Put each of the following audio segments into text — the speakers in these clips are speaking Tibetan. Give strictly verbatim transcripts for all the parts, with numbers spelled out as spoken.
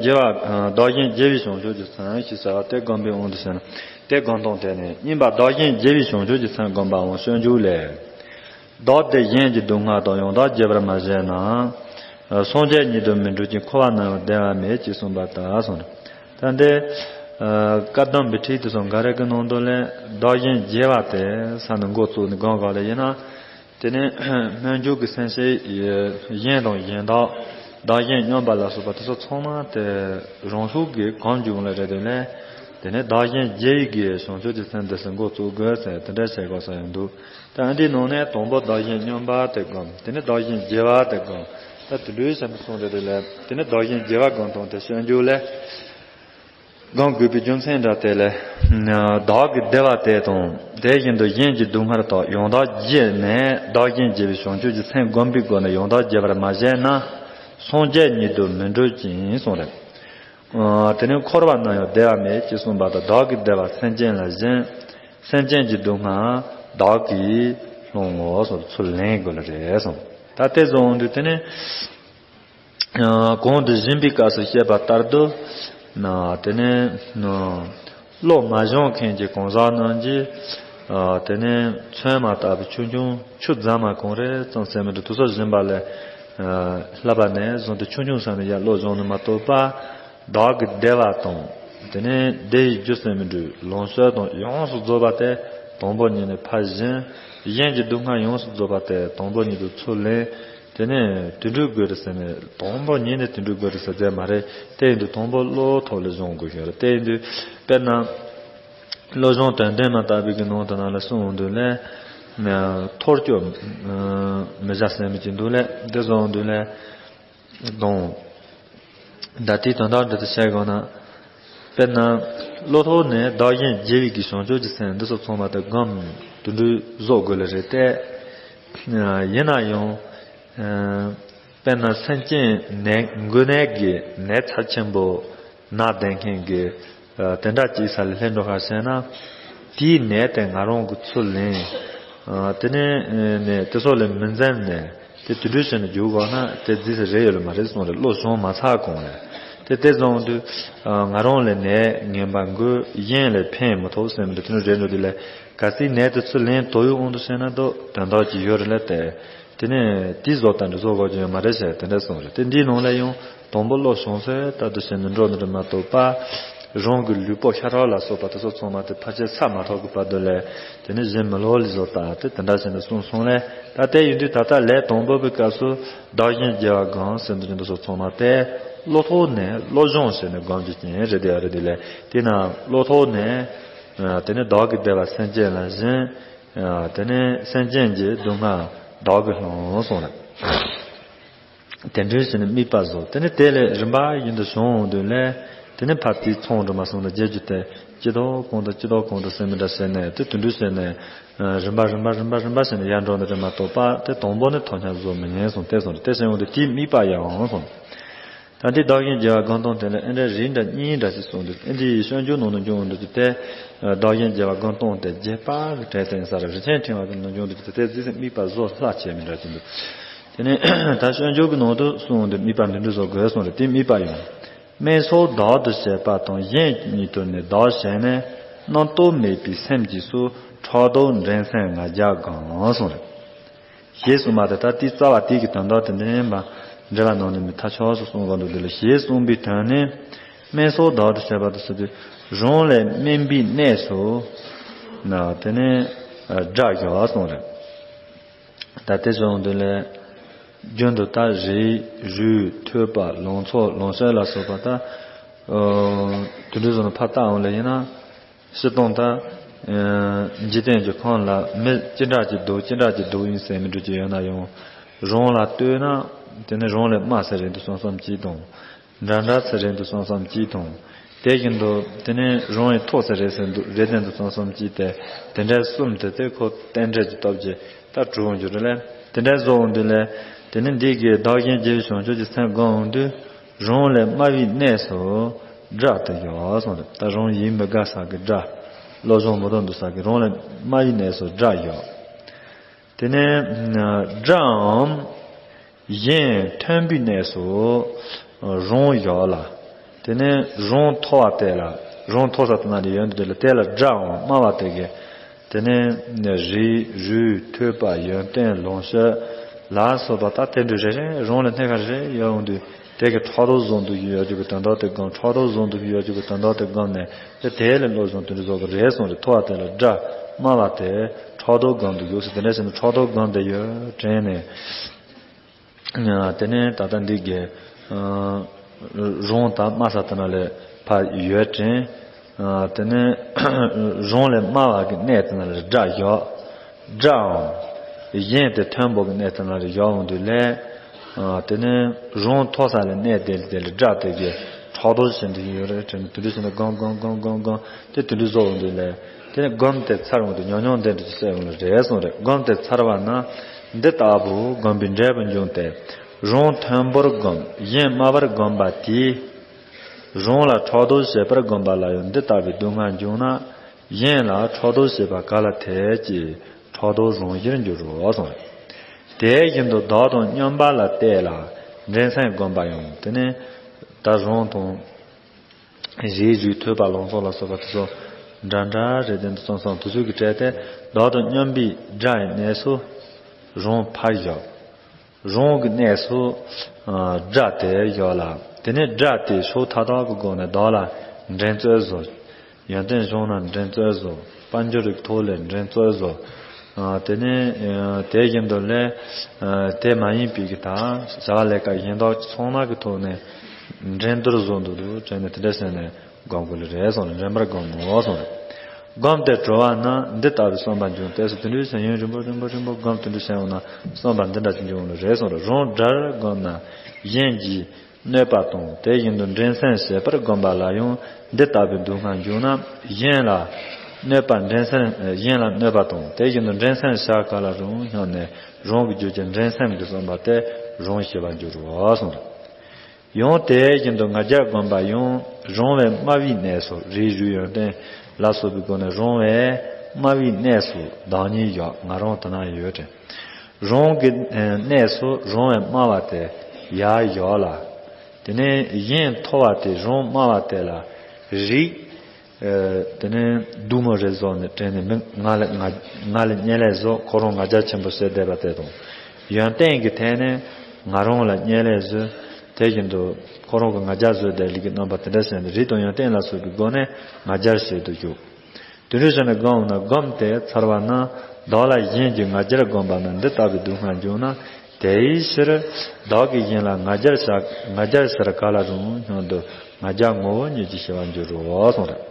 རྒྱལ་བ་བདག་གཞན་བརྗེ་བའི་བྱང་ཆུབ་ཀྱི་སེམས་ཞེས་བྱ་བ་དེ་བསྒོམ་པའི་དབང་དུ་བྱས་ན། དེ་བསྒོམ་སྟངས་དེ་ནི་གཉིས་པ་བདག་གཞན་བརྗེ་བའི་བྱང་ཆུབ་ཀྱི་སེམས་བསྒོམ་པའང་སྤྱོད་འཇུག་ལས། བདག་དེ་གཞན་གྱི་སྡུག་བསྔལ་དང་ཡང་དག་བརྗེ་བར་མ་བྱས་ན། སངས་རྒྱས་ཉིད་དུ་མི་འགྲོ་ཅིང་འཁོར་བ་ན་ཡང་བདེ་བ་མེད་ཅེས་གསུངས་པ་ལྟར་གསུངས། ད་འདི་བཀའ་གདམས་པའི་ཁྲིད་དེ་ཚོ་འགའ་རེ་གི་ནང་དུ་ལས་བདག་གཞན་བརྗེ་བ་དེ་ས་ནས་འགོ་བཙུགས་ནས་སྒོམ་དགོས་ལ་ཡིན་ན། དེ་ནས་སྨོན་འཇུག་གི་སེམས་བསྐྱེད་གཞན་དང་གཞན་དག། བདག་གཞན་མཉམ་པ་ལ་སོགས་པ་དེ་ཚོ་ཚང་མ་དེ་རང་ཤུགས་ཀྱིས་གང་འཇུག་ལ་རེ་དོན་ལས། དེ་ནས་བདག་གཞན་བརྗེ་ཡི་གི་བྱང་ཆུབ་ཀྱི་སེམས་འདི་སུ་འགོ་བཙུགས་དགོས་ཟེར་དེ་འདྲ་བྱེད་དགོས་ས་ཡང་འདུག་ད་འདིའི་ནང་ནས་དང་པོ་བདག་གཞན་མཉམ་པ་དེ་སྒོམ། དེ་ནས་བདག་གཞན་བརྗེ་བ་དེ་སྒོམ། ད་དེ་འདྲའི་བྱས་ནས་གསུངས་རེ་དོན་ལས། དེ་ནས་བདག་གཞན་བརྗེ་བ་སྒོམ་སྟངས་དེ་སྤྱོད་འཇུག་ལས། སྒོམ་དགོས་པའི་རྒྱུ་མཚན་འདྲ་དེ་ལས། བདག་གི་བདེ་བ་དེ་དང་དེ་བཞིན་དུ་གཞན་གྱི་སྡུག་བསྔལ་དག་ཡང་དག་བརྗེས་ནས་བདག་གཞན་བརྗེ་བའི་བྱང་ཆུབ་ཀྱི་སེམས་བསྒོམ་པའི་སྒོ་ནས་ཡང་དག་བརྗེ་བར་མ་བྱས་ན། སངས་རྒྱས་ཉིད་དུ་མི་འགྲོ་ཅིང་གསུངས་རེད། དེ་ནས་འཁོར་བ་ན་ཡང་བདེ་བ་མེད་ཅེས་གསུངས་པ་དང་བདག་གི་བདེ་བ་སེམས་ཅན་ལ་སྦྱིན། སེམས་ཅན་གྱི་སྡུག་བསྔལ་བདག་གིས་སློང་ངོ་སོགས་ཚུར་ལེན་དགོས་ལ་རེད་གསུངས། ད་དེ་བཟུང་དུས་དེ་ནས། གོང་དུ་བཞིན་པའི་སྐབས་སུ་བཤད་པ་ལྟར་དུ། ན་དེ་ནས་ན། བློ་མ་སྦྱོང་མཁན་གྱི་གང་ཟག་རྣམས་ཀྱིས། དེ་ནས་ཚོད་མ་བཏགས་པའི་ཆུང་ཆུང་ཆུ་རྫ་མ་གང་རེ་ཙམ་ཟད་མི་འགྲོ་དུས་སུ་བཞིན་པ་ལས། ལྷག་པ་ནས་བཟུང་སྟེ་ཆུང་ཆུང་ས་ནས་ཡར་བློ་སྦྱོང་ནི་མ་གཏོགས་པ། བདག་གི་བདེ་བ་དང་། དེ་ནས་བདེ་བའི་རྒྱུ་ཟད་མི་འགྲོའི་ལོངས་སྤྱོད་དང་ཡོངས་སུ་རྫོགས་པ་དེ་དང་པོ་ཉིད་ནས་ཕར་ཞིང་། གཞན་གྱི་སྡུག་བསྔལ་ཡོངས་སུ་རྫོགས་པ་དེ་དང་པོ་ཉིད་དུ་ཚུར་ལེན། དེ་ནས་དུད་འགྲོའི་སྒོ་རུ་ཟེར་ནས་དང་པོ་ཉིད་ནས་དུད་འགྲོའི་སྒོ་རུ་ཟེར་རྒྱུ་མ་རེད། དེ་ཡིན་དུས་དང་པོ་བློ་ཐོག་ལ་སྦྱོང་དགོས་ཤོག་རེད། དེ་ཡིན་དུས་དཔེར་ན། བློ་སྦྱོང་དོན་ལྡན་མ་ལྟ་བུའི་གི་ནང་དུ་ན་ལ་གསུངས་འོང་དུས་ལས། ཐོར་སྐྱོ་མི་བྱ་ཟེར་མི་གཅིག་འདུག་ལས་དེ་གསུངས་འོང་དུས་ལས། དང་། ད་ལྟའི་དོན་དག་འདི་ལྟར་བྱས་དགོས་ན། དཔེར་ན། བློ་ཐོག་ནས་བདག་གཞན་བརྗེ་བའི་གི་བྱང་ཆུབ་ཀྱི་སེམས་འདི་ཚོ་ཚང་མ་དེ་སྒོམ་དུད་འགྲོའི་བཟོ་དགོས་ལ་རེད་དེ། ཡིན་ན་ཡང་། དཔེར་ན་སེམས་ཅན་ནད་འགོས་ནད་ཀྱི་ནད་ཚབས་ཆེན་པོ་ན་བསྡད་མཁན་གྱི་དེ་འདྲ་ཅིག་ས་ལ་སླེབས་འགྲོ་ཁ་བྱས་ན། དེའི་ནད་དེ་ང་རང་གི་ཚུར་ལེན། དེ་ནས་ནས་དེ་ཚོ་ལས་མི་འཛེམ་ནས་དེ་དུད་འགྲོའི་ཕྱིར་ནས་རྒྱུག་དགོས་ན་དེ་རྫིས་སུ་རེ་ཡོད་ལ་མ་རེད་གསུངས་རེད། བློ་སྦྱོང་མ་ཚར་གོང་ལས། དེ་དེ་བཟུང་དུས་ང་རང་ལས་ནད་ངན་པ་འགོས་གཞན་ལས་ཕན་མི་ཐོགས་སེམས་དེ་དུད་འགྲོ་རེ་འགྲོ་དུས་ལས་གལ་སྲིད་ནད་དེ་ཚུར་ལེན་དོ་ཡོད་འོང་དུ་བྱས་ན་དོ་དོན་དག་ཅིག་ཡོད་རེད་ལ་དེ། དེ་ནས་དེའི་བཟོ་ལྟ་འདྲ་བཟོ་དགོས་ཀྱི་ཡོད་མ་རེད་ཟེར་དེ་འདྲ་གསུངས་རེད། དེ་འདིའི་ནང་ལ་ཡང་དང་པོ་བློ་བྱང་སེམས་ལྟར་དུ་བྱས་ནས་འགྲོ་ནི་རེད་མ་གཏོགས་པ། རང་གི་ལུས་པོ་ཤ་ཁྲག་ལ་སོགས་པ་དེ་ཚོ་ཚང་མ་དེ་ཕལ་ཆེར་ཚར་མ་ཐག་གི་བར་དུ་ལས་དེ་ནས་གཞན་མི་སློབ་ལ་བཟོ་ལྟ་དེ་དེ་འདྲ་བྱས་ནས་གསུངས་སོང་ལས། ད་ལྟའི་ཡིན་དུས་ད་ལྟ་ལས་དང་པོ་པའི་སྐབས་སུ་བདག་གཞན་བརྗེ་བ་སྒོམ་ཟེར་འདུག་ཀྱང་དེ་ཚོ་ཚང་མ་དེ་བློ་ཐོག་ནས་བློ་སྦྱོང་བྱས་ནས་སྒོམ་རྒྱུ་ཅན་རེད་དེ་ཡ་རེད་དེ་ལས་དེ་ན་བློ་ཐོག་ནས་དེ་ནས་བདག་གི་བདེ་བ་སེམས་ཅན་ལ་སྦྱིན། དེ་ནས་སེམས་ཅན་གྱི་སྡུག་བསྔལ་བདག་གིས་སློང་གསུངས་ལ། དེ་འདྲའི་ཕྱིར་ནི་དམིགས་པ་བཟོ། དེ་ནས་དེ་ལས་རིམ་པ་བཞིན་དུ་བྱུང་འོང་དུས་ལས། དེ་ནས་ཕར་དེའི་ཚོང་འགྲོ་མ་སོང་ལ་རྒྱས་རྒྱུ་དེ་ཅི་ལྟར་གང་དང་ཅི་ལྟར་གང་དུ་སེམས་མི་འདྲ་བྱས་ནས་དེ་དུད་འགྲོའི་ཕྱིར་ནས། རིམ་པ་རིམ་པ་རིམ་པ་རིམ་པ་བྱས་ནས་ཡར་འགྲོ་འདི་རེད་མ་གཏོགས་པ་དེ་དང་པོ་ནི་ཐོབ་ཉམས་བཟོ་མི་ཉན་གསུངས་ཏེ་གསུངས་རེད། དེ་བྱས་འོང་དུས་དེའི་དམིགས་པ་ཡང་གསུངས། ད་འདི་བདག་གཞན་བརྗེ་བ་སྒོམ་སྟངས་དེ་ལ་ཨེ་འདྲ་རིགས་འདྲ་གཉིས་འདྲ་ཞིག་གསུངས་འདུག་ཨེ་འདི་ཡི་སྤྱོད་འཇུག་ནང་དུ་འབྱུང་འདུག་ཅིག་སྟེ། བདག་གཞན་བརྗེ་བ་སྒོམ་སྟངས་དེ་རྒྱས་པ་གི་གྲས་དེ་ཡིན་ས་རེད། རིན་ཆེན་ཕྲེང་བ་གི་ནང་འབྱུང་འདུག་ཅིག་སྟེ་རྫིས་སེ་དམིགས་པ་བཟོ་ལྷག་བྱས་མི་འདྲ་ཅིག་འདུག་དེ་ནས་ད་སྤྱོད་འཇུག་གི་ནང་དུ་གསུངས་འདུག་དམིགས་པ་འདི་འདྲ་བཟོ་དགོས་གསུངས་རེད། དེ་དམིགས་པ་ཡང་། དམན་སོགས་བདག་ཏུ་བྱེད་པ་དང་གཞན་ཉིད་དུ་ནི་བདག་བྱས་ནས་རྣམ་རྟོག་མེད་པའི་སེམས་ཀྱིས་སུ་ཕྲག་དོག་འགྲན་སེམས་ང་རྒྱལ་གང་གསུངས་རེད། ཞེས་གསུངས་པ་དེ་ལྟར་དེའི་རྩ་བ་དེ་གི་དོན་དག་དེ་འདྲ་ཡིན་པ་འགྲེལ་བ་ནང་ནས་མི་ཐ་ཆོག་སུ་གསུངས་གོ་འདུག་དེ་ལ་ཞེས་གསུངས་པའི་དོན་ནི། དམན་སོགས་བདག་ཏུ་བྱེད་པ་དང་ཟེར་དུས་རང་ལས་དམན་པའི་གནས་སུ། ན་དེ་ནས་དགྲ་བཞག་གསུངས་རེད། ད་དེ་གསུངས་དུས་ལས། རྒྱུན་དུ་ད་རིགས་རུས་ཐོས་པ་ལང་ཚོ་ལོངས་སྤྱོད་ལ་སོགས་པ་ད། དུད་འགྲོ་ཚོ་ནི་ཕར་བལྟ་འོང་ལ་ཡིན་ན། སྤྱིར་བཏང་ད། འཇིག་རྟེན་གྱི་ཁམས་ལ་མི་ཅི་འདྲ་ཅིག་སྡུག་ཅི་འདྲ་ཅིག་སྡུག་ཡིན་ཟེར་མི་འགྲོ་ཅིག་ཡོད་ན་ཡང་། རང་ལ་ལྟོས་ན། དེ་ནི་རང་ལས་དམའ་ས་རེད་འདུག་བསམ་བསམ་གཅིག་དང་། འདྲ་འདྲ་ས་རེད་འདུག་བསམ་བསམ་གཅིག་དང་། དེ་བཞིན་དུ་དེ་ནི་རང་ཡི་མཐོ་ས་རེད་ཟེར་འདུག་རེད་དེ་འདུག་བསམ་བསམ་གཅིག་དེ། དེ་འདྲའི་གསུམ་དེ་དེ་ཁོ་རྟེན་འབྲེལ་གྱི་སྟོབས་ཀྱིས་ད་གྲུབ་འོང་རྒྱུ་རེད་ལ། དེ་འདྲའི་བཟོ་འོང་དུས་ལ། དེ་ནི་འདི་གའི་བདག་གཞན་བརྗེ་བའི་བྱང་ཆུབ་ཀྱི་སེམས་སྒོམ་འོང་དུས། རང་ལས་དམའ་བའི་གནས་སུ་དགྲ་དེ་ཡོད་གསུངས་རེད། ད་རང་ཡིད་མི་དགའ་ས་གི་དགྲ། བློ་སྦྱོང་མི་ཐོན་འདུག་ས་གི་རང་ལས་དམའ་བའི་གནས་སུ་དགྲ་ཡོད། དེ་ནས་དགྲའམ་གཞན་མཐོན་པོའི་གནས་སུ་རང་ཡོད་ལ། དེ་ནས་རང་མཐོ་བ་དེ་ལ། རང་མཐོ་ས་དེ་ན་ལས་ཡོན་དུ་དེ་ལ་དེ་ལ་སྒྲའམ་དམའ་བ་དེ་གི། དེ་ནས་རིགས་རུས་ཐོས་པ་ཡོན་ཏན་ལོངས་སྤྱོད་ལ་སོགས་པ་ད་དེ་འདྲ་རེ་རེ་རང་ལ་སྣེ་ཁ་རེ་ཡོད་འོང་དུས། དེ་གི་ཕྲག་དོག་བཟོ་འདུག་ཡོད་རྒྱུ་གི་དོན་དག་དེ་སྒོམ། ཕྲག་དོག་བཟོ་འདུག་ཡོད་རྒྱུ་གི་དོན་དག་དེ་སྒོམ་ནས་དེ་དེ་ལས་བློ་བཟང་དེ་འདྲ་བཟོ་གི་རེད་གསུངས་རེད། མཐོ་བ་དེ་ལ་སྒྲ། དམའ་བ་དེ་ཕྲག་དོག་སྒོམ་འདུག་ཡོད་ཟེར། དེ་འདྲ་ཟེར་ན་ཕྲག་དོག་སྒོམ་དེ་ཡོད་དྲན་ནས། དེ་ནས་ད་ལྟ་འདི་གི་རང་དང་དམའ་ས་དེ་ན་ལས་ཕར་ཡོད་དྲན། དེ་ནས་རང་ལས་དམའ་བ་གི་གནས་དེ་ན་ལས་སྒྲ་བཞག་སྒྲའམ་གཞན་དེ་མཐོན་པོ་གི་གནས་དེ་ན་ལས་བཞག་འོང་དུས་ལས། དེ་ནས་རང་མཐོ་ས་ལས་གནས་དེ་ལས་དེ་ལས་སྒྲ་དེ་གི་ཕྲག་དོག་བྱེད་འདུག་ཡོད་རེད་དྲན་ནས། དེ་འདྲ་བྱས་ནས་སྒོམ་སྒོམ་སྒོམ་སྒོམ་སྒོམ་དེ་དེ་འདྲ་བཟོ་འོང་དུས་ལས། དེ་ནས་སྒོམ་དེ་ཚར་འོང་དུས་ཉམས་མྱོང་དེ་འདྲ་ཅིག་སད་འོང་ལ་རེད་གསུངས་རེད། སྒོམ་དེ་ཚར་བ་ན་འདི་ལྟ་བུ་སྒོམ་པའི་འབྲས་བུ་འབྱུང་སྟེ། རང་མཐོན་པོར་བསྒོམ་གཞན་དམའ་བར་བསྒོམ་པ་དེས། རང་ལ་ཕྲག་དོག་བྱེད་པར་བསྒོམ་པ་ལ་ཡང་འདི་ལྟ་བུའི་སྡུག་བསྔལ་འབྱུང་ན། གཞན་ལ་ཕྲག་དོག་བྱེད་པ་ག་ལ་འཐད་ཅེས་ཕྲག་དོག་བཟང་བཞིར་འགྱུར་རོ་གསུངས་རེད། དེ་བཞིན་དུ་བདག་དང་སྙོམས་པ་ལ་བལྟས་ལ་འགྲན་སེམས་བསྒོམ་པ་ཡང་། དེ་ནས་ད་རང་དང་རིགས་རུས་ཐོས་པ་ལོངས་སྤྱོད་ལ་སོགས་པ་དེ་ཚོ་འདྲ་འདྲ་རེད་དེ། འདི་ཙམ་ཙམ་དུས་ཚོད་ཀྱི་གྲས་དེ། བདག་དང་སྙོམས་པའི་སྒྲ་ཡི་གནས་སུ་རང་ཕར་བཞག་རང་གི་གནས་སུ་སྒྲ་དེ་བཞག་ལ། དེ་ནས་སྒྲ་དེ་ཕྱོགས་མཐའ་དག་གི་སྒོ་ནས་བདག་ལ་འགྲན་རྩོད་བཟོ། ཡོན་ཏན་བྱུང་ན་འགྲན་རྩོད་བཟོ། དཔལ་འབྱོར་གྱི་ཐོག་ལས་འགྲན་རྩོད་བཟོ། དེ་ནས་དེ་བཞིན་དུ་ལས། དེ་མ་ཡིན་པའི་གི་ད་བྱ་བ་ལས་ཀ་གཞན་དག་ཚང་མ་གི་ཐོག་ནས་འགྲན་བསྡུར་བཟོ་འདུག་འདུག་དྲན་ནས་དེ་འདྲ་བྱས་ནས་སྒོམ་དགོས་ལེ་རེད་གསུངས་ནས། འགྲན་པར་སྒོམ་མོ་གསུངས་རེད། སྒོམ་དེ་གྲོལ་བ་ན་འདི་ལྟ་བུའི་བསམ་པ་འབྱུང་སྟེ་ཟེར། དེ་འདྲའི་བྱས་ཡུན་རིང་པོ་རིང་པོ་རིང་པོ་སྒོམ་དེ་འདྲ་བྱས་འོང་ན་བསམ་པ་འདི་འདྲ་ཅིག་འབྱུང་ལེ་རེད་གསུངས་རེད། རང་དགྲར་བསྒོམས་ན་གཞན་གྱིས་གནོད་པ་དང་། དེ་བཞིན་དུ་འགྲན་སེམས་བྱེད་པར་བསྒོམ་པ་ལ་ཡང་འདི་ལྟ་བུའི་སྡུག་བསྔལ་འབྱུང་ན། གཞན་ལ་གནོད་པ་འགྲན་སེམས་གཞན་ལ་གནོད་པ་དང་། དེ་བཞིན་དུ་འགྲན་སེམས་བྱ་ག་ལ་རུང་སྙམ་ནས་རང་གི་རྒྱུད་ཀྱི་འགྲན་སེམས་ཀྱི་བསམ་པ་དེ་རང་ཞི་བར་འགྱུར་རོ་གསུངས། ཡང་དེ་བཞིན་དུ་ང་རྒྱལ་བསྒོམ་པ་ཡང་རང་བས་དམའ་བའི་གནས་སུ་རིགས་རུས་ཡོན་ཏན་ལ་སོགས་པའི་སྒོ་ནས་རང་བས་དམའ་བའི་གནས་སུ་བདག་ཉིད་བཞག་ང་རང་དེ་ན་ཡོད་དྲན། རང་གི་གནས་སུ་རང་བས་དམའ་བ་དེ་ཡར་བཞག་ལ། དེ་ནས་གཞན་མཐོ་བ་དེ་རང་དམའ་བ་དེ་ལ་རིགས། དེ་ནས་སྡུག་མོ་རེ་བཟོ་ནས་དྲན་ནས་མི་ང་ལ་ང་ང་ལ་བརྙས་ལས་བཟོ། ཁོ་རང་ང་རྒྱལ་ཆེན་པོ་བྱས་བསྡད་པ་དེ་དང་། ཡོན་ཏན་གྱི་ཐད་ནས་ང་རང་ལ་བརྙས་ལས་བཟོས། དེ་བཞིན་དུ་ཁོ་རང་གི་ང་རྒྱལ་བཟོས་བསྡད་ལུགས་ཀྱི་རྣམ་པ་དེ་འདྲ་བྱས་ནས་རིགས་དང་ཡོན་ཏན་ལ་སོགས་པའི་སྒོ་ནས་ང་རྒྱལ་བྱེད་དུ་འཇུག་དེ་འདྲ་བྱས་ནས་སྒོམ་ན་སྒོམ་དེ་ཚར་བ་ན་བདག་ལ་གཞན་གྱིས་ང་རྒྱལ་བསྒོམས་པ་ན་འདི་ལྟ་བུའི་སྡུག་བསྔལ་འབྱུང་ན། དེའི་ཕྱིར་བདག་གིས་གཞན་ལ་ང་རྒྱལ་བྱ་ང་རྒྱལ་བྱར་ག་ལ་རུང་སྙམ་དུ་ང་རྒྱལ་ངོ་བོ་ཉིད་ཀྱིས་ཞི་བར་འགྱུར་རོ་གསུངས་རེད།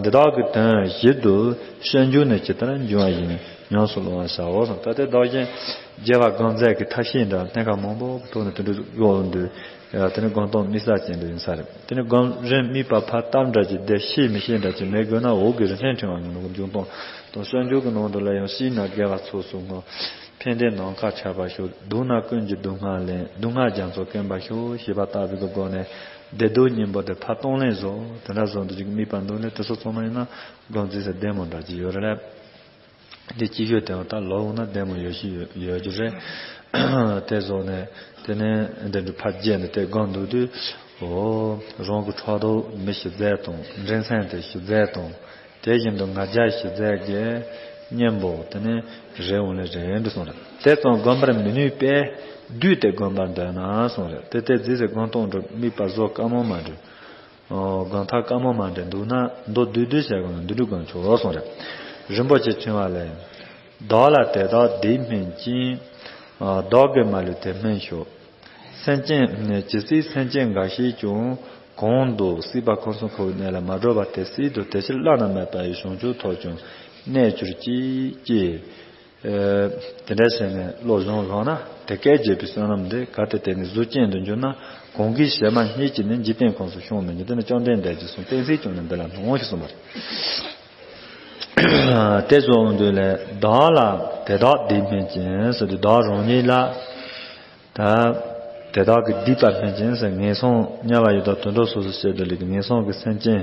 འདི་དག་གི་དོན་ཞིབ་ཏུ་སྤྱོད་འཇུག་ནས་ཇི་ལྟར་འབྱུང་བ་བཞིན་ཉམས་སུ་བླང་བར་བྱའོ་གསུངས། ད་ལྟའི་བདག་གཞན་བརྗེ་བ་སྒོམ་རྫས་ཀྱི་ཐབས་ཤེས་འདྲ་སྣ་ཁ་མང་པོ་གི་ཐོག་ནས་དེ་འདྲ་ཡོང་འདུག་དེ་ནི་སྒོམ་སྟངས་དམིགས་བསལ་ཅན་དུ་ཡིན་ས་རེད། དེ་ནི་སྒོམ་རིམ་དམིགས་པ་ཕར་བཏབ་འདྲ་ཅིག་བསྡད་ཤེས་མི་ཤེས་འདྲ་ཅིག་མེད་དགོས་ན་འོག་གི་རིན་ཆེན་ཕྲེང་བ་ཡོངས་ལུགས་འབྱུང་སྟངས་དང་སྤྱོད་འཇུག་གི་ནང་དུ་ལ་ཡང་། ཤི་ན་དགེ་བ་ཚོགས་སུ་བསྔོ། ཕན་བདེ་ནམ་མཁའ་ཁྱབ་པར་ཤོག་སྡུག་ན་ཀུན་གྱི་སྡུག་བསྔལ་ལེན། སྡུག་བསྔལ་རྒྱ་མཚོ་སྐེམ་པར་ཤོག་ཞེས་པ་ལྟ་བུའི་སྒོ་ནས་བདེ་སྡུག་གཉིས་པོ་དེ་ཕར་གཏོང་ལེན་བཟོ། དེ་འདྲ་བཟོ་འདུག་ཅིག་དམིགས་པ་འདུག་ནས་དེ་ཚོ་ཚང་མ་ཡིན་ན་སྒོམ་རྩིས་སེ་བདེ་མོ་འདྲ་ཅིག་ཡོད་རེད། འདི་སྤྱི་ཡོད་དེ་ད་ལོ་འོང་ན་བདེ་མོ་ཡོད་ཤི་ཡོད་ཡོད་རྒྱུ་རེད། དེ་བཟོ་ནས་དེ་ནས་འདི་འདྲ་ཕར་བརྗེས་ནས་དེ་སྒོམ་འདུག་དུས། འོ། རང་གི་ཕྲག་དོག་མི་ཞི་མཛད་དང་། འགྲན་སེམས་དེ་ཞི་མཛད་དང་། དེ་བཞིན་དུ་ང་རྒྱལ་ཞི་མཛད་ཀྱི་གཉེན་པོ་དེ་ནི་རེ་འོང་ལེ་རེ་འདུག་གསུངས་རེད། དེ་ཙམ་བསྒོམ་པར་མི་ནུས་པས་བསྡུས་ཏེ་བསྒོམ་པར་འདོད་ན་གསུངས་རེད། དེ་ལྟར་རྩིས་སེ་སྒོམ་སྟངས་འགྲོ་དམིགས་པ་བཟོ་དཀའ་མོ་མ་འགྲོ། སྒོམ་ཐབས་དཀའ་མོ་མ་འདྲེན་འདུག་ན་མདོ་བསྡུས་བསྡུས་བྱས་དགོས་ན་འདི་འདྲ་སྒོམ་ཆོག་གསུངས་རེད། རིན་པོ་ཆེ་ཕྲེང་བ་ལས། བདག་ལ་དེ་དག་འདི་སྨིན་ཅིང་། བདག་གིས་མ་ལུས་དེ་སྨིན་ཤོག་སེམས་ཅན་ཇི་སྲིད་སེམས་ཅན་འགའ་ཞིག་ཀྱང་གང་དུ་སྲིད་པ་ཁམས་གསུམ་འཁོར་བའི་གནས་ལས་མ་གྲོལ་བ་དེ་སྲིད་དུ་དེ་ཕྱིར་བླ་ན་མེད་པ་ཡི་བྱང་ཆུབ་ཐོབ་ཀྱང་གནས་གྱུར་ཅིག་ཅེས། དེ་འདྲ་བྱས་ནས་བློ་སྦྱོང་རོགས་ན་དེ་སྐད་བརྗོད་པའི་བསོད་ནམས་འདི་གལ་ཏེ་དེ་ནི་གཟུགས་ཅན་དུ་འགྱུར་ན། གང་གིས་གཞན་མ་སྙེད་ཅིག་ནི། འཇིག་རྟེན་ཁམས་སུ་ཤོང་མི་ཉན། དེ་ནི་བཅོམ་ལྡན་འདས་ཀྱིས་གསུངས། གཏན་ཚིགས་ཀྱང་ནི་འདི་ལ་སྣང་ཞེས་གསུངས་པ་རེད། དེ་ཚོ་འོང་དུས་ལས་བདག་ལ་དེ་དག་འདི་སྨིན་ཅིང་ཟེར་དུས་བདག་རང་ཉིད་ལ། ད་དེ་དག་གི་སྡིག་པ་སྨིན་ཅིང་ཟེར། ངན་སོང་དམྱལ་བ་ཡི་དྭགས་དུད་འགྲོ་སོགས་སུ་སྐྱེ་དུ་ལུས་ཀྱི་ངན་སོང་གི་སེམས་ཅན།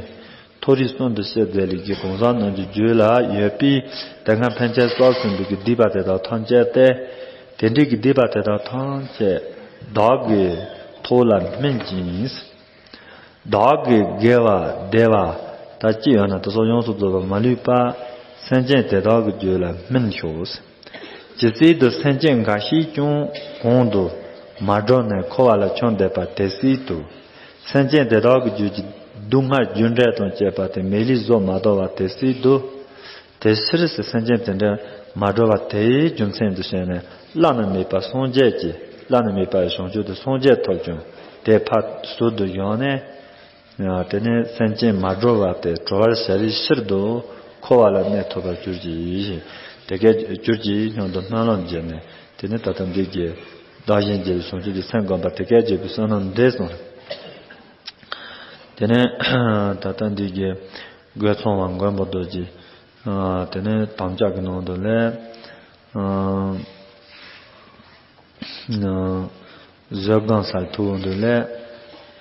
མཐོ་རིས་གསུམ་དུ་སྐྱེ་མཛད་ལུས་ཀྱི་གང་ཟག་རྣམས་ཀྱི་རྒྱུད་ལ་ཡོད་པའི་དེ་སྔ་ཕན་ཆད་བསགས་ཟིན་པའི་གི་སྡིག་པ་དེ་དག་ཐམས་ཅད་དེ། དེ་འདྲའི་གི་སྡིག་པ་དེ་དག་ཐམས་ཅད་བདག་གི་ཐོག་ལ་སྨིན་ཅིང་། བདག་གི་དགེ་བ་བདེ་བ་དག་ཅི་ཡོད་ན་དེ་སོགས་ཡོངས་སུ་རྫོགས་པ་མ་ལུས་པ་སེམས་ཅན་དེ་དག་གི་རྒྱུད་ལ་སྨིན་ཤོག། ཇི་སྲིད་དུ་སེམས་ཅན་འགའ་ཞིག་ཀྱང་གོང་དུ་མ་གྲོལ་ནས་འཁོར་བ་ལ་འཁྱམས་བསྡད་པ་དེ་སྲིད་དུ། སེམས་ཅན་དེ་དག་གི་རྒྱུད་ཀྱི་སྡུག་བསྔལ་རྒྱུ་འབྲས་དང་བཅས་པ་དེ་མེད་ལུས་བཟོ་མ་དོར་བ་དེ་སྲིད་དུ། དེ་ཕྱིར་སེམས་ཅན་དེ་འདྲ་མ་གྲོལ་བ་དེའི་རྒྱུ་མཚན་དུ་བྱས་ནས་བླ་ན་མེད་པ་སངས་རྒྱས་ཀྱི་བླ་ན་མེད་པའི་བྱང་ཆུབ་ཏུ་སངས་རྒྱས་ཐོབ་ཀྱང་དེ་ཕར་ཟུར་དུ་བཞག་ནས། དེ་ནས་སེམས་ཅན་མ་གྲོལ་བ་དེ་གྲོལ་བར་བྱ་བའི་ཕྱིར་དུ་འཁོར་བ་ལ་གནས་ཐུབ་པར་གྱུར་ཅིག། དེ་སྐད་གྱུར་ཅིག་སྙམ་དུ་སྨོན་ལམ་བརྒྱབ་ནས་དེ་ནས་ད་ལྟ་འདི་གའི་བདག་གཞན་བརྗེ་བའི་བྱང་ཆུབ་ཀྱི་སེམས་བསྒོམ་པ་དེ་སྐད་བརྗོད་པའི་བསོད་ནམས་འདི་སོང་། དེ་ནས་ད་ལྟ་འདི་གའི་སྒོས་ཚངས་པ་མགོན་པོ་རྡོ་རྗེ། དེ་ནས་དམ་བཅའ་གི་ནང་དུ་ལས། བཟོད་སྒོམ་སར་ཐུགས་འདུག་ལས།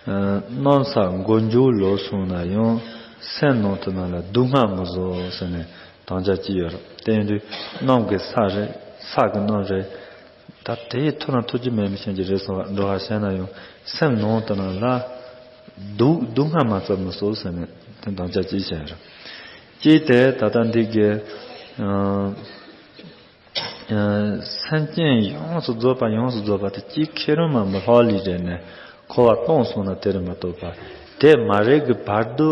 གནམ་ས་མགོ་མཇུག་ལོག་སོང་ན་ཡང་སེམས་ནང་དུ་ནང་ལ་སྡུག་བསྔལ་མི་བཟོ་ཟེར་ནས་དམ་བཅའ་ཅི་ཡོད་རེད། དེ་ཡིན་དུས་གནམ་གྱི་ས་རེད། ས་གི་གནམ་རེད། ད་དེའི་ཐོག་ན་ཐུགས་རྗེ་མེད་མི་ཤེས་ཀྱི་རེད་སོང་བ་འགྲོ་བ་བྱས་ན་ཡང་སེམས་ནང་དུ་ནང་ལ་སྡུག་སྡུག་བསྔལ་མ་ཚབ་མི་བཟོ་ཟེར་ནས་དེ་དམ་བཅའ་ཅི་བྱས་རེད། ཅི་སྟེ་ད་ལྟ་འདི་གའི། སེམས་ཅན་ཡོངས་སུ་རྫོགས་པ་ཡོངས་སུ་རྫོགས་པ་དེ་གཅིག་ཁེ་རུ་མ་མི་ལྷག་ལས་རེད་ནས་འཁོར་བ་སྟོང་སོང་ན་དེ་རུ་མ་གཏོགས་པ་དེ་མ་རེད་གི་བར་དུ།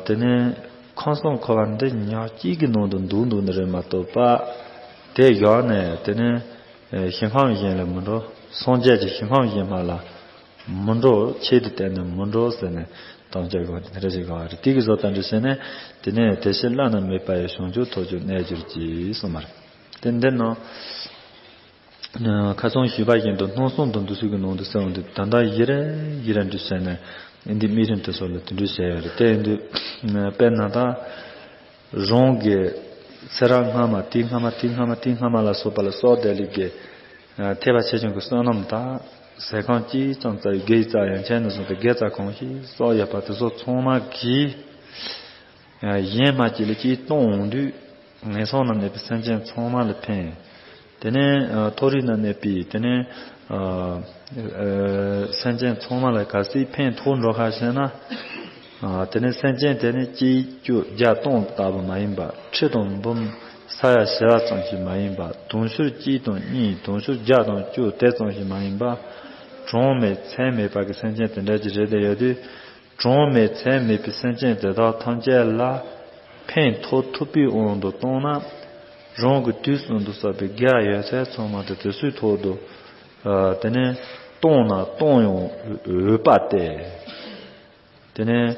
དེ་ནས་ཁམས་གསུམ་འཁོར་བ་འདི་ཉག་གཅིག་གི་ནང་དུ་འདུག་འདུག་ནི་རེད་མ་གཏོགས་པ། དེ་ཡོག་ནས་དེ་ནས་ཞིང་ཁམས་གཞན་ལ་མི་འགྲོ། སངས་རྒྱས་ཀྱི་ཞིང་ཁམས་གཞན་མ་ལ། མི་འགྲོ། ཆེད་དུ་བསྟན་ནས་མི་འགྲོ་ཟེར་ནས་དམ་བཅའ་དགོས་པ་དེ་འདྲ་ཞིག་ག་བ་རེད། དེ་གི་བཟོ་ལྟ་འདྲ་བྱས་ནས་དེ་ནས་དེ་ཕྱིར་བླ་ན་མེད་པ་ཡི་བྱང་ཆུབ་ཐོབ་ཀྱང་གནས་གྱུར་ཅིག་གསུངས་པ་རེད། དེ་འདི་ནང་ཁ་སང་ཞུས་པ་བཞིན་དུ་སྣང་སྲིད་དང་འདུ་ཤེས་ཀྱི་ནང་དུ་གསལ་བ་འདི་ད་ལྟ་ཡི་རེ་ཡི་རེ་འདྲ་བྱས་ནས་འདི་དམིགས་རིམ་དེ་སོགས་ལ་དེ་འདྲ་བྱས་ཡོད་རེད། དེ་ཡིན་དུས་དཔེར་ན་ད། རང་གི་ཚེ་རབས་སྔ་མ་དེའི་སྔ་མ་དེའི་སྔ་མ་དེའི་སྔ་མ་ལ་སོགས་པ་ལ་སོགས་དེ་ལས་ཀྱི་ཐེག་པ་ཆེ་ཆུང་གི་བསོད་ནམས་དང་ཟས་ཁམས་ཅི་ཙམ་བཙལ་བའི་དགེ་རྩ་ཡང་ཁྱེད་ནས་བཟུང་སྟེ་དགེ་རྩ་གང་ཞིག་བསགས་ཡོད་པ་དེ་ཚོ་ཚང་མ་གིས་གཞན་མ་གཅིག་ལ་གཅིག་གཏོང་འོང་དུས་ངན་སོང་ན་གནས་པའི་སེམས་ཅན་ཚང་མ་ལ་ཕན། དེ་ནས་མཐོ་རིས་ན་གནས་པའི་དེ་ནས་སེམས་ཅན་ཚང་མ་ལ་གལ་སྲིད་ཕན་ཐོགས་འགྲོ་ཁ་ཤས་ན། དེ་ནས་སེམས་ཅན་དེ་ནི་གཅིག་བཅུ་བརྒྱ་སྟོང་ལྟ་བུ་མ་ཡིན་པ་ཁྲི་དང་འབུམ་ས་ཡ་བྱེ་བ་ཙམ་ཞིག་མ་ཡིན་པ་དུང་ཕྱུར་གཅིག་དང་གཉིས་དུང་ཕྱུར་བརྒྱ་དང་བཅུ་དེ་ཙམ་ཞིག་མ་ཡིན་པ་གྲངས་མེད་ཚད་མེད་པ་གི་སེམས་ཅན་དེ་འདྲ་ཅིག་རེད་དེ་ཡོད་དུས། གྲངས་མེད་ཚད་མེད་པའི་སེམས་ཅན་དེ་དག་ཐམས་ཅད་ལ་ཕན་ཐོགས་ཐུབ་པའི་དབང་དུ་བཏང་ན། རང་གི་དུས་གསུམ་དུ་བསགས་པའི་དགེ་བ་ཡོད་ཚད་ཚང་མ་དེ་དུས་ཚོད་ཐོག་ཏུ། དེ་ནས་གཏོང་ན་གཏོང་ཡང་འོས་པ་སྟེ། དེ་ནས་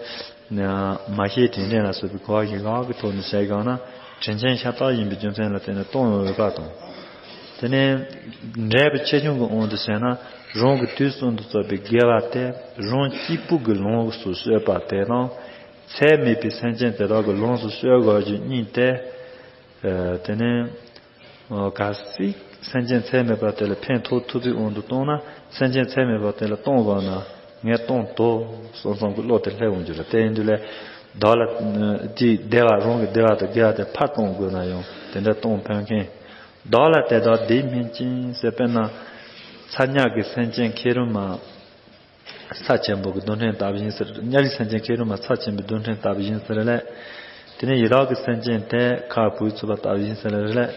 མ་ཤེས་དྲིན་དྲན་ལ་སོགས་པའི་གོ་བ་ཞིག་ལག་གི་ཐོག་ནས་བྱས་གང་ན་དྲིན་ཆེན་ཤ་སྟག་ཡིན་པའི་རྒྱུ་མཚན་ལ་བརྟེན་ནས་གཏོང་ཡང་འོས་པ་དང་། དེ་ནས་འབྲས་བུ་ཆེ་ཆུང་གི་དབང་དུ་བྱས་ན་རང་གི་དུས་གསུམ་དུ་བསགས་པའི་དགེ་བ་དེ་རང་གཅིག་པུ་གིས་ལོངས་སུ་སྤྱོད་པ་དེ་དང་། ཚད་མེད་པའི་སེམས་ཅན་དེ་དག་གིས་ལོངས་སུ་སྤྱོད་དགོས་རྒྱུ་གཉིས་ཏེ། དེ་ནས་གལ་སྲིད་སེམས་ཅན་ཚད་མེད་པ་དེ་ལ་ཕན་ཐོགས་ཐུབ་པའི་དབང་དུ་བཏང་ན་སེམས་ཅན་ཚད་མེད་པ་དེ་ལ་གཏོང་དགོས་ན་ངས་གཏོང་དོ་བསམ་བསམ་གྱི་བློ་དེ་སླེབས་འོང་རྒྱུ་རེད། དེ་ཡིན་དུས་ལས་བདག་ལ་དེའི་བདེ་བ་རང་གི་བདེ་བ་དང་དགེ་བ་དེ་ཕར་གཏོང་དགོས་ན་ཡང་དེ་འདྲ་གཏོང་ཕན་མཁན། བདག་ལ་དེ་དག་དེ་སྨིན་ཅིང་ཟེར་དཔེར་ན་ཚ་དམྱལ་གྱི་སེམས་ཅན་ཁེ་རུ་མ། ས་ཆེན་པོ་གི་རྡུལ་ཕྲན་ལྟ་བུ་ཡིན་ཟེར། དམྱལ་བའི་སེམས་ཅན་ཁེ་རུ་མ་ས་ཆེན་པོའི་རྡུལ་ཕྲན་ལྟ་བུ་ཡིན་ཟེར་ལས། དེ་ནས་ཡི་དྭགས་ཀྱི་སེམས་ཅན་དེ་ཁ་བུས་ཚུགས་པ་ལྟ་བུ་ཡིན་ཟེར་ལས།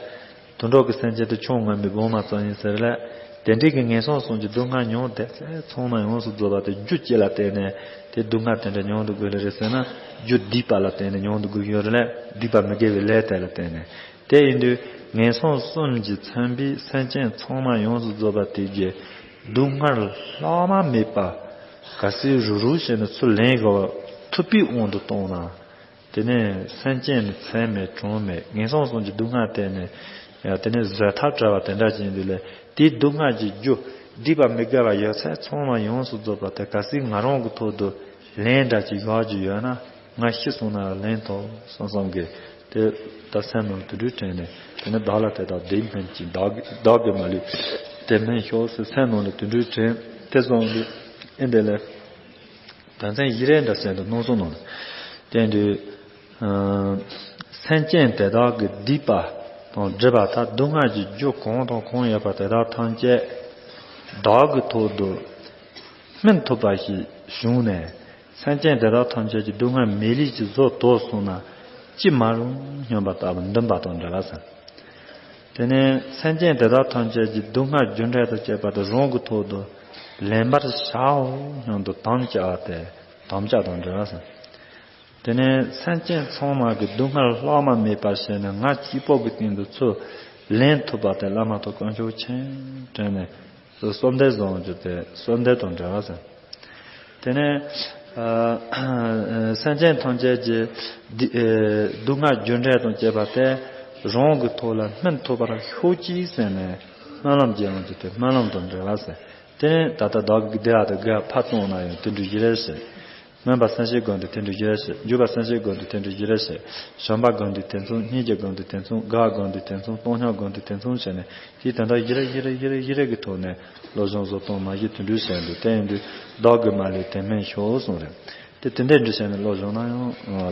དུད་འགྲོ་གི་སེམས་ཅན་དེ་ཆང་ངམ་པའི་སྦྲང་མ་ཙམ་ཡིན་ཟེར་ལས། དེ་འདྲའི་གི་ངན་སོང་གསུམ་གྱི་སྡུག་བསྔལ་མྱོང་བསྡད་ཚད་ཚང་མ་ཡོངས་སུ་རྫོགས་པ་དེ་རྒྱུ་ཅི་ལ་བརྟེན་ནས་དེ་སྡུག་བསྔལ་དེ་འདྲ་མྱོང་དུ་དགོས་ལེ་རེད་ཟེར་ན་རྒྱུ་སྡིག་པ་ལ་བརྟེན་ནས་མྱོང་དུ་དགོས་ཡོད་རེད་ལས། སྡིག་པ་མི་དགེ་བའི་ལས་དེ་ལ་བརྟེན་ནས། དེ་ཡིན་དུས་ངན་སོང་གསུམ་གྱིས་མཚོན་པའི་སེམས་ཅན་ཚང་མ་ཡོངས་སུ་རྫོགས་པ་དེ་གའི་སྡུག་བསྔལ་ལྷག་མ་མེད་པ་ག་སྲིད་རུ་རུ་བྱས་ནས་ཚུར་ལེན་དགོས་པ་ཐུབ་པའི་དབང་དུ་བཏང་ན། དེ་ནས་སེམས་ཅན་ནི་ཚད་མེད་གྲངས་མེད་ངན་སོང་གསུམ་གྱི་སྡུག་བསྔལ་དེ་ནི་ཡང་དེ་ནས་བཟོད་ཐབས་བྲལ་བ་དེ་འདྲ་ཅིག་ཡིན་དུས་ལས་དེའི་སྡུག་བསྔལ་གྱི་རྒྱུ་སྡིག་པ་མི་དགེ་བ་ཡོད་ཚད་ཚང་མ་ཡོངས་སུ་རྫོགས་པ་དེ་ག་སྲིད་ང་རང་གི་ཐོག་ཏུ་ལན་འདྲ་ཅིག་ཡོད་རྒྱུ་ཡོད་ན། ང་ཤི་སོང་ན་ལན་ཐོབ་བསམ་བསམ་གི་དེ་ད་སེམས་ནང་དུ་འདྲུད་དྲན་ནས་དེ་ནས་བདག་ལ་དེ་དག་དེ་སྨིན་ཅིང་བདག་བདག་གིས་མ་ལུས་དེ་སྨིན་ཤོག་ཟེར་སེམས་ནང་ལ་དུད་འགྲོའི་དྲན་དེ་སོང་དུས་ཨེ་འདི་ལས་དོན་ཚན་བཞི་རེ་འདྲ་ཟེར་འདུག་སྣང་སོང་ནང་ལ་བསྟན་དུས། སེམས་ཅན་དེ་དག་གི་སྡིག་པ་དང་སྒྲིབ་པ་དག་སྡུག་བསྔལ་གྱི་རྒྱུ་གང་དང་གང་ཡོད་པ་དེ་དག་ཐམས་ཅད་བདག་གི་ཐོག་ཏུ་སྨིན་ཐུབ་པ་ཞིག་ བྱུང་ནས་སེམས་ཅན་དེ་དག་ཐམས་ཅད་ཀྱི་སྡུག་བསྔལ་མེ་ལུས་ཀྱིས་བཟོ་དོར་སོང་ན་ཅི་མ་རུང་སྙམ་པ་ལྟ་བུ་འདུན་པ་དང་འབྲེལ་བ་ཟེར། དེ་ནས་སེམས་ཅན་དེ་དག་ཐམས་ཅད་ཀྱི་སྡུག་བསྔལ་རྒྱུ་འབྲས་དང་བཅས་པ་དེ་རང་གི་ཐོག་ཏུ་ལེན་པར་བྱའོ་སྙམ་དུ་དམ་བཅའ་སྟེ་དམ་བཅའ་དང་འབྲེལ་བ་ཟེར། དེ་ནས་སེམས་ཅན་ཚང་མ་གི་སྡུག་བསྔལ་ལྷག་མ་མེད་པར་བྱས་ནས་ང་གཅིག་པོ་གི་སྟེང་དུ་ཚུར་ལེན་ཐུབ་པ་དེ་བླ་མ་དང་དཀོན་མཆོག་ཆེན་དྲན་ནས་གསོལ་འདེབས་བཟང་རྒྱུ་དེ་གསོལ་འདེབས་དང་འབྲེལ་བ་ཟེར། དེ་ནས་ཨ་སེམས་ཅན་ཐམས་ཅད་ཀྱི་སྡུག་ཨེ་སྡུག་བསྔལ་རྒྱུ་འབྲས་དང་བཅས་པ་དེ་རང་གི་ཐོག་ལ་སྨིན་ཐུབ་པར་ཤོག་ཅིག་ཟེར་ནས་སྨོན་ལམ་རྒྱག་ཡོང་རྒྱུ་དེ་སྨོན་ལམ་དང་འབྲེལ་བ་ཟེར། དེ་ནས་ད་ལྟ་བདག་གི་བདེ་བ་དང་དགེ་བ་ཕར་བཏང་ན་ཡང་དེ་འདྲ་ཞིག་རེད་ཟེར། སྨོན་པ་སེམས་བསྐྱེད་སྒོམ་དུས་དེ་འདྲ་ཞིག་རེད་ཟེར། འཇུག་པ་སེམས་བསྐྱེད་སྒོམ་དུས་དེ་འདྲ་ཞིག་རེད་ཟེར། བྱམས་པ་སྒོམ་དུས་དེ་མཚུངས། སྙིང་རྗེ་སྒོམ་དུས་དེ་མཚུངས། དགའ་བ་སྒོམ་དུས་དེ་མཚུངས། བཏང་སྙོམས་སྒོམ་དུས་དེ་མཚུངས་བྱས་ནས་དེའི་དོན་དག་ཞིག་རེ་ཞིག་རེ་ཞིག་རེ་ཞིག་རེ་གི་ཐོག་ནས་བློ་སྦྱོང་བཟོ་གཏོང་མ་བྱས་དེ་འདྲ་བྱས་འདུག་དེ་ཡིན་དུས་བདག་གིས་མ་ལུས་དེ་སྨིན་ཤོག་གསུངས་རེད། དེ་དེ་འདྲ་འདྲ་བྱས་ནས་བློ་སྦྱོང་ན་ཡང་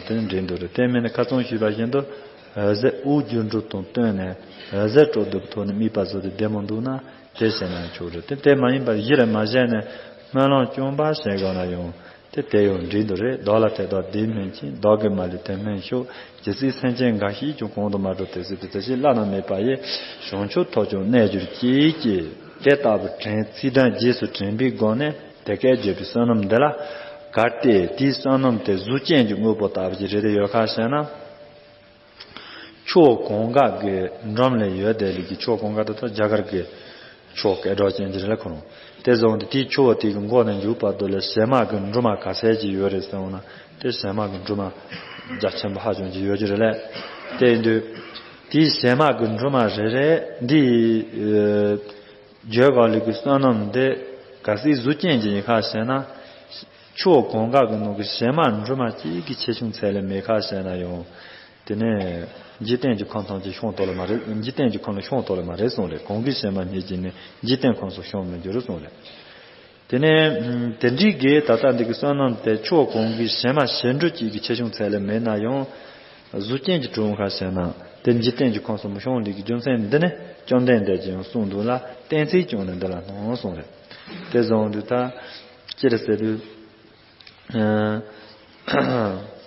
དེ་འདྲ་འགྲིག་འདུག་རེད། དེ་མིན་ནས་ཁ་སང་ཞུས་པ་བཞིན་དུ་འོད་གསལ་དབུགས་སྒྱུ་འཕྲུལ་དང་བསྟུན་ནས་འོད་གསལ་སྤྲོ་བསྡུ་བའི་ཐོག་ནས་དམིགས་པ་བཟོ་དུས་བདེ་མོ་འདུག་ན་དེ་བྱས་ན་ཆོག་རེད། དེ་དེ་མ་ཡིན་པར་གཞི་རེ་མ་བྱས་ནས་སྨོན་ལམ་རྐྱང་པ་བྱས་དགོས་ན་ཡང་དེ་དེ་ཡང་འགྲིག་འདུག་རེད། བདག་ལ་དེ་དག་བདེ་སྨིན་ཅིང་། བདག་གིས་མ་ལུས་དེ་སྨིན་ཤོག་ཇི་སྲིད་སེམས་ཅན་འགའ་ཞིག་ཀྱང་གོང་དུ་མ་འགྲོ་དེ་སྲིད་དུ་དེ་ཕྱིར་བླ་ན་མེད་པ་ཡི་བྱང་ཆུབ་ཐོབ་ཀྱང་གནས་གྱུར་ཅིག་ཅེས་དེ་ལྟ་བུ་དྲན་ཚིག་དོན་རྗེས་སུ་དྲན་པའི་སྒོ་ནས་དེ་སྐད་བརྗོད་པའི་བསོད་ནམས་འདི་ལ། གལ་ཏེ་དེའི་བསོད་ནམས་དེ་གཟུགས་ཅན་གྱི་དངོས་པོ་ལྟ་བུ་ཞིག་རེད་དེ་ཡོད་ཁ་བཤད་ན། ཕྱོགས་གང་ག་གི་འགྲམ་ལ་ཡོད་དེ་ལས་ཀྱི་ཕྱོགས་གང་ག་དེ་ད་རྒྱ་གར་གྱི་ཕྱོགས་སྐད་གྲགས་ཅན་གྱི་རེད་ལ་ཁོ་རང་། དེ་བཟུང་སྟེ་དེའི་ཕྱོགས་དེ་གི་མགོ་ནས་མཇུག་བར་དུ་ལ་བྱེ་མ་གི་འབྲུ་མ་ག་ཚད་ཅིག་ཡོད་རེད་ཟེར་འོང་ན་དེ་བྱེ་མ་གི་འབྲུ་མ་རྒྱ་ཆེན་པོ་ཧ་ཅང་གི་ཡོད་ཀྱི་རེད་ལས། དེ་ཡིན་དུས་དེའི་བྱེ་མ་གི་འབྲུ་མ་རེ་རེ་འདི་ཨ་བརྗོད་པ་ལས་ཀྱི་བསོད་ནམས་དེ་ག་སྲིད་གཟུགས་ཅན་གྱི་ཡིན་ཁ་བཤད་ན། ཕྱོགས་གང་ག་གི་ནང་གི་བྱེ་མ་འབྲུ་མ་གཅིག་གི་ཆེ་ཆུང་ཚད་ལས་མེད་ཁ་བཤད་ན་ཡང་། དེ་ནས་འཇིག་རྟེན་གྱི་ཁམས་ཐམས་ཅད་ཤོང་ཐོག་ལ་མ་རེད། འཇིག་རྟེན་གྱི་ཁམས་ལ་ཤོང་ཐོག་ལ་མ་རེད་གསུངས་རེད། གང་གི་བྱེ་མ་སྙེད་ཅིག་ནི་འཇིག་རྟེན་ཁམས་སུ་ཤོང་མི་འགྱུར་གསུངས་རེད། དེ་ནས་དེ་འདྲའི་གི་ད་ལྟ་འདི་གི་བསོད་ནམས་དེ་ཕྱོགས་གང་གི་བྱེ་མ་བྱེ་འབྲུ་གཅིག་གི་ཆེ་ཆུང་ཚད་ལས་མེད་ན་ཡང་། གཟུགས་ཅན་གྱི་གྲུབ་ཁ་བྱས་ན་དེ་འཇིག་རྟེན་གྱི་ཁམས་སུ་མི་ཤོང་ལུགས་ཀྱི་རྒྱུ་མཚན་འདི་ནི་བཅོམ་ལྡན་འདས་ཀྱིས་ཡང་གསུངས་འདུག་ལ། གཏན་ཚིགས་ཀྱང་ནི་འདི་ལ་སྣང་གསུངས་རེད། དེ་བཟུང་དུས་ད་ཅི་རེད་ཟེར་དུས། ཨ་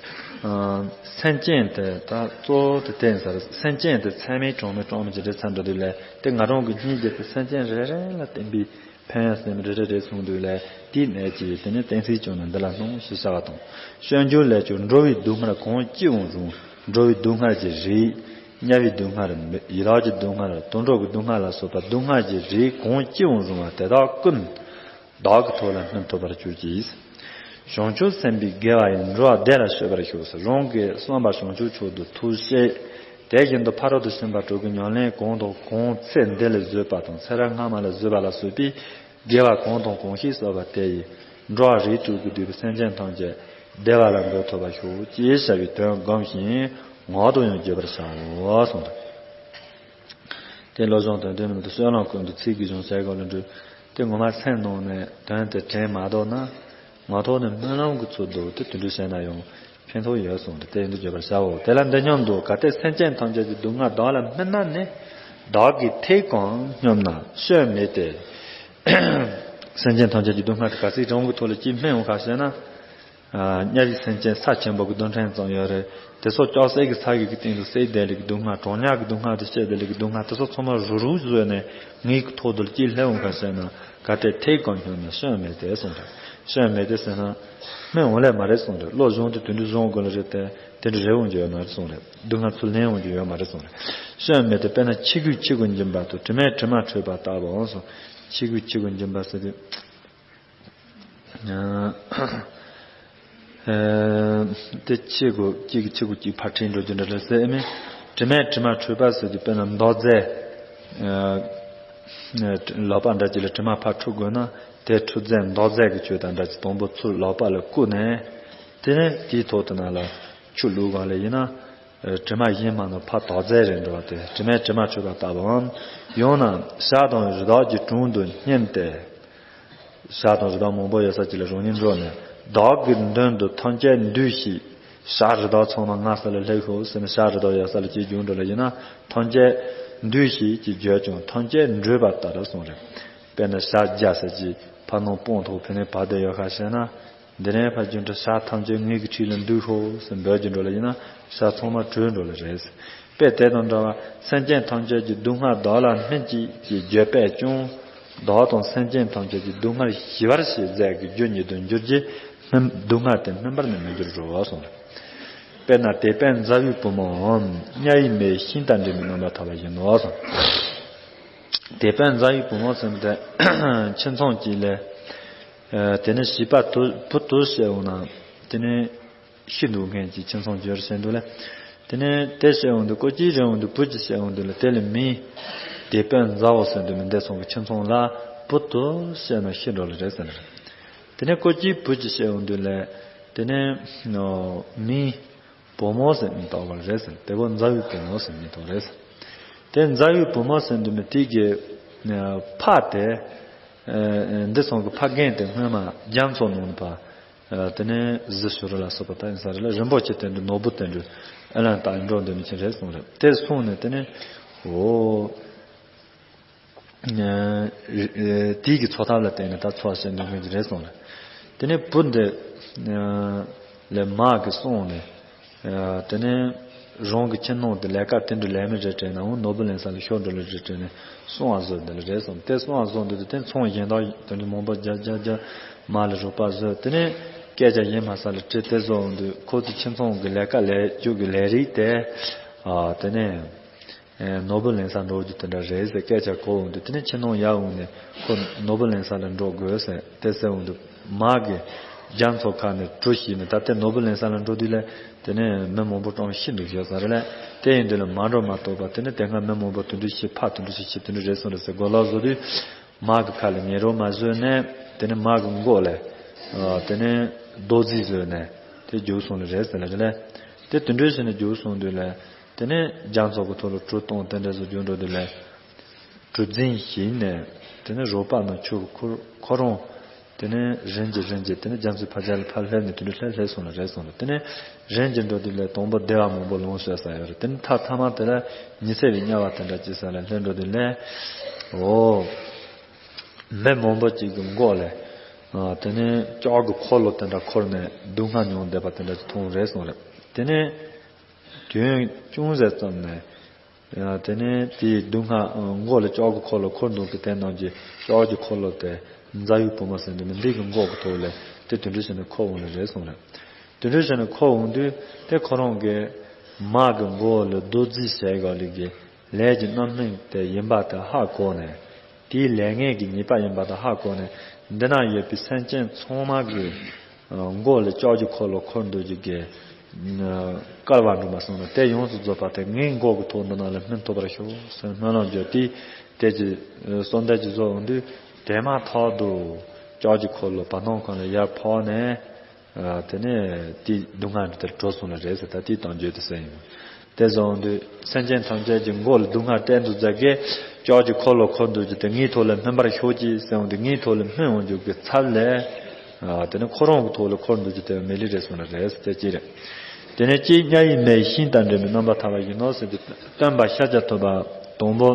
ཨ་སེམས་ཅན་དེ་ད་གཙོ་བོ་དེ་བསྟན་ཟེར། སེམས་ཅན་དེ་ཚད་མེད་གྲངས་མེད་གྲངས་མེད་ཀྱི་རེད་ཚར་འགྲོ་དུས་ལས་དེ་ང་རང་གི་སྙིང་རྗེ་དེ་སེམས་ཅན་རེ་རེ་ལ་བརྟེན་པའི་ཕན་ཡོན་སེམས་རེ་རེ་རེ་གསུངས་དུས་ལས་དེའི་གནད་ཀྱིས་དེ་ནི་གཏན་ཚིགས་ཀྱང་ནི་འདི་ལ་སྣང་ཞེས་བྱ་བ་དང་། སྤྱོད་འཇུག་ལས་ཀྱང་འགྲོ་བའི་སྡུག་བསྔལ་གང་སྐྱེ་འོང་རུང་འགྲོ་བའི་སྡུག་བསྔལ་གྱི་རིགས། དམྱལ་བའི་སྡུག་བསྔལ། ཡི་དྭགས་ཀྱི་སྡུག་བསྔལ། དུད་འགྲོ་གི་སྡུག་བསྔལ་ལ་སོགས་པ་སྡུག་བསྔལ་གྱི་རིགས་གང་སྐྱེ་འོང་རུང་བ་དེ་དག་ཀུན། བདག་གི་ཐོག་ལ་སྨིན་ཐུབ་པར་གྱུར་ཅིག་བྱང་ཆུབ་སེམས་དཔའི་དགེ་བ་ཡིས་འགྲོ་བ་བདེ་ལ་སྤྱོད་པར་ཤོག་ཟེར། རང་གི་བསམ་པ་བྱང་ཆུབ་མཆོག་ཏུ་ཐུགས་བསྐྱེད། དེ་བཞིན་དུ་ཕ་རོལ་ཏུ་ཕྱིན་པ་དྲུག་གི་ཉམས་ལེན་གང་དང་གང་ཚེ་འདི་ལ་བཟོད་པ་དང་ཚེ་རབས་སྔ་མ་ལ་བཟོད་པ་ལ་སོགས་པའི་དགེ་བ་གང་དང་གང་ཞིག་བསགས་པ་དེ་ཡིས་འགྲོ་བ་རིགས་དྲུག་གི་འདུས་པའི་སེམས་ཅན་ཐམས་ཅད་བདེ་བ་ལ་འགོད་ཐུབ་པར་ཤོག་ཅེས་བྱ་བའི་དོན་བསྒོམ་ཞིང་ངག་ཏུ་ཡང་བརྗོད་པར་བྱའོ་གསུངས་ཏོ། དེ་བློ་སྦྱོང་དོན་དོན་མི་འདུག་བསོད་ནམས་ཀུན་ཏུ་ཚིག་གིས་སྦྱོང་བྱས་གོ་ལ་འགྲུབ། དེ་ངོ་མ་སེམས་ནང་ནས་དོན་དེ་དྲན་མ་ཐུབ་ན། ངག་ཐོག་ནས་སྨོན་ལམ་གྱི་ཚུལ་དུ་དེ་དུད་འགྲོ་བྱས་ན་ཡང་ཕན་ཐོགས་ཡོད་གསུངས་ཏེ་དེ་ཡིན་དུ་བརྗོད་པར་བྱའོ། དེ་ལ་འདི་སྙམ་དུ་གལ་ཏེ་སེམས་ཅན་ཐམས་ཅད་ཀྱི་སྡུག་བསྔལ་བདག་ལ་སྨིན་ན་ནི། བདག་གིས་ཐེག་གམ་སྙམ་ན་སྐྱོན་མེད་དེ། སེམས་ཅན་ཐམས་ཅད་ཀྱི་སྡུག་བསྔལ་དེ་ག་ཚིག་གྲངས་ཀྱི་ཐོག་ལ་ཅིག་སྨིན་འོང་ཁ་ཤས་ན། དམྱལ་བའི་སེམས་ཅན་ས་ཆེན་པོ་གི་རྡུལ་ཕྲན་ཙམ་ཡོད་རེད། དེ་སོགས་ལྕགས་སྲེག་གི་ཚ་གི་གི་སྟེང་དུ་བསྲེགས་བསྡད་ལེ་གི་སྡུག་བསྔལ། གྲང་དམྱལ་གི་སྡུག་བསྔལ་དུ་སྐྱེས་བསྡད་ལེ་གི་སྡུག་བསྔལ་དེ་སོགས་ཚང་མ་རུབ་རུབ་བཟོས་ནས་ངའི་གི་ཐོག་ཏུ་ལ་ཅིག་སླེབས་འོང་ཁ་ཤས་ན་གལ་ཏེ་ཐེག་གམ་སྙམ་ན་སྐྱོན་མེད་དེ་གསུངས་རེད། སྐྱོན་མེད་དེ་ཟེར་ན་སྨིན་འོང་ལེ་མ་རེད་གསུངས་རེད། བློ་སྦྱོང་དུས་དུད་འགྲོ་སྦྱོང་དགོས་ལེ་རེད་དེ་དེ་འདྲ་རེད་འོང་རྒྱུ་ཡོད་མ་རེད་གསུངས་རེད། སྡུག་བསྔལ་ཚུར་ལེན་འོང་རྒྱུ་ཡོད་མ་རེད་གསུངས་རེད། སྐྱོན་མེད་དེ་དཔེར་ན་ཆི་གུ་ཆི་གུ་འབྱིན་པ་དང་དྲི་མས་དྲི་མ་འཁྲུད་པ་ལྟ་བུའོ་གསུངས། ཆི་གུ་ཆི་གུ་འབྱིན་པ་ཟེར་དུས། ཨ་དེ་ཆི་གུ་གཅིག་གིས་ཆི་གུ་གཅིག་ཕར་ཁྲིད་འགྲོ་རྒྱུ་འདྲ་རེད་ཟེར་ཨེ་མིན། དྲི་མས་དྲི་མ་འཁྲུད་པ་ཟེར་དུས་དཔེར་ན་མདོག་རྫས། ཨ་ལག་པ་འདྲ་གཅིག་ལ་དྲི་མ་ཕར་འཁྲུད་དགོས་ན་དེ་འཁྲུད་རྫས་མདོག་རྫས་ཀྱི་ཆོས་དང་འདྲ་གཅིག་དང་པོ་ཚུར་ལག་པ་ལ་བསྐུས་ནས་དེ་ནས་དེའི་ཐོག་ཏུ་ནང་ལ་ཆུ་བླུགས་གང་ལ་ཡིན་ན། དྲི་མ་གཞན་མ་ནོར་ཕར་དོག་རྫས་རེད་འགྲོ་བ་དེ་དྲི་མས་དྲི་མ་འཁྲུད་པ་ལྟ་བུའམ། ཡང་ན་བྱ་དང་རི་དྭགས་ཀྱི་དྲུང་དུ་སྙེམས་ཏེ། བྱ་དང་རི་དྭགས་མང་པོ་ཡོད་ས་ཅིག་ལ་རང་ཉིད་འགྲོ་ནས་བདག་གི་མདུན་དུ་ཐམས་ཅད་འདུས་ཤིག་བྱ་རི་དྭགས་ཚང་མ་ང་ས་ལ་སླེབས་ཤོག་ཟེར་ནས་བྱ་རི་དྭགས་ཡོད་ས་ལ་ཅིག་རྒྱུགས་འགྲོ་ལ་ཡིན་ན་ཐམས་ཅད་འདུས་ཤིག་ཅེས་བརྗོད་ཀྱང་ཐམས་ཅད་འདུས་པ་ལྟར་གསུངས་རེད། དཔེར་ན་བྱ་རྒྱ་ས་ཅིག་ཕ་ནང་སྤང་ཐོག་ཕི་ནས་བབས་བསྡད་ཡོད་ཁ་ཤས་ན། འདི་ནས་ཕར་རྒྱུན་དུ་བྱ་ཐམས་ཅད་ངེད་ཀྱི་ཁྲིད་ལ་འདུས་ཤོག་ཟེར་འབོད་ཀྱི་འགྲོ་ལ་ཡིན་ན་བྱ་ཚང་མ་གྲོལ་འགྲོ་ལ་རེད། དཔེ་དེ་དང་འདྲ་བ་སེམས་ཅན་ཐམས་ཅད་ཀྱི་སྡུག་བསྔལ་བདག་ལ་སྨིན་ཅིག་ཅེས་བརྗོད་པས་ཀྱང་། བདག་དང་སེམས་ཅན་ཐམས་ཅད་ཀྱི་སྡུག་བསྔལ་ཞི་བར་བྱེད་ཟེར་གྱི་རྒྱུ་ཉིད་དུ་འགྱུར་གྱི། སྡུག་བསྔལ་དེ་སྨིན་པར་ནི་མི་འགྱུར་རོ་གསུངས། དཔེར་ན་དེད་དཔོན་མཛའ་བོའི་བུ་མོའམ་དམྱལ་བའི་མེ་ཤིང་དང་འདྲེས་མའི་རྣམ་པར་ཐར་པ་ཡིན་ནོ་གསུངས། དེད་དཔོན་མཛའ་བོའི་བུ་མོ་ཟེར་དེ་ཁྱིམ་ཚང་གཅིག་ལས། དེ་ནས་བྱིས་པ་དུ་བུ་དུ་བྱས་འོང་ན་དེ་ནས་ཤི་འདུག་མཁན་གྱི་ཁྱིམ་ཚང་བརྗོད་བྱས་འདུག་ལ། དེ་ནས་དེ་བྱས་འོང་དུས་སྐོར་གཅིག་རེ་འོང་དུས་བུ་གཅིག་བྱས་འོང་དུས་ལ་དེ་ལ་མིང་དེད་དཔོན་མཛའ་བོ་ཟེར་འདུག་མི་འདས་སོང་གི་ཁྱིམ་ཚང་ལ་བུ་དུ་བྱས་ན་ཤི་འགྲོ་ལ་རེད་ཟེར་ནས། དེ་ནས་སྐོར་གཅིག་བུ་གཅིག་བྱས་འོང་དུས་ལ་དེ་ནས་མིང་བུ་མོ་ཟེར་མིང་བཏགས་པ་རེད་ཟེར། དེ་བོ་མཛའ་བོའི་བུ་མོ་ཟེར་མིང་བཏགས་རེད་ཟེར། དེ་མཛའ་བོའི་བུ་མོ་ཟེར་འདུག་མི་དེ་གི་ཕ་དེ། འདི་ཚང་གི་ཕ་རྒན་དེ་སྔོན་མ་རྒྱ་མཚོ་ནང་ནས་ཕར། དེ་ནས་གཟི་བྱུ་རུ་ལ་སོགས་པ་ད་ཡིན་ས་རེད་ལ་རིན་པོ་ཆེ་དེ་འདྲ་ནོར་བུ་དེ་འདྲ་ཨེ་ལན་ལྟ་འགྲོ་འདོད་མི་ཆེན་རེད་གསུངས་རེད། དེར་སོང་ནས་དེ་ནས་འོ། དེའི་གི་འཚོ་ཐབས་ལ་བརྟེན་ནས་ད་འཚོ་བ་བྱེད་འདོད་མཁན་གྱི་རེད་གསུངས་རེད། དེ་ནས་བུ་འདི་ལས་མ་གི་སོང་ནས། དེ་ནས་རང་གི་ཁྱིམ་ནང་དུ་ལས་ཀ་དེ་འདྲ་ལས་མི་རེ་སྤྲད་ནའང་ནོར་བུ་ལེན་ས་ལ་ཤོར་འགྲོ་ལ་རེ་སྤྲད་ནས་སོང་བ་བཟོ་འདི་ལ་རེད་གསུངས། དེ་སོང་བ་བཟོ་འདི་དུ་དེ་ཚོང་གཞན་དག་དོན་དུ་མང་པོ་རྒྱ་རྒྱ་རྒྱ་མ་ལ་རོགས་པ་བཟོས། དེ་ནས་སྐད་ཆ་ཡིན་མ་ས་ལ་དྲི་དེ་བཟོ་འོང་དུས་ཁོ་ཚོ་ཁྱིམ་ཚང་གི་ལས་ཀ་ལས་རྒྱུ་གི་ལས་རིགས་དེ་དེ་ནས་ནོར་བུ་ལེན་ས་འགྲོ་རྒྱུ་དེ་འདྲ་རེད་ཟེར་སྐད་ཆ་གོ་འོང་དུས་དེ་ནས་ཁྱིམ་ནང་ཡར་འོང་ནས་ཁོ་ནོར་བུ་ལེན་ས་ལ་འགྲོ་དགོས་ཟེར་དེ་ཟེར་འོང་དུས་མ་གི་རྒྱ་མཚོ་ཁ་ནས་གྲུ་བཞིན་ནས་ད་ལྟའི་ནོར་བུ་ལེན་ས་ལ་འགྲོ་དུས་ལས་དེ་ནས་མི་མང་པོ་གྲོངས་ཤི་འདུག་ཞོག་ས་རེད་ལ། དེ་ཡིན་དུས་ལ་མ་འགྲོ་མ་གཏོགས་པ་དེ་ནས་དེ་སྔ་མི་མང་པོ་དུད་འགྲོ་ཤི་ཕ་དུད་འགྲོ་ཤི་ཤི་དུད་འགྲོ་རེད་སོང་རེད་ཟེར་གོ་ལོག་བཟོ་དུས་མ་གི་ཁ་ལ་ཉེ་རོ་མ་བཟོས་ནས་དེ་ནས་མ་གི་མགོ་ལ་དེ་ནས་རྡོ་རྫིས་བཟོས་ནས་དེ་རྒྱུགས་སོང་ལ་རེད་ཟེར་ལ་རེད་ལ། དེ་དུད་འགྲོ་ཤི་ནས་རྒྱུགས་སོང་དུས་ལ་དེ་ནས་རྒྱ་མཚོ་གི་ཐོག་ལ་གྲུ་གཏོང་དེ་འདྲ་བཟོ་རྒྱུགས་འགྲོ་དུས་ལ། གྲུ་འཛིན་ཞིག་ནས་དེ་ནས་རོགས་པ་ནང་ཆུ་ཁོ་ཁོ་རང་དེ་ནས་རིན་གྱིས་རིན་གྱིས་དེ་ནས་རྒྱ་མཚོའི་ཕར་རྒྱ་ལ་ཕར་སླེབས་ནས་དེ་འདྲ་སླེབས་སླེབས་སོང་ལ་རེད་སོང་ལ། དེ་ནས་རིན་གྱིས་འགྲོ་དུས་ལ་དང་པོ་བདེ་བ་མང་པོ་ལོངས་སྤྱོད་ས་ཡོད་རེད། དེ་ནས་ཐ་ཐ་མ་དེ་ལ་ཉི་ཚེ་བའི་དམྱལ་བ་དེ་འདྲ་སྐྱེ་ས་ལ་སླེབས་འགྲོ་དུས་ལ་འོ། མི་མང་པོ་ཅིག་གི་མགོ་ལ་དེ་ནས་ལྕགས་ཀྱི་འཁོར་ལོ་དེ་འདྲ་འཁོར་ནས་སྡུག་བསྔལ་མྱོང་བསྡད་པ་དེ་འདྲ་ཅིག་མཐོང་རེད་སོང་རེད། དེ་ནས་དུས་ཡུན་ཅུང་ཟད་ཙམ་ནས། དེ་ནས་དེའི་སྡུག་བསྔལ་མགོ་ལ་ལྕགས་ཀྱི་འཁོར་ལོ་འཁོར་འདུག་གི་དེ་རྣམས་ཀྱི་ལྕགས་ཀྱི་འཁོར་ལོ་དེ་མཛའ་བོའི་བུ་མོ་ཟེར་འདུག་མི་འདི་གི་མགོ་གི་ཐོག་ལ་དེ་དུད་འགྲོ་བྱས་ནས་འཁོར་འོང་ནི་རེད་གསུངས་རེད། དུད་འགྲོ་བྱས་ནས་འཁོར་འོང་དུས་དེ་ཁོ་རང་གི་མ་གི་མགོ་ལ་རྡོ་རྫིས་བྱས་ག་ལི་གི་ལས་ཀྱི་རྣམ་སྨིན་དེ་ཡིན་པ་དེ་ཧ་གོ་ནས། དེའི་ལས་ངན་གྱི་ཉེས་པ་ཡིན་པ་དེ་ཧ་གོ་ནས་འདི་ན་ཡོད་པའི་སེམས་ཅན་ཚང་མ་གི་མགོ་ལ་ལྕགས་ཀྱི་འཁོར་ལོ་འཁོར་འདུག་རྒྱུ་གི་བསྐལ་བ་འགྲོ་མ་སོང་ན་དེ་ཡོངས་སུ་རྫོགས་པ་དེ་ངའི་མགོ་གི་ཐོག་འདི་ན་ལ་སྨིན་ཐུབ་པར་ཤོག་ཟེར་སྨོན་ལམ་བརྗོད་དེ་དེ་ཀྱི་གསོལ་འདེབས་ཀྱི་བཟོ་འོང་དུས་དེ་མ་ཐག་ཏུ་ལྕགས་ཀྱི་འཁོར་ལོ་བར་སྣང་ཁོང་ལ་ཡར་ཕོག་ནས། དེ་ནས་དེའི་སྡུག་བསྔལ་འདི་དེར་གྲོལ་སོང་ལ་རེད་ཟེར་ད་དེའི་དོན་བརྗོད་དེ་ཟེར་ཡིན། དེ་ཟེར་འོང་དུས་སེམས་ཅན་ཐམས་ཅད་ཀྱི་མགོ་ལ་སྡུག་བསྔལ་སྤྲད་འདུག་ཟེར་གི་ལྕགས་ཀྱི་འཁོར་ལོ་འཁོར་འདུག་རྒྱུ་དེ་ངའི་ཐོག་ལ་སྨིན་པར་ཤོག་ཅིག་ཟེར་འོང་དུས་ངའི་ཐོག་ལ་སྨིན་འོང་རྒྱུ་གི་ཚབ་ལས། དེ་ནས་ཁོ་རང་གི་ཐོག་ལ་འཁོར་འདུག་རྒྱུ་དེ་མི་ལི་རེད་སོང་ལ་རེད་ཟེར་ཅི་རེད། དེ་ནས་ཅི་དམྱལ་བའི་མེ་ཤིང་དང་འདྲེས་པའི་རྣམ་པར་ཐར་པ་ཡིན་ནོ་ཟེར་དུས་སྟོན་པ་ཤཱཀྱ་ཐུབ་པ་དང་པོ།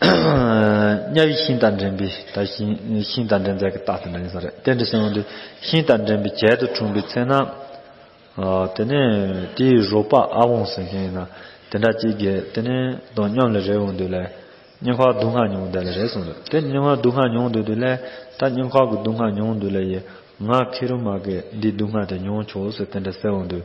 དམྱལ་བའི་ཤིང་དང་འདྲེན་པའི་ད་ཤིང་ཤིང་དང་འདྲེན་མཛད་ཀྱི་རྟགས་དེ་འདྲ་ཡིན་ས་རེད། དེ་འདྲ་ཟེར་ཡོང་དུས་ཤིང་དང་འདྲེན་པའི་གྱད་དུ་འཁྲུངས་པའི་ཚེ་ན། དེ་ནས་དེའི་རོགས་པ་ཨ་བོང་ཟེར་མཁན་ཡིན་ན་དེ་འདྲ་གཅིག་གིས་དེ་ནས་དང་མཉམ་ལ་རེད་འོང་དུས་ལས་སྙིང་ཁར་སྡུག་བསྔལ་མྱོང་དེ་ལ་རེད་གསུངས་རེད། དེ་སྙིང་ཁར་སྡུག་བསྔལ་མྱོང་དུས་དུས་ལས་ད་སྙིང་ཁར་གི་སྡུག་བསྔལ་མྱོང་དུས་ལས་ཡིན། ང་ཁེ་རུ་མ་གི་འདི་སྡུག་བསྔལ་དེ་མྱོང་ཆོག་ཟེར་དེ་འདྲ་ཟེར་འོང་དུས།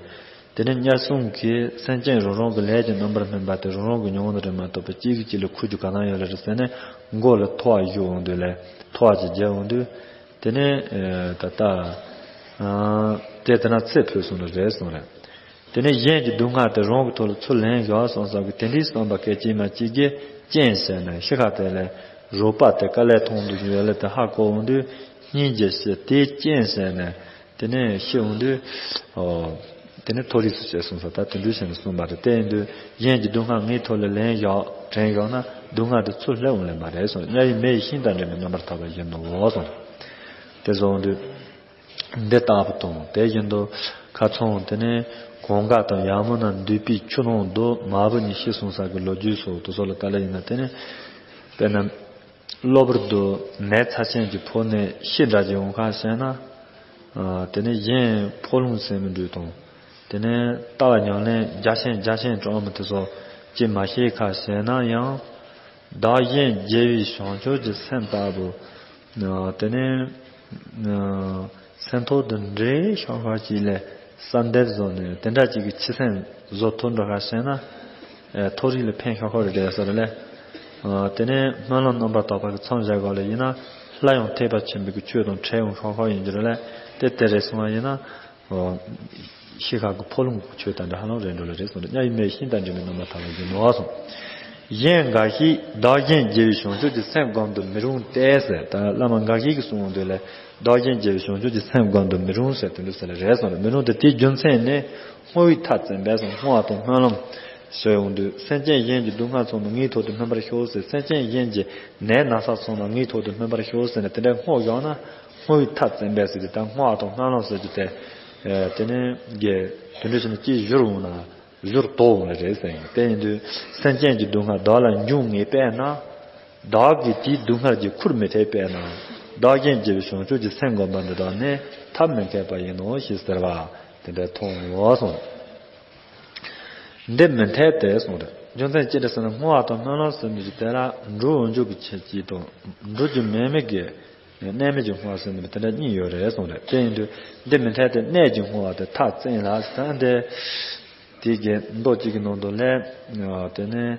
དེ་ནས་དམྱལ་སྲུང་གིས་སེམས་ཅན་རང་རང་གི་ལས་ཀྱི་རྣམ་པར་སྨིན་པ་དེ་རང་རང་གི་མྱོང་ནི་རེད་མ་གཏོགས་པ་གཅིག་གིས་གཅིག་ལ་འཁུ་རྒྱུ་ག་ན་ཡོད་ལ་རེད་ཟེར་ནས་མགོ་ལ་ཐོ་བ་གཞུ་འོང་དུས་ལས་ཐོ་བ་ཅིག་རྒྱབ་འོང་དུས། དེ་ནས་ད་ལྟ་དེ་དེ་ན་ཚེ་འཕོས་སོང་ནི་རེད་གསུངས་རེད། དེ་ནས་གཞན་གྱི་སྡུག་བསྔལ་དེ་རང་གི་ཐོག་ལ་ཚུར་ལེན་བཞག་སོང་ཙང་གི་དེ་འདྲའི་བསམ་པ་སྐད་ཅིག་མ་གཅིག་གིས་རྐྱེན་བྱས་ནས་ཤི་ཁ་དེ་ལས་རོགས་པ་དེ་དཀའ་ལས་མཐོང་དུ་ཡོད་ལ་དེ་ཧ་གོ་འོང་དུས་སྙིང་རྗེ་ཞེས་དེའི་རྐྱེན་བྱས་ནས་དེ་ནས་ཤི་འོང་དུས། དེ་ནས་མཐོ་རིས་སུ་སྐྱེས་སོང་ས་ད་དེ་འདྲའི་བྱས་ནས་གསུངས་པ་རེད། དེ་ཡིན་དུས་གཞན་གྱི་སྡུག་བསྔལ་ངའི་ཐོག་ལ་ལེན་བཞག་དྲན་བཞག་ན་སྡུག་བསྔལ་དེ་ཚུར་སླེབས་འོང་ལེ་མ་རེད་གསུངས། དམྱལ་བའི་མེ་ཡི་ཤིང་དང་འདྲེས་པའི་རྣམ་པར་ཐར་པ་ཡིན་ནོ་གསུངས། དེ་གསུངས་དུས། འདི་ལྟ་བུ་དང་དེ་བཞིན་དུ་ཁ་ཚང་དེ་ནས་གངྒཱ་དང་ཡ་མུ་ན་འདུས་པའི་ཆུ་ནང་དུ་མ་བུ་གཉིས་ཤི་སོང་ས་གི་ལོ་རྒྱུས་སོགས་དེ་ཚོ་ལ་ལྟ་ལ་ཡིན་ན་དེ་ནས་དཔེར་ན་གློ་བུར་དུ་ནད་ཚབས་ཆེན་གྱིས་ཕོག་ནས་ཤི་འདྲ་ཅིག་འོང་ཁ་བཤད་ན་ དེ་ནས་གཞན་འཕོ་ལྷུང་ཟེར་མི་འདྲ་དང་། དེ་ནས་ལྟ་བ་ཉམས་ལེན་རྒྱ་ཆེན་རྒྱ་ཆེན་གྲོགས་མི་དེ་ཚོ་ཅིག་མ་ཤེས་ཁ་བྱས་ན་ཡང་། བདག་གཞན་བརྗེ་བའི་བྱང་ཆུབ་ཀྱི་སེམས་ལྟ་བུ། དེ་ནས་སེམས་ཐོག་ཏུ་འདྲེས་ཤོག་ཤོག་ཅིག་ལས་བསམ་འདས་བཟོ་ནས་དེ་འདྲ་ཅིག་གི་ཆི་སེམས་བཟོ་ཐུབ་འགྲོ་ཁ་བྱས་ན། མཐོ་རིས་ལ་ཕན་ཤོག་ཤོག་རེད་ཟེར་ལས། དེ་ནས་སྨོན་ལམ་རྣམ་པར་དག་པ་གི་མཚམས་བཞག་གོ་ལ་ཡིན་ན། སླར་ཡང་ཐེག་པ་ཆེན་པོའི་གི་ཆོས་དང་འཕྲད་ཡོང་ཤོག་ཤོག་ཡིན་རྒྱུ་རེད་ལས། དེ་དེ་རེད་སོང་བ་ཡིན་ན། ཤི་ཁ་གི་འཕོ་ལྷུང་གི་ཆོས་དང་འདྲ་ཧ་ལམ་རེད་འགྲོ་ལ་རེད་སོང་རེད། གཉའ་ཡི་མེ་ཤིང་དང་འདྲ་མི་རྣམ་པར་ཐར་པ་ཡིན་ནོ་སོང་། གཞན་འགའ་ཞིག་བདག་གཞན་བརྗེ་བའི་བྱང་ཆུབ་ཀྱི་སེམས་སྒོམ་དུ་མི་རུང་སྟེ་ཟེར། ད་བླ་མ་འགའ་ཞིག་གིས་གསུངས་འདུག་ལས། བདག་གཞན་བརྗེ་བའི་བྱང་ཆུབ་ཀྱི་སེམས་སྒོམ་དུ་མི་རུང་ཟེར་དེ་འདུག་ཟེར་ལ་རེད་སོང་རེད། མི་རུང་སྟེ་དེའི་རྒྱུ་མཚན་ནི། བསྔོ་བའི་མཐའ་བཙེམས་པས་སོང་། བསྔོ་བ་དང་སྨོན་ལམ་ཞུ་ཡོང་དུས། སེམས་ཅན་གཞན་གྱི་སྡུག་བསྔལ་ཚང་མ་ངའི་ཐོག་ཏུ་སྨིན་པར་ཤོག་ཟེར། སེམས་ཅན་གཞན་གྱི་ནད་ན་ཚ་ཚང་མ་ངའི་ཐོག་ཏུ་སྨིན་པར་ཤོག་ཟེར་ནས་དེ་འདྲའི་བསྔོ་བཞག་ན། བསྔོ་བའི་མཐའ་བཙེམས་པས་ཟེར་དུས་ད་བསྔོ་བ་དང་སྨོན་ལམ་ཟེར་རྒྱུ་དེ། དེ་ནས་དགེ་དེ་འདྲ་བྱས་ན་ཅིག་བཞུར་འོང་ན་བཞུར་དོ་འོང་ལ་རེད་ཟེར། དེ་ཡིན་དུས་སེམས་ཅན་གྱི་སྡུག་བསྔལ་བདག་ལ་འབྱུང་ངེས་པས་ན། བདག་གིས་དེའི་སྡུག་བསྔལ་གྱི་ཁུར་མི་ཐེག་པས་ན། བདག་གཞན་བརྗེ་བའི་བྱང་ཆུབ་ཀྱི་སེམས་སྒོམ་པ་འདི་དག་ནི་ཐབས་མི་མཁས་པ་ཡིན་ནོ་ཞེས་ཟེར་བ་དེ་འདྲ་མཐོང་ངོ་གསུངས། འདི་མི་འཐད་དེ་གསུངས་རེད། རྒྱུ་མཚན་ཅི་རེད་ཟེར་ན་བསྔོ་བ་དང་སྨོན་ལམ་ཟེར་མི་ཞིག་དེ་ལ་འགྲོ་འོང་འཇུག་གི་ཆེད་ཀྱི་དང་འགྲོ་རྒྱུ་མེད་མི་གི་གནས་མེད་ཀྱི་བསྔོ་བ་ཟེར་ནི་དེ་འདྲ་གཉིས་ཡོད་རེད་གསུངས་རེད། དེ་ཡིན་དུས་འདི་མི་འཐད་དེ་གནས་ཀྱི་བསྔོ་བ་དེ་མཐའ་བཙན་ལ་ཟེར་འདི། དེ་གི་མདོ་གཅིག་གི་ནང་དུ་ལས། དེ་ནས།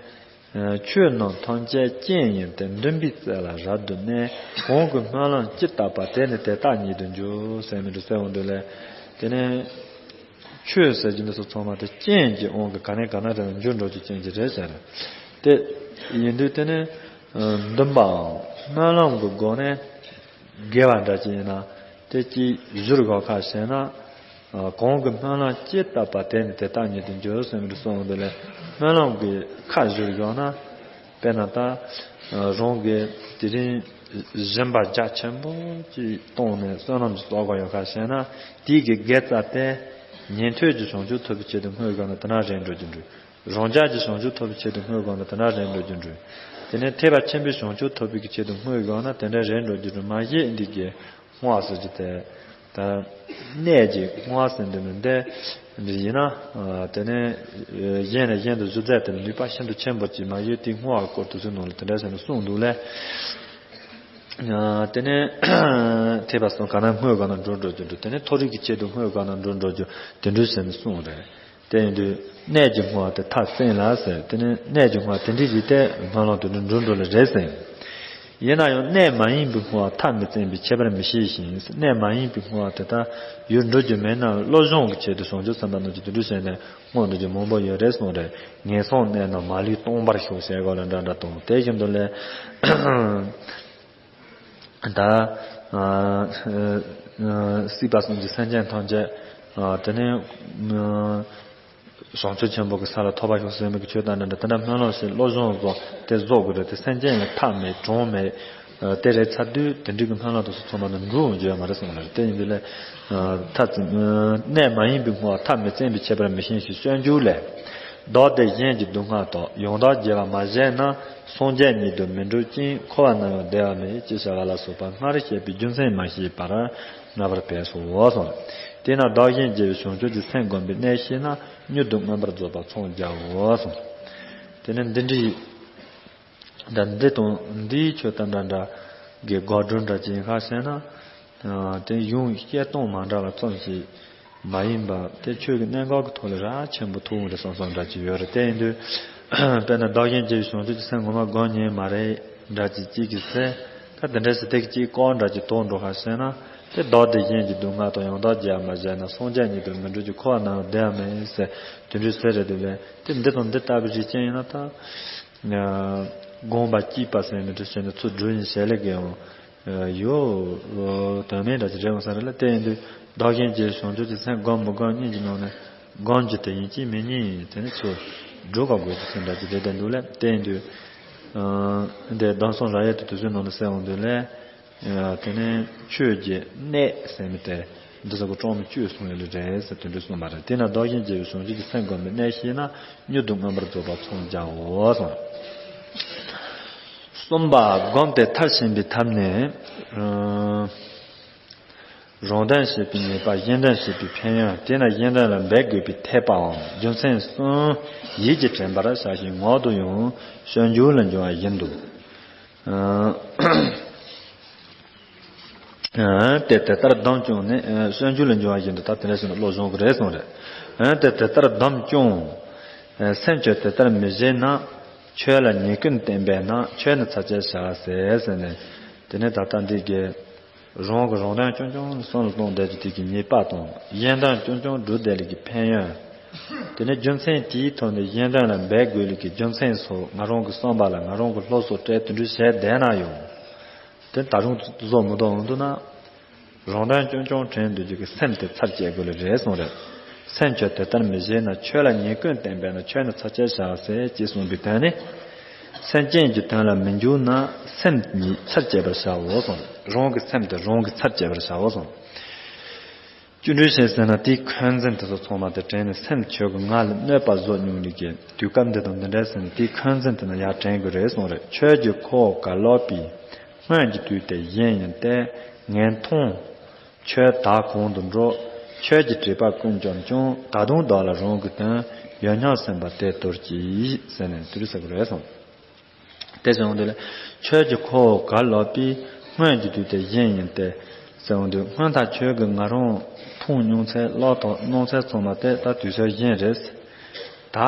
ཆོས་རྣམས་ཐམས་ཅད་རྐྱེན་ཡིན་ཏེ། འདུན་པའི་རྩེ་ལ་རབ་ཏུ་གནས། གང་གི་སྨོན་ལམ་ཇི་ལྟ་བ། དེ་ནི་དེ་དག་ཉིད་དུ་འགྱུར། ཟེར་མི་འདྲ་ཟེར་འོང་དུས་ལས། དེ་ནས་ཆོས་ཟེར་རྒྱུ་འདི་ཚོ་ཚང་མ་དེ་རྐྱེན་གྱིས་དབང་གིས་ག་ནས་ག་ནས་དེ་ལ་འགྱུར་འགྲོ་རྒྱུ་རྐྱེན་གྱིས་རེད་ཟེར། དེ་ཡིན་དུས་དེ་ནས་འདུན་པའམ་སྨོན་ལམ་གྱི་སྒོ་ནས། དགེ་བ་འདྲ་ཅིག་ཡིན་ན་དེ་ཅིག་བཞུར་དགོས་ཁ་བྱས་ན། གང་གི་སྨོན་ལམ་ཇི་ལྟ་བ། དེ་ནི་དེ་དག་ཉིད་དུ་འགྱུར། ཟེར་མི་འདྲ་གསུངས་འདུག་ལས། སྨོན་ལམ་གྱི་ཁ་བཞུར་ཡོང་ན། དཔེར་ན་ད། རང་གི་དེ་རིང་སྦྱིན་པ་རྒྱ་ཆེན་པོ་ཅིག་བཏང་ནས་བསོད་ནམས་ཀྱི་བསགས་པ་ཡོད་ཁ་བྱས་ན། དེའི་གི་དགེ་རྩ་དེ་ཉན་ཐོས་ཀྱི་བྱང་ཆུབ་ཐོབ་པའི་ཆེད་དུ་བསྔོས་དགོས་ན་དེ་ན་རན་འགྲོ་རྒྱུ་འདུག་རང་རྒྱལ་གྱི་བྱང་ཆུབ་ཐོབ་པའི་ཆེད་དུ་བསྔོས་དགོས་ན་དེ་འདྲ་རན་འགྲོ་རྒྱུ་འགྲོ། དེ་ནས་ཐེག་པ་ཆེན་པོའི་བྱང་ཆུབ་ཐོབ་པའི་ཆེད་དུ་བསྔོས་དགོས་ན་དེ་འདྲ་རན་འགྲོ་རྒྱུ་འགྲོ། མ་གཞི་འདི་གི་བསྔོ་བ་ཟེར་རྒྱུ་དེ། ད་གནས་ཀྱི་བསྔོ་བ་ཟེར་འདི་མི་འདི་འདི་ཡིན་ན། དེ་ནས་གཞན་ནས་གཞན་དུ་བཞུགས་མཛད་དེ་ལ་ནུས་པ་ཤིན་ཏུ་ཆེན་པོ་ཅིག་མ་གཞི་དེའི་བསྔོ་བ་སྐོར་དུ་ཚུལ་ནང་ལ་དེ་འདྲ་ཟེར་ནས་གསུངས་འདུག་ལས། དེ་ནས་ཐེག་པ་གསུམ་ག་ན་བསྔོས་ག་ན་འགྲོ་འགྲོ་རྒྱུ་འགྲོ། དེ་ནས་མཐོ་རིས་ཀྱི་ཆེད་དུ་བསྔོས་ག་ན་འགྲོ་འགྲོ་རྒྱུ་དེ་འདྲ་ཟེར་ནས་གསུངས་རེད། དེ་ཡིན་དུས་གནས་ཀྱི་བསྔོ་བ་དེ་མཐའ་བཙན་ལ་ཟེར། དེ་ནི་གནས་ཀྱི་བསྔོ་བ་དེ་འདྲའི་རིགས་དེ་སྨོན་ལམ་དུ་འགྲོ་འགྲོ་ལ་རེད་ཟེར། ཡིན་ན་ཡང་གནས་མ་ཡིན་པའི་བསྔོ་བ་མཐའ་མི་བཙན་པས་ཁྱད་པར་མི་ཤེས་ཤིང་། གནས་མ་ཡིན་པའི་བསྔོ་བ་དེ་དག་ཡུལ་འགྲོ་རྒྱུ་མེད་ན་བློ་སྦྱོང་གི་ཆེད་དུ་བྱང་ཆུབ་སེམས་དཔའ་རྣམས་ཀྱིས་དེ་འདྲ་བྱས་ནས་བསྔོ་འགྲོ་རྒྱུ་མང་པོ་ཡོད་རེད་གསུངས་རེད། ངན་སོང་གནས་རྣམས་མ་ལུས་སྟོང་པར་ཤོག་ཟེར་གོ་ལ་འདྲ་འདྲ་དང་དེ་བཞིན་དུ་ལས། ད། སྲིད་པ་གསུམ་གྱི་སེམས་ཅན་ཐམས་ཅད། དེ་ནས། བྱང་ཆུབ་ཆེན་པོ་གི་ས་ལ་ཐོབ་པར་ཤོག་ཟེར་མི་གི་ཆོས་དང་འདྲ་འདྲ་དེ་འདྲ་སྨོན་ལམ་ཞིག་བློ་སྦྱོང་བཟོ་དེ་བཟོ་དགོས་རེད། དེ་སེམས་ཅན་ལ་ཐབས་མེད་གྲོང་མེད། དེ་རེད་ཚར་དུས་དེ་འདྲའི་གི་སྨོན་ལམ་དུ་སོང་ཚང་མ་དང་འགྲུབ་འོང་རྒྱུ་ཡོད་མ་རེད་གསུངས་ལ་རེད། དེ་ཡིན་དུས་ལས། ཐབས་གནས་མ་ཡིན་པའི་བསྔོ་བ་མཐའ་མི་བཙན་པས་ཁྱད་པར་མི་ཤེས་ཤིང་སྤྱོད་འཇུག་ལས། བདག་བདེ་གཞན་གྱི་སྡུག་བསྔལ་དག་ཡང་དག་བརྗེ་བར་མ་བྱས་ན། སངས་རྒྱས་ཉིད་དུ་མི་འགྲུབ་ཅིང་། འཁོར་བ་ན་ཡང་བདེ་བ་མེད། ཅེས་བྱ་བ་ལ་སོགས་པ་སྔར་བཤད་པའི་རྒྱུ་མཚན་མ་ཤེས་པར་སྔ་བར་བས་སོ་གསུངས། དེས་ན་བདག་གཞན་བརྗེ་བའི་བྱང་ཆུབ་ཀྱི་སེམས་བསྒོམས་པའི་གནད་ཤེས་ན་མྱུར་དུ་མངོན་པར་རྫོགས་པ་འཚང་རྒྱའོ་གསུངས། དེ་ནས་འདི་འདྲའི་ད་འདི་དང་འདིའི་ཆོས་དང་འདྲ་འདྲ་གི་དགག་སྒྲུབ་འདྲ་ཅིག་ཡིན་ཁ་ཟེར་ན། དེ་གཞུང་བཤད་སྟངས་མ་འདྲ་བ་ཙམ་ཞིག་མ་ཡིན་པ་དེ་ཆོས་ཀྱི་གནད་འགག་གི་ཐོག་ལ་རག་ཆེན་པོ་ཐུག་འོང་རེད་བསམ་བསམ་འདྲ་ཅིག་ཡོད་རེད། དེ་ཡིན་དུས་དཔེར་ན་བདག་གཞན་བརྗེ་བའི་བྱང་ཆུབ་ཀྱི་སེམས་ངོ་མ་སྒོམ་ཉན་མ་རེད་འདྲ་ཅིག་གཅིག་གིས་ཟེར། ད་དེ་འདྲ་ཟེར་དེ་གཅིག་ཀོ་འདྲ་ཅིག་དོག་འགྲོ་ཁ་ཟེར་ན། དེ་བདག་བདེ་གཞན་གྱི་སྡུག་བསྔལ་དང་ཡང་དག་བརྗེ་བར་མ་བྱས་ན། སངས་རྒྱས་ཉིད་དུ་མི་འགྲུབ་ཅིང་། འཁོར་བ་ན་ཡང་བདེ་བ་མེད་ཟེར་དེ་འདྲ་ཟེར་རེད་འདུག་ལས། དེ་འདི་དང་འདི་ལྟ་བུའི་རིགས་ཅན་ཡིན་ན་ད། དགོངས་པ་གཅིག་པ་ཟེར་མི་འདྲ་བྱས་ནས་ཚུར་སྒྲུབ་ཡིན་ཞལ་ལས་ཀྱི་ཡང་། ཡོད། དོན་མེད་འདྲ་ཅིག་རེད་འོང་ས་རེད་ལ། དེ་ཡིན་དུས་བདག་གཞན་བརྗེ་བའི་བྱང་ཆུབ་ཀྱི་སེམས་སྒོམ་མི་སྒོམ་གཉིས་ཀྱི་ནང་ནས་སྒོམ་རྒྱུ་དེ་ཡིན་གཅིག་མིན་གཉིས་དེ་ནི་ཚུར་སྒྲུབ་པ་དགོས་ཀྱི་ཚུལ་འདྲ་ཅིག་རེད་བསྡད་འདུག་ལ། དེ་ཡིན་དུས་འདི་གདམས་ཟབ་རབ་དབྱེ་གི་དུས་ཚོད་ནང་ལ་གསལ་འོང་དུས་ལས། དེ་ནས་ཆོས་ཀྱི་གནད་ཟེར་མི་དེ་འདི་ཚོ་གི་གྲངས་མི་བཅུ་གསུངས་ཡོད་ལེ་རེད་ཟེར་དེ་འདྲ་གསུངས་པ་རེད། དེས་ན་བདག་གཞན་བརྗེ་བའི་བྱང་ཆུབ་ཀྱི་སེམས་སྒོམ་པའི་གནད་ཤེས་ན་མྱུར་དུ་མངོན་པར་རྫོགས་པ་འཚང་རྒྱའོ་གསུངས། གསུམ་པ་སྒོམ་སྟེ་མཐར་ཕྱིན་པའི་ཐབས་ནི། རང་དོན་བྱེད་པའི་ཉེས་པ། གཞན་དོན་བྱེད་པའི་ཕན་ཡོན། དེས་ན་གཞན་དོན་ལ་འབད་དགོས་པའི་འཐད་པའམ། རྒྱུ་མཚན་གསུམ་ཡིད་ཀྱིས་དྲན་པར་བྱ་ཞིང་། ངག་ཏུ་ཡང་སྤྱོད་འཇུག་ལ་འབྱུང་བ་བཞིན་དུ། ཨ་ཏེ་དེ་ལྟར་བསྡམས་ཀྱང་ནི། ཨ་སྤྱོད་འཇུག་ལ་འབྱུང་བ་བཞིན་དུ། ད་དེ་འདྲ་ཞིག་ན་བློ་སྦྱོང་གི་རེད་གསུངས་རེད། ཨ་ཏེ་དེ་ལྟར་བསྡམས་ཀྱང་། ཨ་སེམས་ཀྱིས་དེ་ལྟར་མི་བྱེད་ན། ཆོས་ལ་ཉེས་ཀུན་བསྟན་པས་ན། ཆོས་ནི་ཚར་བཅད་བྱ་ཟེར་ཟེར་ནས། དེ་ནས་ད་ལྟ་འདི་གི་རང་གི་རང་དོན་རྐྱང་རྐྱང་ལ་བསམ་བློ་གཏོང་བསྡད་རྒྱུ་དེ་གི་ཉེས་པ་དང་། གཞན་དོན་རྐྱང་རྐྱང་སྒྲུབ་བསྡད་ལུགས་ཀྱི་ཕན་ཡོན། དེ་ནས་རྒྱུ་མཚན་དེའི་ཐོག་ནས་གཞན་དོན་ལ་འབད་དགོས་ལུགས་ཀྱི་རྒྱུ་མཚན་སོགས། ང་རང་གི་བསམ་པ་ལ་ང་རང་གི་སློབ་གསོ་སྤྲད་དེ་འདྲ་བྱས་བསྡད་ན་ཡང་། དེ་ད་རུང་བཟོ་མི་ཐུབ་འོང་འདུག་ན། རང་དོན་རྐྱང་རྐྱང་དྲན་འདུག་རྒྱུ་གི་སེམས་དེ་ཚར་བཅད་དགོས་ལེ་རེད་གསུངས་རེད། སེམས་ཀྱིས་དེ་ལྟར་མི་བྱེད་ན། ཆོས་ལ་ཉེས་ཀུན་བསྟན་པས་ན། ཆོས་ནི་ཚར་བཅད་བྱ་ཟེར་ཅེས་གསུངས་པའི་དོན་ནི། སེམས་ཅན་གྱི་དོན་ལ་མི་འཇུག་ན། སེམས་ཉིད་ཚར་བཅད་པར་བྱའོ་གསུངས། རང་གི་སེམས་དེ་རང་གིས་ཚར་བཅད་པར་བྱའོ་གསུངས། བཅུ་འདྲུ་བྱས་ཟེར་ན། དེའི་འཁོན་འཛིན་དེ་ཚོ་ཚང་མ་དེ་དྲན་ནས། སེམས་ཁྱོད་ཀྱིས་ང་ལ་གནོད་པ་བཟོ་མྱོང་ལུགས་ཀྱི་དུས་སྐབས་འདི་དང་འདི་འདྲ་ཟེར་ནས། དེའི་འཁོན་འཛིན་དེ་ན་ཡར་དྲན་དགོས་རེད་གསུངས་རེད། ཁྱོད་ཀྱིས་ཁོ་བོ་ག་ལོག་པའི། སྔོན་གྱི་དུས་དེ་གཞན་ཡིན་ཏེ། ངས་མཐོང་། ཁྱོད་ད་གང་དུ་འགྲོ། ཁྱོད་ཀྱི་དྲེགས་པ་ཀུན་བཅོམ་ཀྱང་། ད་དུང་བདག་ལ་རང་གི་དོན། ཡོད་སྙམ་སེམས་པ་དེ་དོར་གྱིས་ཟེར་ནས་དེ་འདྲ་ཟེར་གི་རེད་གསུངས། དེ་ཟེར་འོང་དུས་ལ། ཁྱོད་ཀྱིས་ཁོ་བོ་ག་ལོག་པའི། སྔོན་གྱི་དུས་དེ་གཞན་ཡིན་ཏེ། ཟེར་འོང་དུས། སྔོན་ད་ཁྱོད་ཀྱིས་ང་རང་མཐོང་མྱོང་ཚད། ཀློག་དང་གནང་ཚད་ཚང་མ་དེ་ད་དུས་ཚོད་གཞན་རེད། ད་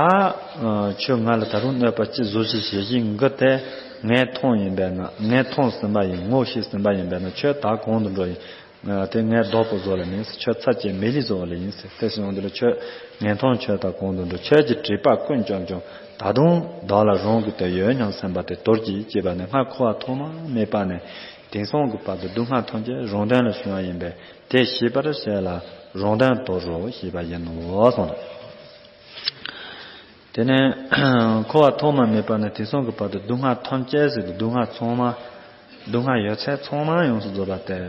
ཁྱོད་ང་ལ་ད་རུང་གནོད་པ་ཅི་བཟོ་ཅི་བྱེད་བཞིན་གི་དེ། ངས་མཐོང་ཡིན་པས་ན། ངས་མཐོང་ཟིན་པ་ཡིན། ངོ་ཤེས་ཟིན་པ་ཡིན་པས་ན། ཁྱོད་ད་གང་དུ་འགྲོ་ཡིན། དེ་ངས་རྡོག་པོ་བཟོ་ལ་མིན། ཁྱོད་ཚར་བཅད་མེད་ལུགས་བཟོ་ལ་ཡིན། དེ་སོང་དུས་ལ་ཁྱོད། ངས་མཐོང་ཁྱོད་ད་གང་དུ་འགྲོ། ཁྱོད་ཀྱི་དྲེགས་པ་ཀུན་བཅོམ་ཀྱང་། ད་དུང་བདག་ལ་རང་གི་དོན། ཡོད་སྙམ་སེམས་པ་དེ་དོར་གྱིས་ཅེས་པ་ནི། སྔར་འཁོར་བ་ཐོག་མ་མེད་པ་ནས་དེང་སང་གི་བར་དུ་སྡུག་བསྔལ་ཐམས་ཅད་རང་དོན་ལ་བྱུང་བ་ཡིན་པས། དེ་ཤེས་པར་བྱས་ལ་རང་དོན་དོར་རོ་ཞེས་པ་ཡིན་ནོ་གསུངས། དེ་ནས་འཁོར་བ་ཐོག་མ་མེད་པ་ནས་དེང་སང་གི་བར་དུ་སྡུག་བསྔལ་ཐམས་ཅད་ཟེར་དུས། སྡུག་བསྔལ་ཚང་མ། སྡུག་བསྔལ་ཡོད་ཚད་ཚང་མ་ཡོངས་སུ་རྫོགས་པ་དེ།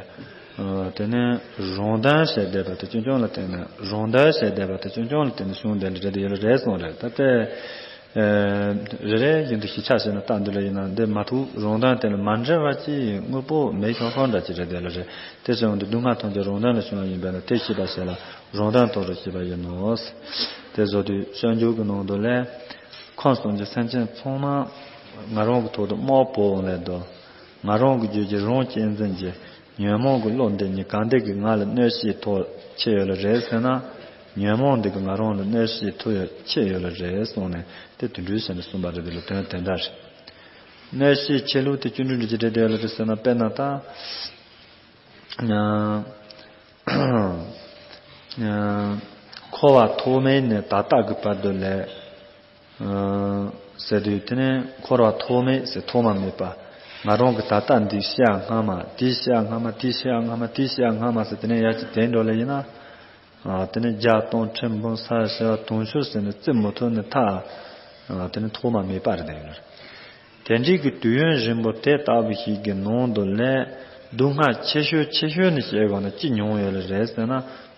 ཨ་དེ་ནས་རང་དོན་བྱས་བསྡད་པ་དེ་རྐྱང་རྐྱང་ལ་བརྟེན་ནས། རང་དོན་བྱས་བསྡད་པ་དེ་རྐྱང་རྐྱང་ལ་བརྟེན་ནས་བྱུང་བསྡད་འདྲ་དེ་ཡོད་ལ་རེད་གསུངས་རེད། ད་དེ་ཨ་རེ་རེ་བཞིན་དུ་ཞིབ་ཆ་བྱས་ན་ལྟ་འདི་ལ་ཡིན་ན། འདི་མ་ཐུག་རང་དོན་དེ་ལ་མ་འབྲེལ་བ་ཅིག་དངོས་པོ་མེད་ཤོག་ཤོག་འདྲ་ཅིག་རེད་དེ་ལ་རེད། དེ་བྱུང་དུས་སྡུག་བསྔལ་ཐམས་ཅད་རང་དོན་ལ་བྱུང་བ་ཡིན་པས་ན། དེ་ཤེས་པར་བྱས་ལ་རང་དོན་དོར་རོ་ཞེས་པ་ཡིན་ནོ། དེ་བཟོ་དུས་སྤྱོད་འཇུག་གི་ནང་དུ་ལས། ཁམས་གསུམ་གྱི་སེམས་ཅན་ཚང་མ་ང་རང་གི་ཐོག་ཏུ་དམག་འབོ་འོང་ལས་དོ། ང་རང་གི་རྒྱུད་ཀྱི་རང་གཅེས་འཛིན་གྱི་ཉོན་མོངས་ཀྱི་བློ་འདི་གཉིས་ག་འདི་གིས་ང་ལ་གནོད་བྱེད་ཐོག་ཆེ་ཡོད་ལ་རེད་ཟེར་ན། ཉོན་མོངས་འདི་གིས་ང་རང་ལ་གནོད་བྱེད་ཐོག་ཆེ་ཡོད་ལ་རེད་གསུངས་ནས། དེ་དུད་འགྲོའི་ཞལ་ནས་གསུངས་པ་རེད། དེ་ལ་དོན་དེ་འདྲ་རེད། གནོད་བྱེད་ཆེ་ལུགས་དེ་བཅུ་འགྲོས་འགྲོ་གི་རེད་དེ་ལ་རེད་ཟེར་ན། དཔེར་ན་ད། འཁོར་བ་ཐོག་མེད་ནས་ད་ལྟ་གི་བར་དུ་ལས། ཟེར་དུས་དེ་ནས་འཁོར་བ་ཐོག་མེད་ཟེར་ཐོག་མ་མེད་པ། ང་རང་གི་ད་ལྟ་འདི་ཤི་ཡ་སྔ་མ། དེ་ཤི་ཡ་སྔ་མ། དེ་ཤི་ཡ་སྔ་མ། དེ་ཤི་ཡ་སྔ་མ་ཟེར་དེ་ནས་ཡར་ཅིག་དེ་འགྲོ་ལེ་ཡིན་ན། དེ་ནས་བརྒྱ་སྟོང་ཁྲི་འབུམ་ས་ཡ་བྱེ་བ་དུང་ཕྱུར་ཟེར་ནས་རྩིས་མི་ཐུབ་ནས་ཐ། དེ་ནས་ཐོག་མ་མེད་པ་རེད་དེ་ཡིན་ནོ། དེ་འདྲའི་གི་དུས་ཡུན་རིང་པོ་དེ་ལྟ་བུ་ཞིག་གི་ནང་དུ་ལས། སྡུག་བསྔལ་ཆེ་ཤོས་ཆེ་ཤོས་ནས་བཤད་དགོས་ན་ཅི་མྱོང་ཡོད་ལ་རེད་ཟེར་ན།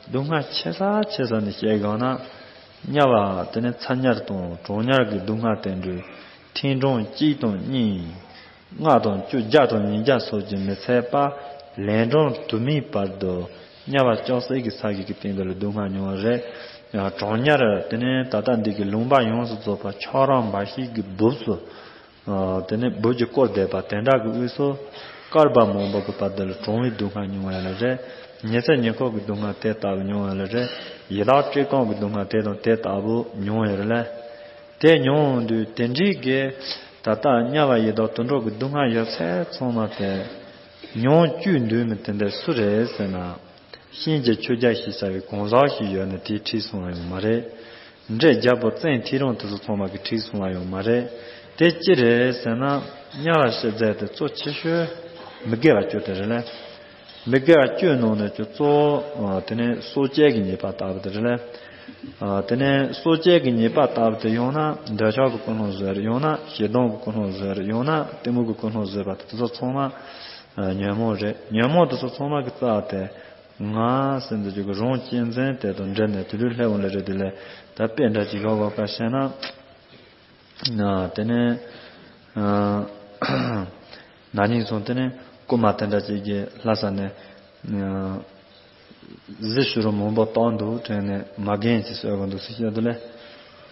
སྡུག་བསྔལ་ཆེ་ས་ཆེ་ས་ནས་བཤད་དགོས་ན། དམྱལ་བ་དེ་ནས་ཚ་དམྱལ་དང་གྲང་དམྱལ་གྱི་སྡུག་བསྔལ་དེ་འདྲའི་ཐེངས་གྲངས་གཅིག་དང་གཉིས། ལྔ་དང་བཅུ། བརྒྱ་དང་ཉིས་བརྒྱ་སོགས་ཀྱིས་མི་ཚད་པ། ལན་གྲངས་དུ་མའི་བར་དུ་དམྱལ་བ་ཅོག་ཙེ་གི་ས་གཞི་གི་སྟེང་དུ་ལ་སྡུག་བསྔལ་མྱོང་བ་རེད། ཡང་གྲང་དམྱལ་དེ་ནས་ད་ལྟ་འདི་གི་ལུང་པ་ཡོངས་སུ་རྫོགས་པ་ཁྱོག་རོམ་འབའ་ཞིག་གི་སྦུབས་སུ། ཨ་དེ་ནས་སྦུབས་ཀྱིས་བསྐོར་བསྡད་པ་དེ་འདྲ་གི་དབུས་སུ། སྐར་མ་མང་པོ་གི་བར་དུ་ལ་གྲང་བའི་སྡུག་བསྔལ་མྱོང་བ་ཡོད་ལ་རེད། ཉི་ཚེ་ཉི་ཤུ་གི་སྡུག་བསྔལ་དེ་ལྟ་བུ་མྱོང་བ་ཡོད་ལ་རེད། ཡི་དྭགས་བཀྲེས་སྐོམ་གྱི་སྡུག་བསྔལ་དེ་དང་དེ་ལྟ་བུ་མྱོང་ཡོད་ལ། དེ་མྱོང་དུས་དེ་འདྲའི་གི་ད་ལྟ་དམྱལ་བ་ཡི་དྭགས་དུད་འགྲོ་གི་སྡུག་བསྔལ་ཡོད་ཚད་ཚང་མ་དེ་མྱོང་བཅུག་འདུག་མི་དེ་འདྲ་སུ་རེད་ཟེར་ན། གཤིན་རྗེ་ཆོས་རྒྱལ་ཞེས་བྱ་བའི་གང་ཟག་ཞིག་ཡོད་ན་དེས་ཁྲིད་སོང་བ་ཡང་མ་རེད། འདྲེ་རྒྱལ་པོ་བཙན་ཐེའུ་རང་དེ་ཚོ་ཚང་མ་གིས་ཁྲིད་སོང་བ་ཡང་མ་རེད། དེ་ཅི་རེད་ཟེར་ན། དམྱལ་བ་ཤི་རྫས་དེ་གཙོ་ཆེ་ཤོས་མི་དགེ་བ་བཅུ་དེ་རེད་ལ། མི་དགེ་བ་བཅུ་ནང་ནས་ཀྱང་གཙོ་བོ་དེ་ནས་སྲོག་བཅད་ཀྱི་ཉེས་པ་ལྟ་བུ་དེ་རེད་ལ། དེ་ནས་སྲོག་བཅད་ཀྱི་ཉེས་པ་ལྟ་བུ་དེ་ཡང་ན་འདོད་ཆགས་ཀྱི་ཀུན་སློང་བཟོས་རེད། ཡང་ན་ཞེ་སྡང་གི་ཀུན་སློང་བཟོས་རེད། ཡང་ན་གཏི་མུག་གི་ཀུན་སློང་བཟོས་པ་དེ་ཚོ་ཚང་མ་ཉོན་མོངས་རེད། ཉོན་མོངས་དེ་ཚོ་ཚང་མ་གི་རྩ་དེ། ང་ཟེར་འདི་ཅིག་གི་རང་གཅེས་འཛིན་དེ་དང་འབྲེལ་ནས་དུད་འགྲོའི་ལྷའི་འོ་ལས་རེད། དེ་ལས་ད་དཔེ་འདྲ་ཅིག་ཡོད་དགོས་ཀ་བཤད་ན། དེ་ནས་ན་ནིང་སོང་དེ་ནས་རྐུན་མ་དེ་འདྲ་ཅིག་གིས་ལྷ་ས་ནས་ གཟི་བྱུ་རུ་མང་པོ་བཏང་འདུག་དྲན་ནས་མ་རྒན་ཅིག་གསོད་དགོས་འདུག་ཟེར་བཤད་དུས་ལས།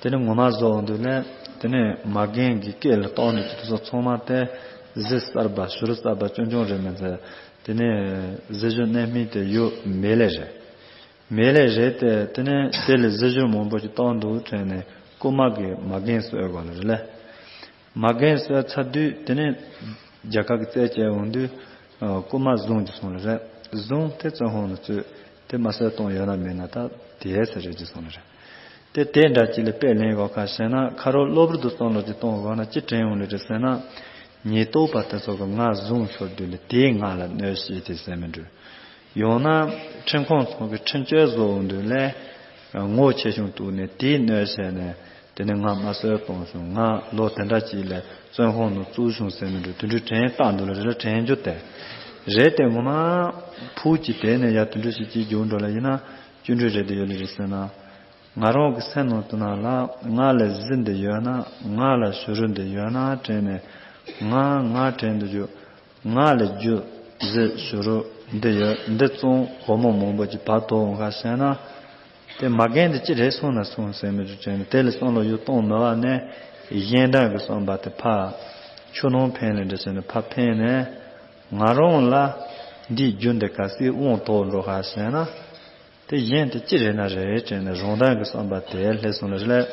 དེ་ནས་ངོ་མ་བཟོ་འོང་དུས་ལས་དེ་ནས་མ་རྒན་གྱི་སྐེ་ལ་བཏང་འདུག་ཅིག་དེ་ཚོ་ཚང་མ་དེ་གཟི་གསར་པ་བྱུ་རུ་གསར་པ་ཅུང་ཅུང་རེད་མི་ཚད། དེ་ནས་གཟི་བྱུ་རུ་གནས་མིན་དེ་ཡོད་མེད་ལས་རེད། མེད་ལས་རེད་དེ་དེ་ནས་དེ་ལས་གཟི་བྱུ་རུ་མང་པོ་ཅིག་བཏང་འདུག་དྲན་ནས་རྐུ་མ་གིས་མ་རྒན་གསོད་དགོས་ལ་རེད་ལས། མ་རྒན་གསོད་ཚར་དུས་དེ་ནས་རྒྱལ་ཁབ་ཀྱི་རྩད་བཅད་འོང་དུས། ཨ། རྐུ་མ་བཟུང་རྒྱུ་སོང་ལ་རེད། བཟུང་སྟེ་བཙོན་ཁང་ནང་བཙུགས། དེ་མ་གསོད་གཏོང་ཡོད་ན་མེད་ན་ད་དེ་ཡས་ཟེར་རེད་ཅེས་སོང་ལ་རེད། དེ་དེ་འདྲ་ཅིག་ལ་དཔེ་ལེན་དགོས་ཁ་ཤས་ན་ཁ་རོག་གློ་བུར་དུ་བཙོན་ལོག་ཅིག་གཏོང་དགོས་ན་ཅི་དྲན་འོང་ལེ་རེད་ཟེར་ན། ཉེན་རྟོག་པ་དེ་ཚོ་གི་ང་བཟུང་ཤོར་དུས་ལ་དེས་ང་ལ་གནོད་བྱེད་དེ་ཟེར་མི་འདུག་ཡང་ན་ཁྲིམས་ཁང་ཚོ་གི་ཁྲིམས་གཅོད་བཟོ་འོང་དུས་ལས་ངོ་ཆེ་ཆུང་གཏུགས་ནས་དེས་གནོད་བྱས་ནས། དེ་ནས་ང་མ་གསོད་གཏོང་བྱུང་། ང་ལོ་དེ་འདྲ་ཅིག་ལ་བཙོན་ཁང་ནང་བཙུགས་བྱུང་ཟེར་མི་འདུག་དེ་འདྲའི་དྲན་རྟགས་འདུག་ལ་རེ་ལ་དྲན་རྒྱུ་དེ་རེད་དེ། ངོ་མ་ཕུགས་ཀྱི་དེ་ནས་ཡ་དེ་འདྲ་ཞིག་ཅིག་རྒྱུགས་འགྲོ་ལ་ཡིན་ན་སྐྱོན་འགྲོ་རེད་དེ་ཡོད་ལེ་རེད་ཟེར་ན། ང་རང་གི་སེམས་ནང་དུ་ན་ལ་ང་ལ་གཟི་འདི་ཡོད་ན་ང་ལ་བྱུ་རུ་འདི་ཡོད་ན་དྲན་ནས་ང་ང་དྲན་དུ་རྒྱུ། ང་ལ་རྒྱུ་གཟི་བྱུ་རུ་འདི་ཡོད། འདི་བཙོང་སྒོར་མོ་མང་པོ་ཅིག་བར་དོ་འོང་ཁ་བཤད་ན། དེ་མ་རྒན་འདི་ཅི་རེད་སོང་ན་སོང་ཟེར་མི་འདུག་དྲན་ནས་དེ་ལས་བསམ་བློ་ཡུད་གཏོང་མི་བ་ནས་གཞན་དག་གི་བསམ་པ་དེ་ཕར་ཆུ་ནང་འཕེན་ལེ་འདྲ་བྱས་ནས་ཕར་འཕེན་ནས་ང་རང་ལ་འདིའི་རྒྱུ་འདི་ག་སྲིད་དབང་ཐོག་འགྲོ་ཁ་བཤད་ན། དེ་གཞན་དེ་ཅི་རེད་ན་རེད་དྲན་ནས་རང་དབང་གི་བསམ་པ་དེ་སླེབས་སོང་ལ་རེད།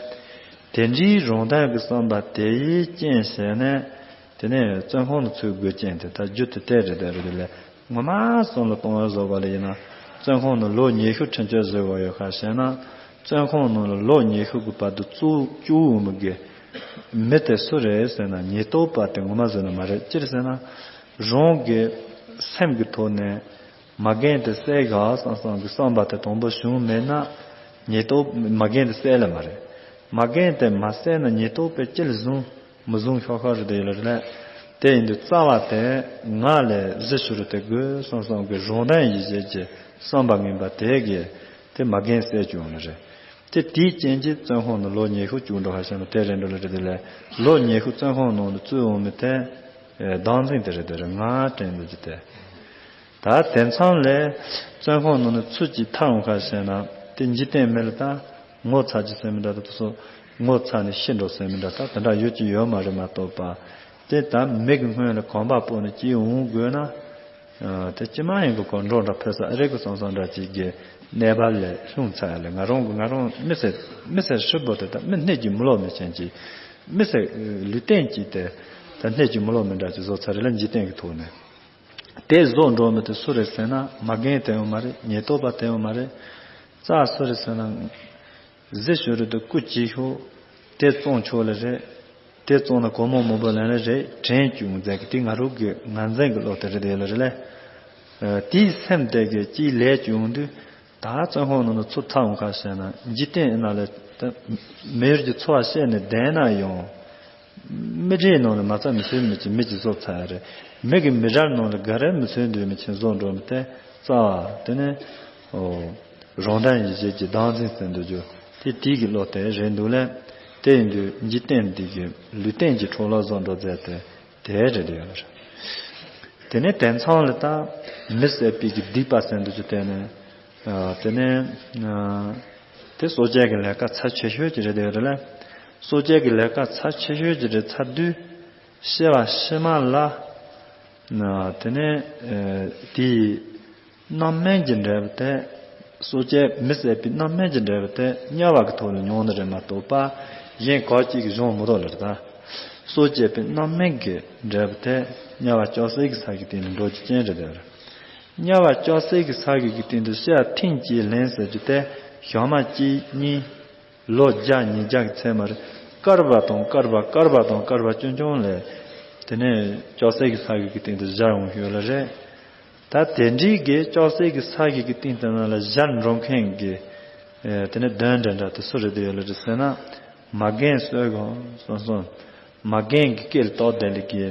དེ་འདྲའི་རང་དབང་གི་བསམ་པ་དེ་ཡིས་རྐྱེན་བྱས་ནས་དེ་ནས་བཙོན་ཁང་དུ་ཚུད་དགོས་རྐྱེན་དེ་ད་རྒྱུ་དེ་དེ་རེད་དེ་རེད་ལས། ངོ་མ་བསམ་བློ་གཏོང་བ་བཟོ་བ་ལ་ཡིན་ན་བཙོན་ཁང་ནང་ལོ་ཉི་ཤུ་ཁྲིམས་གཅོད་བཟོས་བ་ཡོད་ཁ་བཤད་ན། བཙོན་ཁང་ནང་ལ་ལོ་ཉི་ཤུ་གི་བར་དུ་བཙུགས་བཅུག་འོང་མི་དགེ་མི་དེ་སུ་རེད་ཟེར་ན་ཉེན་རྟོག་པ་དེ་ངོ་མ་བཟོས་ན་མ་རེད། ཅི་རེད་ཟེར་ན་རང་གི་སེམས་ཀྱི་ཐོག་ནས། མ་རྒན་དེ་བསད་དགོས་བསམ་བསམ་གི་བསམ་པ་དེ་དང་པོ་བྱུང་མེད་ན་ཉེན་རྟོག་མ་རྒན་དེ་བསད་ལེ་མ་རེད། མ་རྒན་དེ་མ་བསད་ན་ཉེན་རྟོག་པས་ཅི་ལ་བཟུང་མི་བཟུང་ཤོག་ཤོག་རེད་དེ་ཡོད་ལ་རེད། དེ་ཡིན་དུས་རྩ་བ་དེ་ང་ལས་གཟི་བྱུ་རུ་དེ་དགོས་བསམ་བསམ་གི་རང་དོན་ཡིད་བྱེད་ཀྱི་བསམ་པ་ངན་པ་དེ་གིས་དེ་མ་རྒན་བསད་བཅུག་ཡོང་ལ་རེད། དེ་དེའི་རྐྱེན་གྱིས་བཙོན་ཁང་ནང་ལོ་ཉི་ཤུ་བཅུག་འགྲོ་ཧ་ཤེས་ན་དེ་རེད་འགྲོ་ལ་རེད་དེ་ལས་ལོ་ཉི་ཤུ་བཙོན་ཁང་ནང་དུ་བཙུད་འོང་མི་དེ་བདག་འཛིན་དེ་རེད་དེ་རེད་ང་དྲན་འདུག་ཅི་དེ། ད་དེང་སང་ལས་བཙོན་ཁང་ནང་ནས་ཚུར་ཅིག་ཐར་འོང་ཁ་ཤེས་ན་དེ་འཇིག་རྟེན་མི་ལ་ད་ངོ་ཚ་ཅི་ཟེར་མི་འདྲ་ད་དེ་ཚོ་ངོ་ཚ་ནས་ཤི་འགྲོ་ཟེར་མི་འདྲ་ད་དེ་འདྲ་ཡོད་ཀྱི་ཡོད་མ་རེད་མ་གཏོགས་པ། དེ་ད་མི་གི་སྔོན་ལ་གོམ་པ་སྤོ་ནས་ཅིག་འོང་དགོས་ན། དེ་ཅི་མ་ཡིན་གི་གོ་འགྲོ་འདྲ་ཕོད་ས་ཨ་རེ་གི་སང་སང་འདྲ་ཅིག་གི་གནས་བབ་ལས་ལྷུང་ཚར་ཡ་ལས་ང་རང་གི་ང་རང་མི་ཟེར་མི་ཟེར་ཧྲིལ་པོ་དེ་ད་མི་སྣེ་གཅིག་མི་ལོག་མི་ཅན་ཅིག་མི་ཟེར་ལུས་རྟེན་གཅིག་དེ་ད་སྣེ་གཅིག་མི་ལོག་མི་འདྲ་ཅིག་བཟོ་ཚར་རེད་ལ་འཇིག་རྟེན་གི་ཐོག་ནས། དེ་བཟོ་འགྲོ་མི་དེ་སུ་རེད་ཟེར་ན་མ་རྒན་དེ་ཡང་མ་རེད། ཉེན་རྟོག་པ་དེ་ཡང་མ་རེད། རྩ་སུ་རེད་ཟེར་ན། གཟི་བྱུ་རུ་དེ་རྐུ་བྱེད་ཤོག་དེ་བཙོང་ཆོག་ལེ་རེད། དེ་བཙོང་ན་སྒོར་མོ་མང་པོ་ལེན་ལེ་རེད་དྲན་བྱུང་མཛད་གི་དེ་ང་རང་གི་ངར་འཛིན་གི་བློ་དེ་རེད་དེ་ལེ་རེད་ལེ། དེའི་སེམས་དེ་གི་ཅིག་ལས་བྱུང་དུས་ད་བཙོན་ཁང་ནང་ནས་ཚུར་ཐར་འོང་ཁ་ཤས་ན་འཇིག་རྟེན་ཨེ་ན་ལེ་ད་མི་ཡུལ་གྱི་འཚོ་བ་བཤད་ནས་བསྡད་ན་ཡང་། མི་གྲལ་ནང་ལ་མ་རྩ་མི་ཚོའི་མི་གཅིག་མི་གཅིག་བཟོ་ཚར་ཡ་རེད། མི་གི་མི་གྲལ་ནང་ལ་ག་རེ་མི་ཚོའི་འདུས་མི་ཆེན་བཟོ་འགྲོ་མི་དེ་རྩ་བ་དེ་ནས་ཨོ་རང་དོན་ཡིད་བྱེད་ཀྱི་བདག་འཛིན་ཟེར་འདུག་རྒྱུ་དེ་དེའི་གི་བློ་དེ་རེད་འདུག་ལས། དེ་ཡིན་དུས་འཇིག་རྟེན་འདི་གི་ལུས་རྟེན་གྱི་འཕྲོ་བརླག་བཟོ་འགྲོ་མཛད་དེ་དེ་རེད་འདུག་ཡོད་རེད། དེ་ནས་དེང་སང་ལ་ད་མི་བསད་པའི་གི་སྡིག་པ་ཟེར་འདུག་རྒྱུ་དེ་ནས། ཨ། དེ་ནས། ཨ། དེ་སྲོག་གཅོད་ཀྱི་ལས་ཀ་ཚབས་ཆེ་ཤོས་ཀྱི་རེད་དེ་རེད་ལ། སྲོག་གཅོད་ཀྱི་ལས་ཀ་ཚབས་ཆེ་ཤོས་ཀྱི་རེད་ཚར་དུས། སྐྱེ་བ་ཕྱི་མ་ལ། ཨ། དེ་ནས། ཨ། དེའི་རྣམ་སྨིན་གྱི་འབྲས་བུ་དེ། སྲོག་གཅོད་མི་བསད་པའི་རྣམ་སྨིན་གྱི་འབྲས་བུ་དེ་དམྱལ་བ་གི་ཐོག་ལ་མྱོང་ནི་རེད་མ་གཏོགས་པ། གཞན་གང་གཅིག་གིས་སྦྱོང་མི་ཐུབ་ལ་རེད་ད། སྲོག་གཅོད་པའི་རྣམ་སྨིན་གྱི་འབྲས་བུ་དེ་དམྱལ་བ་ལྕགས་སྲེག་གི་ས་གི་སྟེང་ལ་འགྲོ་རྒྱུ་ཅན་རེད་དེ་རེད། དམྱལ་བ་ལྕགས་སྲེག་གི་ས་གི་གི་སྟེང་དུ་སྐྱེ་བ་ཐེངས་གཅིག་ལེན་ཟེར་རྒྱུ་དེ་ཞག་མ་གཅིག་གཉིས། ལོ་བརྒྱ་ཉིས་བརྒྱ་གི་ཚད་མ་རེད། བསྐལ་པ་དང་བསྐལ་པ་བསྐལ་པ་དང་བསྐལ་པ་ཅུང་ཅུང་ལས། དེ་ནས་ལྕགས་སྲེག་གི་ས་གི་གི་སྟེང་དུ་སྦྱར་འོང་ཡོད་ལ་རེད། ད་དེ་འདྲའི་གི་ལྕགས་སྲེག་གི་ས་གི་གི་སྟེང་དུ་ན་ལ་སྦྱར་འགྲོ་མཁན་གི། ཨེ། དེ་ནས་གདོན་འདྲ་འདྲ་དེ་སུ་རེད་དེ་ཡོད་ལ་རེད་ཟེར་ན། མ་རྒན་གསོད་དགོས་སོང་སོང་། མ་རྒན་གྱི་སྐེ་ལ་ཏོག་དེ་ལ་གི་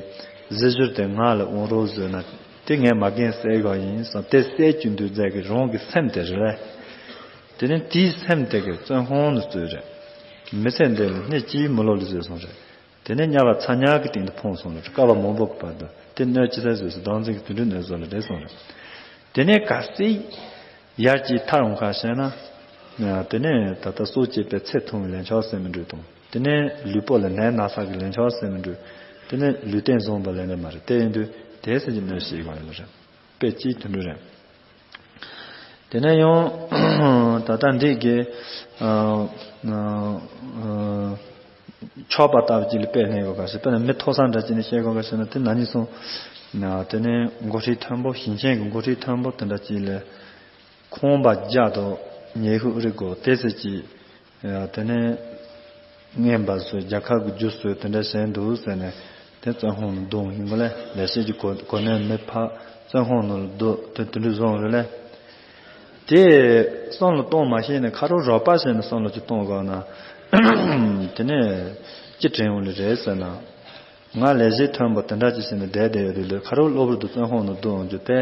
གཟི་བྱུར་དེ་ང་ལ་དབང་རོགས་བཟོས་ན་དེ་ངས་མ་རྒན་བསད་དགོས་ཡིན་སོང་དེ་བསད་རྒྱུ་འདུག་མཛད་གི་རང་གི་སེམས་དེ་རེད། དེ་ནས་དེའི་སེམས་དེ་གི་བཙོན་ཁང་ནས་བཙོས་རེད། མི་ཚེ་འདི་ལ་སྣེ་གཅིག་མི་ལོག་ལ་བཟོས་སོང་རེད། དེ་ནས་དམྱལ་བ་ཚ་དམྱལ་གི་སྟེང་དུ་ཕུང་སོང་རེད། བསྐལ་པ་མང་པོ་གི་བར་དུ་དེ་གནོད་ཅི་ཟེར་བཟོས་སོང་བདག་འཛིན་གི་དུད་འགྲོ་གནོད་བཟོ་ལ་རེད་སོང་རེད། དེ་ནས་གལ་སྲིད། ཡར་གྱི་ཐར་འོང་ཁ་བཤད་ན། དེ་ནས་ད་ལྟ་སྲོག་བཅད་པའི་ཚེ་ཐུང་བའི་ལན་ཆགས་ཟེར་མི་འགྲོ་དང་། དེ་ནས་ལུས་པོ་ལ་ནད་ན་ཚ་གི་ལན་ཆགས་ཟེར་མི་འགྲོ། དེ་ནས་ལུས་རྟེན་བཟང་པོ་ལེན་ནི་མ་རེད། དེ་ཡིན་དུས་དེ་ཟེར་གྱི་གནོད་བྱེད་ཀྱི་ཡོད་རེད། དཔེ་གཅིག་དེ་འདྲ་རེད། དེ་ནས་ཡང་ད་ལྟ་འདི་གི་ཨ་ཨ་ཨ་ཆོག་པ་ལྟ་བུ་ཅིག་ལ་དཔེ་ལེན་དགོས་ག་ཞེས། དཔེར་ན་མི་མཐོ་ས་འདྲ་ཅིག་ནས་བཤད་དགོས་ག་ཞེས་ན། དེ་ན་ནི་སོང་། དེ་ནས་འགོ་ཁྲིད་མཐོན་པོ། ཞིང་ཆེན་གྱི་འགོ་ཁྲིད་མཐོན་པོ་དེ་འདྲ་ཅིག་ལ། ཁང་པ་བརྒྱ་དང་ཉི་ཤུ་རེ་དགོས་དེ་ཟེར་གྱི། དེ་ནས་རྔན་པ་བཟོས། རྒྱལ་ཁབ་ཀྱི་རྒྱུ་བཟོས། དེ་འདྲ་བྱས་འདུག་ཟེར་ནས། དེ་བཙོན་ཁང་ནང་བརྡུངས་ཡིན་གོ་ལེ། ལས་བྱེད་ཀྱི་གོ་གོ་གནས་མེད་པར་བཙོན་ཁང་ནང་ལ་བརྡུངས། དེ་དེ་འདྲ་བཟོ་རེད་ལེ། དེ་བསམ་བློ་གཏོང་མ་ཤེས་ནས་ཁ་རོག་རོགས་པ་བྱས་ནས་བསམ་བློ་ཅིག་གཏོང་དགོས་ན། དེ་ནས་ཅི་དྲན་ཡོང་ལེ་རེད་ཟེར་ན། ང་ལས་བྱེད་མཐོན་པོ་དེ་འདྲ་ཅིག་བྱས་ནས་བསྡད་བསྡད་ཡོད་དུས་ལ། ཁ་རོག་གློ་བུར་དུ་བཙོན་ཁང་ནང་བརྡུངས་རྒྱུ་དེ།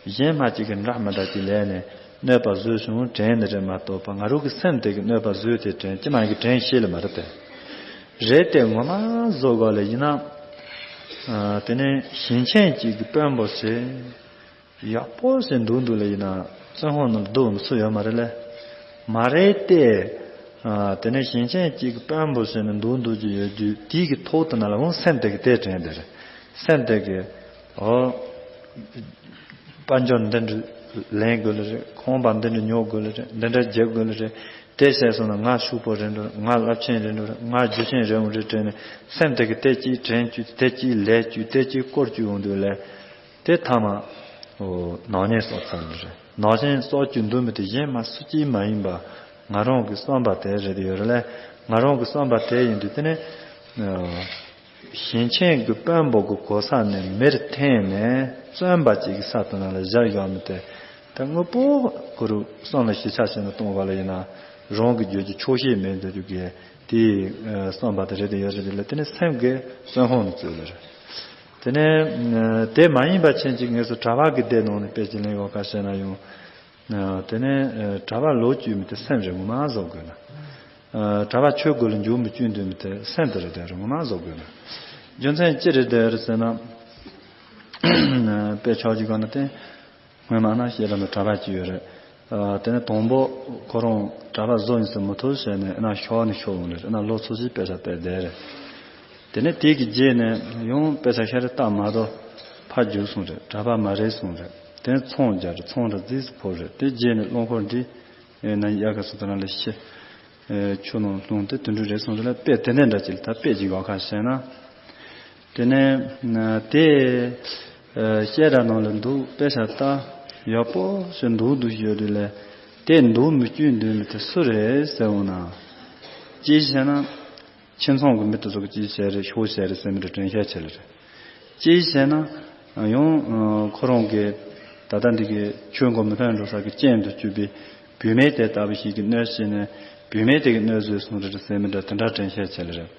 གཞན་མ་གཅིག་གིས་འདྲ་མི་འདྲ་ཅིག་ལས་ནས་གནོད་པ་བཟོས་བྱུང་དྲན་ནི་རེད་མ་གཏོགས་པ། ང་རང་གི་སེམས་དེ་གིས་གནོད་པ་བཟོས་ཏེ་དྲན། ཅི་མ་ཡིན་གྱི་དྲན་ཤེས་ལེ་མ་རེད་དེ། རེད་དེ་ངོ་མ་བཟོ་དགོས་ལེ་ཡིན་ན། དེ་ནས་ཞིང་ཆེན་གཅིག་གི་དཔོན་པོ་ཞིག་ཡག་པོ་ཞིག་འདུག་འདུག་ལེ་ཡིན་ན། བཙོན་ཁང་ནང་བརྡུངས་ནས་སུ་ཡོད་མ་རེད་ལེ། མ་རེད་དེ། དེ་ནས་ཞིང་ཆེན་གཅིག་གི་དཔོན་པོ་ཟེར་ནས་འདུག་འདུག་ཅིག་ཡོད་དུས། དེའི་གི་ཐོག་ཏུ་ན་ལ་འོང་སེམས་དེ་གིས་དེ་དྲན་དེ་རེད། སེམས་དེ་གིས་ཨོ་དཔལ་འབྱོར་འདི་འདྲ་ལེན་དགོས་ལེ་རེད། ཁང་པ་འདི་འདྲ་ཉོ་དགོས་ལེ་རེད། འདི་འདྲ་རྒྱག་དགོས་ལེ་རེད། དེ་བྱས་སོང་ན་ང་ཕྱུག་པོ་རེད་འགྲོ། ང་རླབས་ཆེན་རེད་འགྲོ། ང་རྒྱུ་ཆེན་རེད་འོང་རེད་དྲན་ནས། སེམས་དེ་གིས་དེ་གཅིག་དྲན་བཅུག་དེ་གཅིག་ལས་བཅུག་དེ་གཅིག་བསྐོར་བཅུག་འོང་དུས་ལེ། དེ་ཐ་མ་ནག་ཉེས་གསོག་ཚར་ནི་རེད། ནག་ཉེས་གསོག་རྒྱུ་འདུག་མི་དེ་གཞན་མ་སུ་གཅིག་མ་ཡིན་པ། ང་རང་གི་བསམ་པ་དེ་རེད་ཡོད་རེད་ལེ། ང་རང་གི་བསམ་པ་དེ་ཡིན་དུས། དེ་ནས་ཞིང་ཆེན་གྱི་དཔོན་པོ་གི་གོ་ས་ནས་མེར་འཐེན་ནས་བཙོན་པ་གཅིག་གི་ས་དེ་ནང་ལ་བཞག་ཡོད་མི་དེ། ད་དངོས་པོ་ཁོ་རང་བསམ་བློ་ཞིབ་ཆ་བྱས་ནས་གཏོང་བ་ལ་ཡིན་ན། རང་གི་རྒྱུད་ཀྱི་ཆོག་ཤེས་མེད་འདུག་རྒྱུ་གི་དེའི་བསམ་པ་དེ་རེད་དེ་ཡོད་རེད་དེ་ལ། དེ་ནས་སེམས་ཀྱི་བཙོན་ཁང་ནང་བཙུགས་ལེ་རེད། དེ་ནས་དེ་མ་ཡིན་པ་ཅན་གཅིག་ངེས་སུ་གྲྭ་པ་གི་སྡེ་ནང་ནས་དཔེ་ཅིག་ལེན་ཡོད་ག་ཞེ་ན་ཡང་། དེ་ནས་གྲྭ་པ་ལོག་བཅུག་མི་དེ་སེམས་རེ་ངོ་མ་བཟོ་དགོས་ན། གྲྭ་པ་ཆོས་སྒོ་ལ་འཇུག་མི་བཅུག་འདོད་མི་དེ་སེམས་དེ་རེད་དེ་རེ་ངོ་མ་བཟོ་དགོས་ན། རྒྱུ་མཚན་ཅི་རེད་དེ་རེད་ཟེར་ན། དཔེ་ཆོག་ཅིག་ག་ན་དེ། སྔོན་མ་ན་བཤད་ར་ན་གྲྭ་པ་གཅིག་ཡོད་རེད། ཨ། དེ་ནས་དང་པོ་ཁོ་རང་གྲྭ་པ་བཟོ་ཡིན་ཟེར་མི་ཐུབ་ཟེར་ནས་ཨ་ན་ཤོག་ནས་ཤོག་ཡོང་རེད། ཨ་ན་ལོ་ཚོ་ཞིག་དཔེ་ཆ་བལྟས་བསྡད་རེད། དེ་ནས་དེ་གི་རྗེས་ནས་ཡང་དཔེ་ཆ་ཤ་རེ་བལྟ་མ་གཏོགས་ཕར་རྒྱུགས་སོང་རེད། གྲྭ་པ་མ་རེད་སོང་རེད། དེ་ནས་ཚོང་རྒྱག་རེད། ཚོང་ར་རྫིས་སུ་ཕོག་རེད། དེ་རྗེས་ནས་རླངས་འཁོར་འདི་ཨེ་ན་དབྱར་ཁ་སོ་ད་ན་ལ་ཤི། ཨེ་ཆུ་ནང་ལྷུང་སྟེ་དུད་འགྲོ་རེད་སོང་རེད་ལ། དཔེ་དེ་འདྲ་འདྲ་ཅིག་ལ་ད་དཔེ་ཅིག་ཡོད་ག་ཞེ་ན། དེ་ནས་དེ་བཤད་གྲྭ་ནང་ལ་འདུག་དཔེ་ཆ་ལྟ་ཡག་པོ་ཞིག་འདུག་འདུག་ཞིག་ཡོད་དུས་ལས། དེ་འདུག་མི་བཅུག་འདུག་མི་དེ་སུ་རེད་ཟེར་འོང་ན། ཅི་ཞེ་ན། ཁྱིམ་ཚང་གི་མི་དེ་ཚོ་གི་ཅི་བྱས་རེད། ཤོག་བྱས་རེད་ཟེར་མི་དེ་དྲན་ཤེས་བྱས་ལ་རེད། ཅི་ཞེ་ན། ཡང་ཁོ་རང་གི་ད་ལྟ་འདི་གི་ཆོས་མགོ་མི་ཐོན་འགྲོ་ས་གི་རྐྱེན་དུ་གྱུར་པའི་བུད་མེད་དེ་ལྟ་བུ་ཞིག་གི་གནོད་བྱས་ནས། བུད་མེད་དེ་གི་གནོད་བཟོས་སོང་རེད་ཟེར་མི་འདྲ་དེ་འདྲ་དྲན་ཤེས་བྱས་ལ་རེད།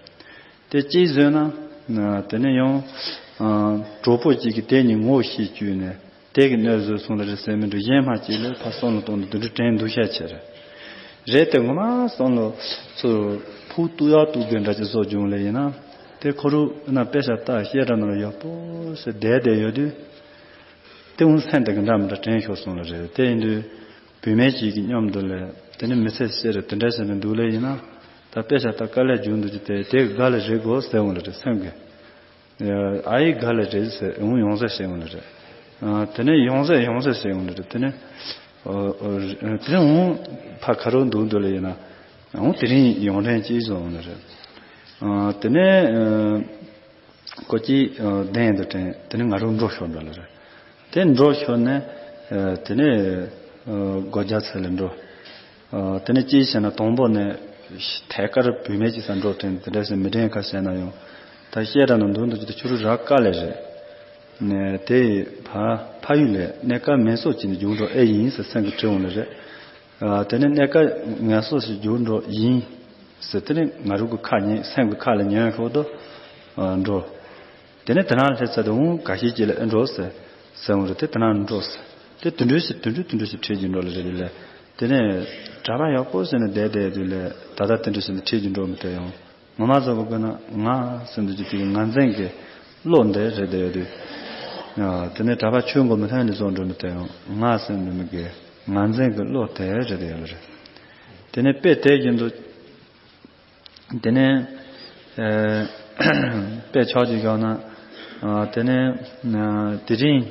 དེ་གཅིག་བཟོས་ན། དེ་ནས་ཡང་། གྲོགས་པོ་གཅིག་གིས་དེ་གཉིས་ངོ་ཤེས་བཅུག་ནས་དེ་གི་གནོད་བཟོས་སོང་རེད་ཟེར་མི་འདྲ་གཞན་མ་གཅིག་ལ་ཕར་བསམ་བློ་གཏོང་ནས་དེ་འདྲ་དྲན་འདུག་ཤས་ཆེ་རེད། རེད་དེ་ངོ་མ་བསམ་བློ་ཚུར་ཕུགས་གཏུག་ཡག་གཏུག་དགོས་འདྲ་ཅིག་བཟོ་བྱུང་ལེ་ཡིན་ན། དེ་ཁོ་རུ་ན་དཔེ་ཆ་ལྟ་བཤད་གྲྭ་ནང་ལ་ཡག་པོ་ཞིག་བསྡད་བསྡད་ཡོད་དུས། དེ་འུ་སེམས་དེ་གི་འདྲ་མི་འདྲ་དྲན་ཤོར་སོང་ལ་རེད། དེ་ཡིན་དུས། བུད་མེད་ཅིག་གི་མཉམ་དུ་ལས་དེ་ནི་མི་ཚེ་ཟེར་རེ་དེ་འདྲ་ཟེར་ནས་འདུག་ལེ་ཡིན་ན། ད་དཔེ་ཆ་ལྟ་དཀའ་ལས་རྒྱུག་འདུག་ཅི་དེ་དེ་ག་ལ་རེད་གོ་ཟེར་འོང་ལེ་རེད་སེམས་ཀྱི། ཨ་ཡི་ག་ལ་རེད་ཟེར་འོང་ཡོང་ཟེར་ཟེར་འོང་ལེ་རེད། དེ་ནས་ཡོང་ཟེར་ཡོང་ཟེར་ཟེར་འོང་ལེ་རེད། དེ་ནས་དེ་ནས་འོང་ཕ་ཁ་རོ་འདུག་འདུག་ལེ་ཡིན་ན། འོང་དེ་རིང་ཡོང་དྲན་ཅིག་བཟོ་འོང་ལེ་རེད། དེ་ནས། ཀོ་ཅི་གདན་དུ་དྲན། དེ་ནས་ང་རང་འགྲོ་ཤོར་འགྲོ་ལ་རེད། དེ་འགྲོ་ཤོར་ནས། དེ་ནས་སྒོ་རྒྱ་ཚ་ལ་འགྲོ། དེ་ནས་ཅི་བྱས་ན་དང་པོ་ནས་ཐད་ཀར་བུད་མེད་ཅིག་ས་འགྲོ་དྲན། དེ་འདྲ་ཟེར་མི་དྲན་ཁ་བཤད་ན་ཡང་། ད་བཤད་གྲྭ་ནང་འདུག་འདུག་ཅི་ད་ཁྱོད་རང་རག་དཀའ་ལས་རེད། དེ་ཕ་ཕ་ཡུལ་ལས་གནས་སྐབས་མིན་སོགས་ཀྱི་ནས་རྒྱུགས་འགྲོ་ཨེ་ཡིན་ཟེར་སེམས་ཀྱི་དྲན་འོང་ལ་རེད། དེ་ནས་གནས་སྐབས་ངལ་གསོ་ཞིག་རྒྱུགས་འགྲོ་ཡིན་ཟེར། དེ་ནས་ང་རང་གི་ཁ་ཉན་སེམས་ཀྱི་ཁ་ལ་ཉན་ཤོག་ཏུ་འགྲོ། དེ་ནས་དེ་རང་སླེབས་ཚར་དུས་འུང་ག་ཤེད་ཅིག་ལ་ཨེ་འགྲོ་ཟེར་ཟེར་འོང་རེད། དེ་དེ་རང་འགྲོ་ཟེར། དེ་དུད་འགྲོ་ཞིག་དུད་འགྲོ་དུད་འགྲོ་ཞིག་ཁྲིད་ཀྱི་འགྲོ་ལ་རེད་ལ། དེ་ནས་གྲྭ་པ་ཡག་པོ་ཟེར་ནས་བསྡད་བསྡད་དུས་ལ་ད་ལྟ་དེ་འདྲ་ཞིག་ནས་ཁྲིད་ཀྱི་འགྲོ་མི་དེ་ཡང་། ངོ་མ་བཟོ་བ་དགོས་ན་ང་སེམས་འདུ་ཅི་དེ་གི་ང་འཛིན་གྱི་བློ་འདི་རེད་བསྡད་ཡོད་དུས། དེ་ནས་གྲྭ་པ་ཆོས་མགོ་མི་ཐོན་ནས་བཟོ་འགྲོ་མི་དེ་ཡང་ང་སེམས་འདུ་མི་དགོས། ངར་འཛིན་གྱི་བློ་དེ་རེད་ཡོད་རེད། དེ་ནས་དཔེ་དེ་བཞིན་དུ། དེ་ནས་ཨ་དཔེ་ཆོས་ཀྱི་སྐབས་ན། ཨ་དེ་ནས་ཨ་དེ་རིང་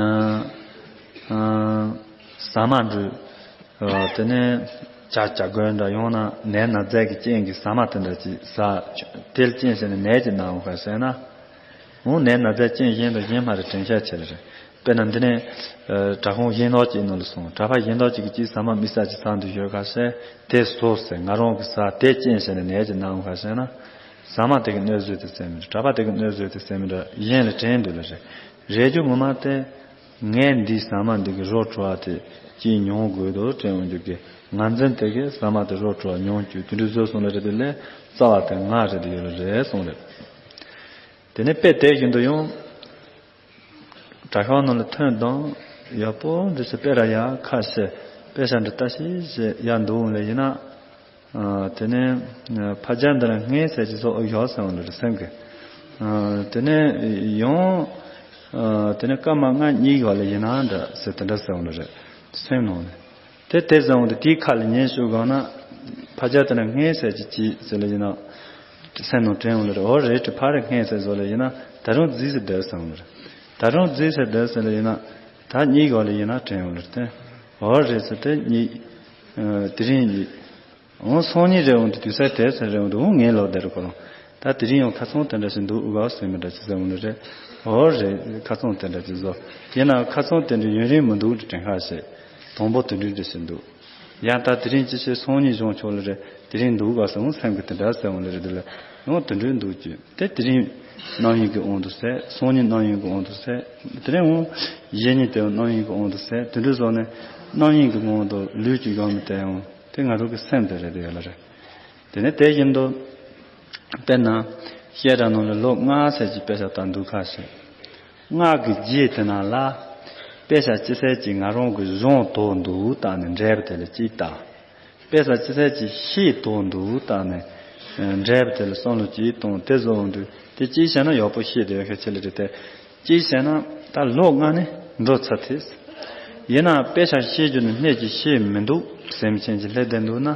ཨ་ཨ་ཟ་མ་འདྲུད། ཨ་དེ་ནས་ཇ་ཇ་གོས་འདྲ་ཡང་ན་ནས་ན་རྫས་ཀྱི་རྐྱེན་གྱིས་ཟ་མ་དེ་འདྲ་ཅིག་ཟ། དེ་ལ་རྐྱེན་བྱས་ནས་ནད་ཅིག་ན་འོང་ག་ཟེར་ན། འོང་ནས་ན་རྫས་རྐྱེན་གཞན་དང་གཞན་མ་རེད་དྲན་ཤས་ཆེ་ལ་རེད། དཔེར་ན་འདི་ནས་ཨ་དྲག་ཁོང་གཞན་དག་ཅིག་ནང་ལ་སོང་། གྲྭ་པ་གཞན་དག་ཅིག་གིས་ཅིག་ཟ་མ་མི་ཟ་ཅིག་ཟ་འདུག་ཡོད་ག་ཟེར། དེ་ཟོ་ཟེར། ང་རང་གིས་ཟ། དེ་རྐྱེན་བྱས་ནས་ནད་ཅིག་ན་འོང་ག་ཟེར་ན། ཟ་མ་དེ་གིས་གནོད་བཟོས་ཏེ་ཟེར་མི་འདྲ། གྲྭ་པ་དེ་གིས་གནོད་བཟོས་ཏེ་ཟེར་མི་འདྲ་གཞན་ལ་དྲན་འདུག་ལ་རེད། རེད་རྒྱུ་ངོ་མ་དེ། ངས་འདིའི་ཟ་མ་འདི་གི་རོ་བྲོ་བ་དེ་ཅིག་མྱོང་དགོས་དོ་དྲན་འོང་རྒྱུ་གི་ངར་འཛིན་དེ་གིས་ཟ་མ་དེ་རོ་བྲོ་བ་མྱོང་རྒྱུ་དེ་འདྲ་བཟོས་སོང་ལ་རེད། དེ་ལས་རྩ་བ་དེ་ང་རེད་དེ་ཡོད་ལ་རེད་གསུངས་རེད། དེ་ནས་དཔེ་དེ་བཞིན་དུ་ཡང་། གྲྭ་ཤག་ནང་ལ་ཐོན་དང་། ཡག་པོ་འདི་ཚོ་དཔེ་ར་ཡག་ཁ་ཤས་དཔེ་ཆ་འདི་ལྟ་ཤེས་ཤེས་ཡག་འདུག་ལ་ཡིན་ན། ཨ་དེ་ནས་ཨ་ཕ་རྒྱལ་འདི་ལ་སྔས་ཟེར་གྱི་བཟོ་ཨོ་ཡག་ཟེར་འོང་ལ་རེད་སེམས་ཀྱི། ཨ་དེ་ནས་ཡང་ཨ་དེ་ནས་སྐར་མ་ལྔ་གཉིས་ཡོད་ལ་ཡིན་ན་འདྲ་ཟེར་དེ་འདྲ་ཟེར་འོང་ལ་རེད་སེམས་ནང་ནས། དེ་དེ་ཟེར་འོང་དུས་དེའི་ཁ་ལ་ཉན་ཞུ་གང་ན། ཕ་རྒྱལ་དེ་ན་སྔས་ཟེར་གྱི་ཅི་ཟེར་ལ་ཡིན་ན། སེམས་ནང་དྲན་འོང་ལ་རེད། འོ་རེད་དྲི་ཕ་རེ་སྔས་ཟེར་བཟོ་ལ་ཡིན་ན་ད་རུང་རྫིས་ཟེར་བསྡད་སོང་ལ་རེད། ད་རུང་རྫིས་ཟེར་བསྡད་ཟེར་ལ་ཡིན་ན། ད་གཉིས་གོ་ལ་ཡིན་ན་དྲན་འོང་ལ་རེད་དེ། འོ་རེད་ཟེར་དེ་གཉིས། ཨ་དེ་རིང་གཉིས། འོ་སང་ཉིན་རེད་འོང་དུས་དུས་ཚོད་དེ་ཚོད་རེད་འོང་དུས་འོ་ངའི་ལོ་དེ་རུ་ཁོ་རང་། ད་དེ་རིང་ཡང་ཁ་ཚང་དེ་འདྲ་ཞིག་འདུག་ཨུ་ག་ཟེར་མི་འདྲ་ཅིག་ཟེར་འོང་ལ་རེད། འོ་རེད་ཁ་ཚང་དེ་འདྲ་ཅིག་བཟོ། ཡིན་ན་ཁ་ཚང་དེ་འདྲ་ཡུན་རིང་མི་འདུག་དྲན་ཁ་ཤས། དང་པོ་དེ་འདྲ་འདྲ་ཞིག་འདུག་ཡང་ད་དེ་རིང་ཅི་བྱེད་སང་ཉིན་གཞུང་ཆོག་ལ་རེད། དེ་རིང་འདུག་ག་སོང་སེམས་ཀྱི་དེ་འདྲ་ཟེར་འོང་ལ་རེད། དེ་ལ་ཡང་དེ་འདྲ་འདུག་ཅིག་དེ་དེ་རིང་རྣམ་གཡེང་གི་དབང་དུ་ཟད། སང་ཉིན་རྣམ་གཡེང་གི་དབང་དུ་ཟད། དེ་རིང་འོང་གཞེས་ཉིན་དེ་རྣམ་གཡེང་གི་དབང་དུ་ཟད། དེ་འདྲ་བཟོ་ནས་རྣམ་གཡེང་གི་དབང་དུ་ལུས་ཀྱི་ཡོང་མི་དེ་ཡང་དེ་ང་རང་གི་སེམས་དེ་རེད་དེ་ཡོད་ལ་རེད། དེ་ནས་དེ་བཞིན་དུ། དཔེར་ན། བཤད་གྲྭ་ནང་ལ་ལོ་ལྔ་ཟེར་གྱི་དཔེ་ཆ་ལྟ་འདུག་ཁ་ཤས། སྔགས་ཀྱི་རྗེས་དེ་ན་ལ། དཔེ་ཆ་ཅི་ཟེར་གྱི་ང་རང་གི་གཞུང་དོག་འདུག་བལྟས་ནས་འགྲེལ་པ་དེ་ལ་ཅིག་ལྟ། དཔེ་ཆ་ཅི་ཟེར་གྱི་ཤེས་དོག་འདུག་བལྟས་ནས། འགྲེལ་པ་དེ་ལ་བསམ་བློ་ཅིག་གཏོང་དེ་བཟོ་འོང་དུས་དེ་ཅིག་བྱས་ན་ཡག་པོ་ཤེས་བསྡད་ཡོད་ཁ་ཆེ་ལ་རེད་དེ། ཅིག་བྱས་ན་ད་ལོ་ལྔ་ནི་འགྲོ་ཚར་ཐལ། ཡིན་ནའང་དཔེ་ཆ་ཤེས་རྒྱུ་ནི་སྣེ་གཅིག་ཤེས་མི་འདུག་སེམས་ཅན་གྱི་ལྷད་དེ་འདུག་ན།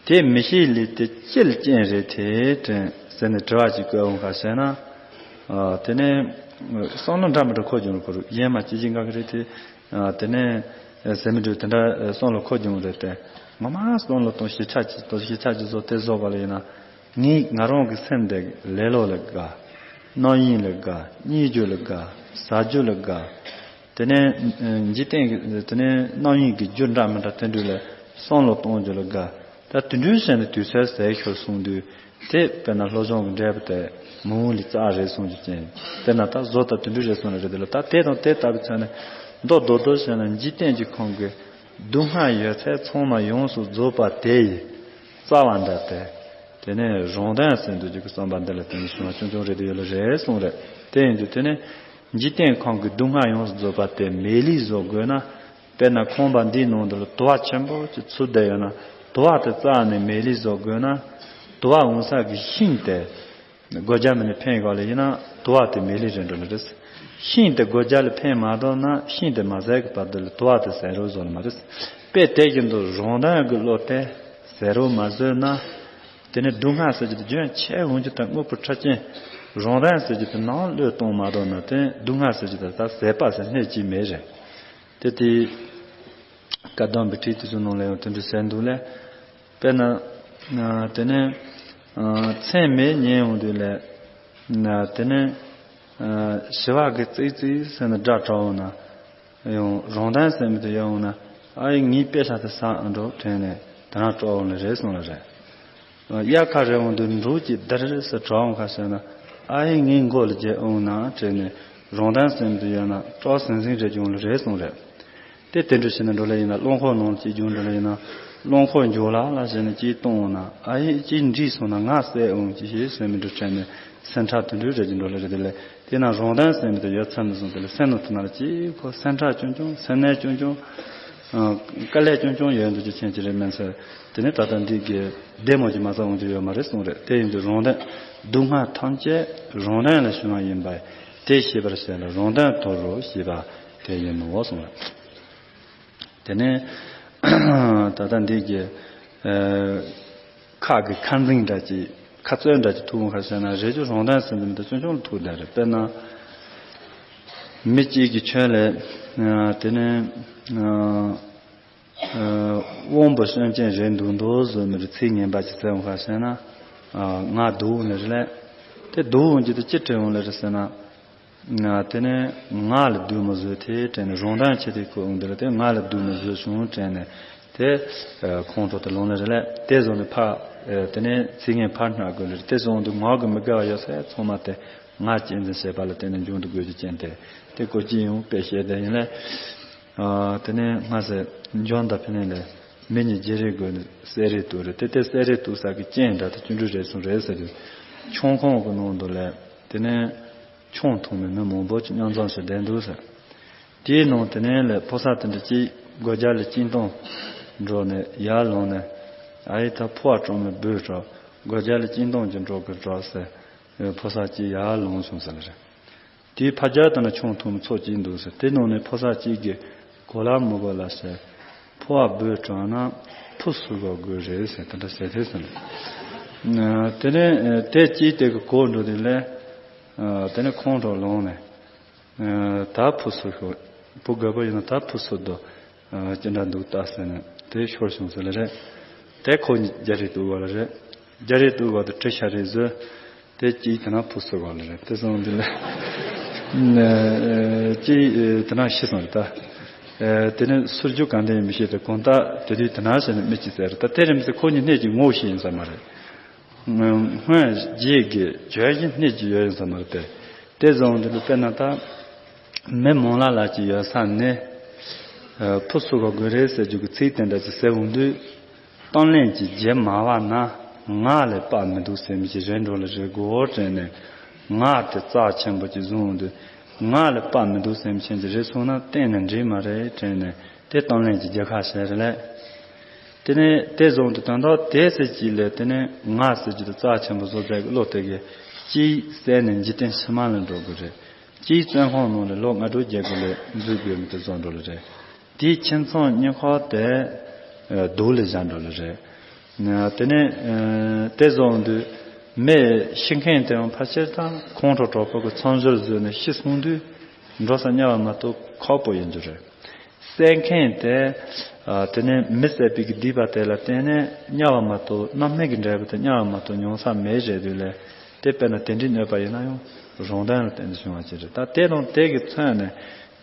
དེ་མི་ཤེས་ལས་དེ་ཅི་ལ་རྐྱེན་རེད་དེ་དྲན་ཟེར་ནས་དྲི་བ་ཅིག་བཀོད་འོང་ག་ཟེར་ན། ཨ་དེ་ནས་བསམ་བློ་འདྲ་མི་འདྲ་འཁོར་བྱུང་རུ་འཁོར་རུ་གཞན་མ་ཅི་ཅི་འགའ་གི་རེད་དེ། ཨ་དེ་ནས་ཟེར་མི་འདྲ་དེ་འདྲ་བསམ་བློ་འཁོར་བྱུང་རེད་དེ། ངོ་མ་བསམ་བློ་གཏོང་ཤེས་ཆ་ཅིག་གཏོང་ཤེས་ཆ་ཅིག་བཟོ་དེ་བཟོ་བ་ལ་ཡིན་ན། ངས་ང་རང་གི་སེམས་དེ་ལེ་ལོ་ལ་དགའ། རྣམ་གཡེང་ལ་དགའ། རྙེད་རྒྱུ་ལ་དགའ། ཟ་རྒྱུ་ལ་དགའ། དེ་ནས་འཇིག་རྟེན་གྱི་དེ་ནས་རྣམ་གཡེང་གི་རྒྱུ་འདྲ་མི་འདྲ་དེ་འདྲ་ལ་བསམ་བློ་གཏོང་རྒྱུ་ལ་དགའ། ད་དེ་འདྲའི་ཞིག་ནས་དུས་ཚོད་ཟད་ཤོར་སོང་དུས་དེ་དཔེར་ན་སློབ་སྦྱོང་གི་འབྲས་བུ་དེ་མུ་མུ་ལས་རྩ་རེད་སོང་རྒྱུ་ཅན། དཔེར་ན་ད་བཟོ་ལྟ་དེ་འདྲ་རེད་སོང་ན་རེད་དེ་ལ་ད་དེ་དང་དེ་ལྟ་བུའི་ཚོད་ནས་མདོ་རྡོག་རྡོག་བཤད་ན་འཇིག་རྟེན་གྱི་ཁམས་ཀྱི་སྡུག་བསྔལ་ཡོད་ཚད་ཚང་མ་ཡོངས་སུ་རྫོགས་པ་དེ་ཡི་རྩ་བ་འདྲ་སྟེ། དེ་ནས་རང་དོན་ཟེར་འདུག་རྒྱུ་གི་བསམ་པ་འདི་ལ་བརྟེན་ནས་བྱུང་བ་ཆུང་ཆུང་རེད་དེ་ཡོད་ལ་རེད་གསུངས་རེད། དེ་ཡིན་དུས་དེ་ནས་འཇིག་རྟེན་ཁམས་ཀྱི་སྡུག་བསྔལ་ཡོངས་སུ་རྫོགས་པ་དེ་མེད་ལུགས་བཟོ་དགོས་ན། དཔེར་ན་ཁང་པ་འདིའི་ནང་དུ་ལ་དུ་བ་ཆེན་པོ་ཅིག་ཚུད་བསྡད་ཡོད་ན་དུ་བ་དེ་རྩ་ནས་མེད་ལུགས་བཟོ་དགོས་ན། དུ་བ་འོང་ས་གི་ཤིང་དེ་སྒོ་རྒྱབ་མ་ནས་འཕེན་དགོས་ལ་ཡིན་ན་དུ་བ་དེ་མེད་ལུགས་རེད་འགྲོ་ལ་རེད། ཤིང་དེ་སྒོ་རྒྱབ་ལ་འཕེན་མ་གཏོགས་ན་ཤིང་དེ་མ་ཟད་ཀྱི་བར་དུ་ལ་དུ་བ་དེ་ཟད་འགྲོ་བཟོ་ལ་མ་རེད། དཔེ་དེ་བཞིན་དུ་རང་དོན་གྱི་བློ་དེ་ཟད་རོ་མ་བཟོད་ན། དེ་ནས་སྡུག་བསྔལ་ཟེར་རྒྱུ་དེ་རྒྱུན་ཆད་འོང་རྒྱུ་དང་དངོས་པོ་ཕྲ་ཅན། རང་དོན་ཟེར་རྒྱུ་དེ་ནང་བློས་གཏོང་མ་གཏོང་ན་དེ་སྡུག་བསྔལ་ཟེར་རྒྱུ་དེ་ད་ཟད་པ་ཟེར་སྣེ་གཅིག་མེད་རེད། དེ་དེ་བཀའ་གདམས་པའི་ཁྲིད་དེ་ཚོ་ནང་ལ་ཡང་དེ་འདྲ་ཟེར་འདུག་ལས། དཔེར་ན། དེ་ནས། མཚན་མེད་ཉན་འོང་དུས་ལས། དེ་ནས། ཞི་བ་གི་ཙིག་ཙིག་ཟེར་ནས་སྒྲ་གྲགས་འོང་ན། ཡང་རང་དོན་ཟེར་མི་དེ་ཡོང་ན་ཨ་ཡི་ངའི་དཔེ་ཆ་དེ་ཟ་ཨ་འགྲོ་དྲན་ནས་དེ་རང་སྤྲོ་འོང་ལ་རེད་སོང་ལ་རེད། དབྱར་ཁ་རེད་འོང་དུས་འབྲུག་ཅིག་དར་ཟེར་གྲགས་འོང་ཁ་ཟེར་ན་ཨ་ཡི་ངའི་མགོ་ལ་རྒྱལ་འོང་ན་དྲན་ནས་རང་དོན་ཟེར་མི་དེ་ཡོད་ན་སྤྲོ་ཟིང་ཟིང་རེད་ཀྱང་ལ་རེད་སོང་རེད། དེ་དེ་འདྲ་བྱས་ནས་འགྲོ་ལ་ཡིན་ན་རླངས་འཁོར་ནང་ལ་ཅིག་རྒྱུག་འགྲོ་ལ་ཡིན་ན་རླངས་འཁོར་མགྱོགས་ལ་ལ་བྱས་ནས་ཅིག་གཏོང་འོང་ན་ཨ་ཡི་ཅིག་འདྲིས་སོང་ན་ང་བསད་འོང་ཅིག་ཞེས་ཟེར་མི་འདྲ་དྲན་ནས་སེམས་ཁྲལ་དེ་འདྲ་རེད་ཀྱང་འགྲོ་ལ་རེད་དེ་ལས། དེས་ན་རང་དོན་ཟེར་མི་དེ་ཡོད་ཚར་ནས་བཟུང་དེ་ལ་སེམས་ནང་དུ་ན་ལ་གཅིག་ཁོ་སེམས་ཁྲལ་ཆུང་ཆུང་སེམས་ནད་ཆུང་ཆུང་། དཀའ་ལས་ཆུང་ཆུང་ཡོད་འདུག་ཅི་ཆེན་གྱི་རེད་མིན་ཚེ། དེ་ནི་ད་ལྟ་འདི་གི་བདེ་མོ་གྱི་མ་རྩ་འོང་རྒྱུ་ཡོད་མ་རེད་གསུངས་རེད། དེ་ཡིན་དུས་རང་དོན་སྡུག་བསྔལ་ཐམས་ཅད་རང་དོན་ལ་བྱུང་བ་ཡིན་པས་དེ་ཤེས་པར་བྱས་ལ་རང་དོན་དོར་རོ་ཞེས་པ་དེ་ཡིན་ནོ་གསུངས་རེད། དེ་ནས་ད་ལྟ་འདི་གི་ཨ་ཁ་གི་ཁ་འཛིན་འདྲ་ཅིག་ཁ་རྩོད་འདྲ་ཅིག་ཐུག་འོང་ཁ་ཟེར་ན། རེ་ཅོ་རང་དོན་ཟེར་འདི་མི་དེ་ཆུང་ཆུང་ལ་ཐུག་བསྡད་རེད། དཔེར་ན་མི་གཅིག་གིས་ཁྱོད་ལ་ཨ་དེ་ནས་ཨ་ཨ་དབང་པོ་སྐྱོན་ཅན་རེད་འདུག་འདུག་བཟོས་མི་རེད། ཚིག་ངན་པ་ཅིག་ཟེར་འོང་ཁ་ཟེར་ན། ཨ་ང་སྡུག་འོང་ནི་རེད་ལས། དེ་སྡུག་འོང་རྒྱུ་དེ་ཅི་དྲན་འོང་ལེ་རེད་ཟེར་ན། ཨ་དེ་ནས་ང་ལ་སྡུག་མི་བཟོས་དེ་དྲན་ནས། རང་དོན་ཆེད་དུ་ཁོ་འོང་དེ་ལ་དེ་ང་ལ་སྡུག་མི་བཟོས་བྱུང་དྲན་ནས། དེ་ཨ་ཁོང་ཁྲོ་དེ་ལངས་ལེ་རེད་ལས། དེ་བཟོ་ནས་ཕར་ཨ་དེ་ནས་ཚིག་ངན་ཕར་སྣ་དགོས་ལེ་རེད། དེ་བཟོ་འོང་དུས་ངག་གི་མི་དགེ་བ་ཡོད་ས་ཚང་མ་དེ་ང་གཅེས་འཛིན་བྱེད་པ་ལ་བརྟེན་ནས་འབྱུང་དུ་དགོས་རྒྱུ་རྐྱེན་དེ། དེ་ཀོ་ཅི་ཡོང་དཔེ་བཤད་དེ་ཡིན་ལས། ཨ་དེ་ནས་སྔ་སེ་འཇོན་དང་ཕི་ནས་ལས་མི་གཉིས་བརྗེ་རེས་དགོས་ནས་གསེར་རེ་གཏུབ་རེད། དེ་དེ་གསེར་རེ་གཏུབ་ས་གི་རྐྱེན་འདྲ་དེ་བཅུ་དྲུག་རེ་གསུངས་རེད་ཟེར་དུས། ཆང་ཁང་གི་ནང་དུ་ལས་དེ་ནས་ཆང་འཐུང་བའི་མི་མང་པོ་ཅིག་མཉམ་འཛོམས་བྱས་བསྡད་འདུག་ཟེར། དེའི་ནང་དེ་ནས་ལས་ཕོ་གསར་དེ་འདྲ་གཅིག་སྒོ་རྒྱབ་ལ་སྐྱིན་ཐང་འགྲོ་ནས་ཡར་ལངས་ནས། ཨ་ཡེ་ད་ཕོ་བ་གྲོགས་མོ་འབོད་གྲོགས། སྒོ་རྒྱབ་ལ་སྐྱིན་ཐང་ཅིག་འགྲོ་དགོས་གྲོགས་ཟེར། ཕོ་གསར་གཅིག་ཡར་ལངས་བྱུང་ཟེར་ལེ་རེད། དེའི་ཕ་རྒྱལ་དང་ན་ཆང་འཐུང་ཚོགས་གཅིག་འདུག་ཟེར། དེ་ནང་ནས་ཕོ་གསར་གཅིག་གིས་གོ་ལ་མི་དགོས་ལ་ཟེར། ཕོ་བ་འབོད་དྲགས་ན་ཕུ་སུ་ག་དགོས་རེད་ཟེར། དེ་འདྲ་ཟེར་ཐལ་ཟེར། དེ་ནས་དེ་གཅིག་དེ་གི་གོ་འགྲོ་དུས་ལས། དེ་ནས་ཁོང་ཁྲོ་ལངས་ནས། ད་ཕུ་སུ་ཤོག་བུ་རྒད་པོ་ཡིན་ན་ད་ཕུ་སུ་དོ། ཅི་འདྲ་འདུག་ལྟ་ཟེར་ནས་དེ་ཤོར་བྱུང་ཟེར་ལེ་རེད། དེ་ཁོ་གཉིས་རྒྱ་རིགས་འདུག་ག་ལེ་རེད། རྒྱ་རིགས་འདུག་ག་དེ་གྲི་ཤ་རེ་བཟོས། དེ་གཅིག་དེ་ན་ཕུ་སུ་ག་ལེ་རེད། དེ་སོང་དེ་ལ་གཅིག་དེ་ན་ཤི་སོང་རེད་ད། དེ་ནས་སུར་རྒྱུ་གང་དེ་ཡིན་མི་ཤེས་ཏེ། གང་ལྟར་དེ་དུས་དེ་ན་ཟེར་ནས་མི་གཅིག་ཟེར་རེད་ད། དེ་རིམ་ཟེར་ཁོ་གཉིས་སྣེ་གཅིག་ངོ་ཤེས་ཡིན་ས་མ་རེད། སྔོན་རྗེས་ཀྱི་བརྗོད་གཞི་སྣེ་གཅིག་ཡོད་ཡིན་ས་མ་རེད་པས། དེ་བཟུང་དེ་ལ་དཔེར་ན་ད། མི་མང་ལ་ལ་ཅིག་ཡོད་ས་ནས། ཕུ་སུ་ག་དགོས་རེད་ཟེར་རྒྱུ་གི་ཚིག་དེ་འདྲ་ཅིག་ཟེར་འོང་དུས། གཏམ་གླེང་ཅིག་བྱེད་མ་བ་ན། ང་ལས་དཔའ་མི་འདུག་ཟེར་མི་ཅིག་རེད་འགྲོ་ལེ་རེད་གོ་དྲན་ནས། ང་དེ་རྩ་ཆེན་པོ་ཅིག་བཟུང་འོང་དུས། ང་ལས་དཔའ་མི་འདུག་ཟེར་མི་ཅན་ཅིག་རེད་སོང་ན་གཏན་ནས་འགྲིག་མ་རེད་དྲན་ནས། དེ་གཏམ་གླེང་ཅིག་རྒྱག་ཁ་བྱས་རེད་ལས། དེ་ནས་དེ་བཟུང་དུ་དོན་དག་དེ་ཟེར་གྱིས་ལས། དེ་ནས་ང་ཟེར་གྱི་དེ་རྩ་ཆེན་པོ་བཟོ་བྱས་ཀྱི་བློ་དེ་གིས་གཅིག་བསད་ནས་འཇིག་རྟེན་ཕྱི་མ་ལ་འགྲོ་དགོས་རེད། གཅིག་བཙོན་ཁང་ནང་ལ་ལོ་ལྔ་དྲུག་བརྒྱད་དགུ་ལ་འཛུལ་དགོས་མི་དེ་བཟོ་འགྲོ་ལེ་རེད། དེའི་ཁྱིམ་ཚང་གཉིས་ཁག་དེ་སྡུག་ལ་བཞག་འགྲོ་ལེ་རེད། དེ་ནས་དེ་བཟུང་དུས་མི་ཤི་མཁན་དེའང་ཕལ་ཆེར་དང་ཁོང་ཁྲོ་གྲོགས་པོ་གི་མཚམས་སྦྱོར་བཟོས་ནས་ཤི་སོང་དུས། འགྲོ་ས་དམྱལ་བ་མ་གཏོགས་ཁག་པོ་ཡིན་རྒྱུ་རེད། བསད་མཁན་དེ། ཨ་དེ་ནས་མི་བསད་པའི་གི་སྡིག་པ་དེ་ལ་བརྟེན་ནས་དམྱལ་བ་མ་གཏོགས། རྣམ་སྨིན་གྱི་འབྲས་བུ་དེ་དམྱལ་བ་མ་གཏོགས་མྱོང་ས་མེད་ཟེར་དུས་ལས། དེ་དཔེར་ན་དེ་འདྲའི་གནོད་པ་ཡིན་ན་ཡང་རང་དོན་ལ་བརྟེན་ནས་བྱུང་བ་ཅིག་རེད། ད་དེ་དང་དེ་གི་མཚོན་ནས་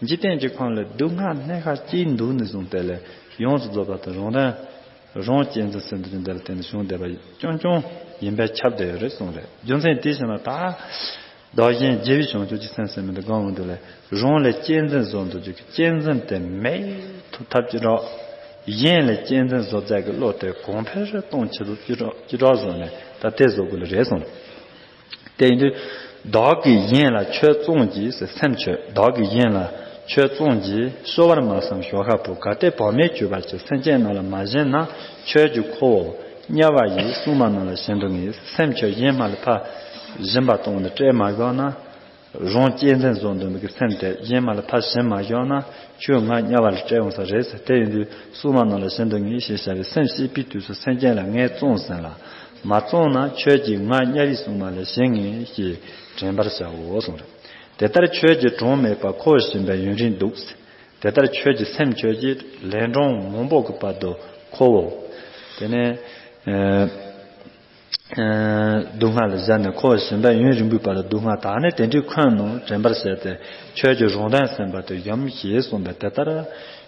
འཇིག་རྟེན་གྱི་ཁམས་ལ་སྡུག་བསྔལ་སྣ་ཁ་གཅིག་འདུག་ནས་བཟུང་དེ་ལས་ཡོངས་སུ་རྫོགས་པ་དེ་རང་དོན། རང་གཅེས་འཛིན་ཟེར་འདི་འདི་ལ་བརྟེན་ནས་བྱུང་བསྡད་པ་རྐྱང་རྐྱང་ཡིན་པས་ཁྱབ་བསྡད་ཡོད་རེད་གསུངས་རེད། རྒྱུ་མཚན་དེ་བྱས་ན་ད། བདག་གཞན་བརྗེ་བའི་བྱང་ཆུབ་ཀྱི་སེམས་ཟེར་མི་འདི་སྒོམ་འོང་དུས་ལས། རང་ལ་གཅེས་འཛིན་བཟོ་འདུག་རྒྱུ་གི་གཅེས་འཛིན་དེ་མེད་ཐུབ་ཐབས་ཅི་འདྲ། གཞན་ལ་གཅེས་འཛིན་བཟོ་བྱ་གི་བློ་དེ་གོང་འཕེལ་གཏོང་ཆེད་དུ་ཅི་འདྲ་ཅི་འདྲ་བཟོ་ནས་ད་དེ་བཟོ་དགོས་ལེ་རེད་གསུངས། དེ་ཡིན་དུས། བདག་གིས་གཞན་ལ་ཆོས་བཙོང་གྱིས་ཟེར། སེམས་ཆོས་བདག་གིས་གཞན་ལ་ཆོས་བཙོང་གྱིས་གསོ་བར་མ་བསམ་ཞོག་ཁ་བུ། གལ་ཏེ་བག་མེད་གྱུར་པར་གྱུར། སེམས་ཅན་རྣམས་ལ་མ་བྱིན་ན། ཆོས་ཀྱི་ཁོ་བོ་དམྱལ་བ་ཡི། སྲུང་མ་རྣམས་ལ་བྱིན་དུ་ངེས། སེམས་ཆོས་གཞན་མ་ལ་ཕར་སྦྱིན་པ་གཏོང་ནས་སྤྲད་མ་བཞག་ན། རང་གཅེས་འཛིན་བཟོ་འདུག་མི་གི་སེམས་དེ་གཞན་མ་ལ་ཕར་སྦྱིན་མ་བཞག་ན། ཁྱོད་ང་དམྱལ་བ་ལ་སྤྲད་འོང་ས་རེད་ཟེར། དེ་ཡིན་དུས་སྲུང་མ་རྣམས་ལ་བྱིན་དུ་ངེས་ཞེས་བྱ་བའི་སེམས་བསྐྱེད་པའི་དུས་སུ་སེམས་ཅན་ལ་ངས་བཙོང་ཟིན་ལ། མ་བཙོང་ན་ཁྱོད་ཀྱིས་ང་དམྱལ་བའི་སྲུང་མ་ལ་བྱིན་ངེས་ཞེས་དྲན་པར་བྱའོ་གསུངས་རེད། དེ་ལྟར་ཁྱོད་ཀྱིས་གྲངས་མེད་པ་འཁོར་བར་ཞེན་པའི་ཡུན་རིང་འདུག། དེ་ལྟར་ཁྱོད་ཀྱི་སེམས་ཁྱོད་ཀྱིས་ལན་གྲངས་མང་པོ་གི་བར་དུ་འཁོར་བོ། དེ་ནས། ཨ། སྡུག་བསྔལ་ལ་བཞག་ནས་འཁོར་བར་ཞེན་པའི་ཡུན་རིང་པོའི་བར་དུ་སྡུག་བསྔལ་དག་ནས་དེ་འདྲའི་འཁོན་ནོ་དྲན་པར་བྱས་ཏེ། ཁྱོད་ཀྱི་རང་དོན་སེམས་པ་དེ་གཞོམ་ཞེས་གསུངས་པས། དེ་ལྟར་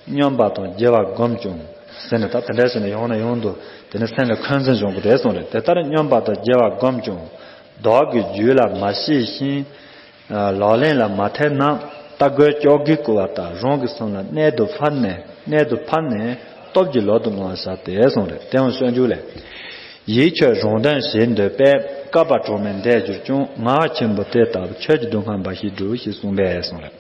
སྨྱོན་པ་དང་བརྗེ་བ་བསྒོམས་ཀྱང་ཟེར་ནས། ད་དེ་འདྲ་བྱས་ནས་ཡང་ནས་ཡང་དུ་དེ་ནས་སེམས་ལ་འཁོན་འཛིན་སྦྱོང་དགོས་དེ་གསུངས་རེད། དེ་ལྟར་སྨྱོན་པ་དང་བརྗེ་བ་བསྒོམས་ཀྱང་བདག་གི་རྒྱུད་ལ་མ་སྐྱེས་ཤིང་། ལག་ལེན་ལ་མ་ཐེབས་ན། རྟ་རྒོད་ཅོག་གིས་བསྐུལ་བ་ལྟར་རང་གི་སེམས་ལ་གནད་དུ་ཕབ་ནས། གནད་དུ་ཕབ་ནས་སྟོབས་ཀྱིས་ལོག་ཏུ་སློང་བར་བྱ་སྟེ་གསུངས་རེད། དེའང་སྤྱོད་འཇུག་ལས། ཡིད་ཁྱོད་རང་དོན་ཞེས་འདོད་པས། བསྐལ་པ་གྲངས་མེད་འདས་གྱུར་ཀྱང་། ངལ་བ་ཆེན་པོ་དེ་ལྟ་བུ། ཁྱོད་ཀྱི་སྡུག་བསྔལ་འབའ་ཞིག་བསྒྲུབས་ཞེས་གསུངས་པས་གསུངས་རེད།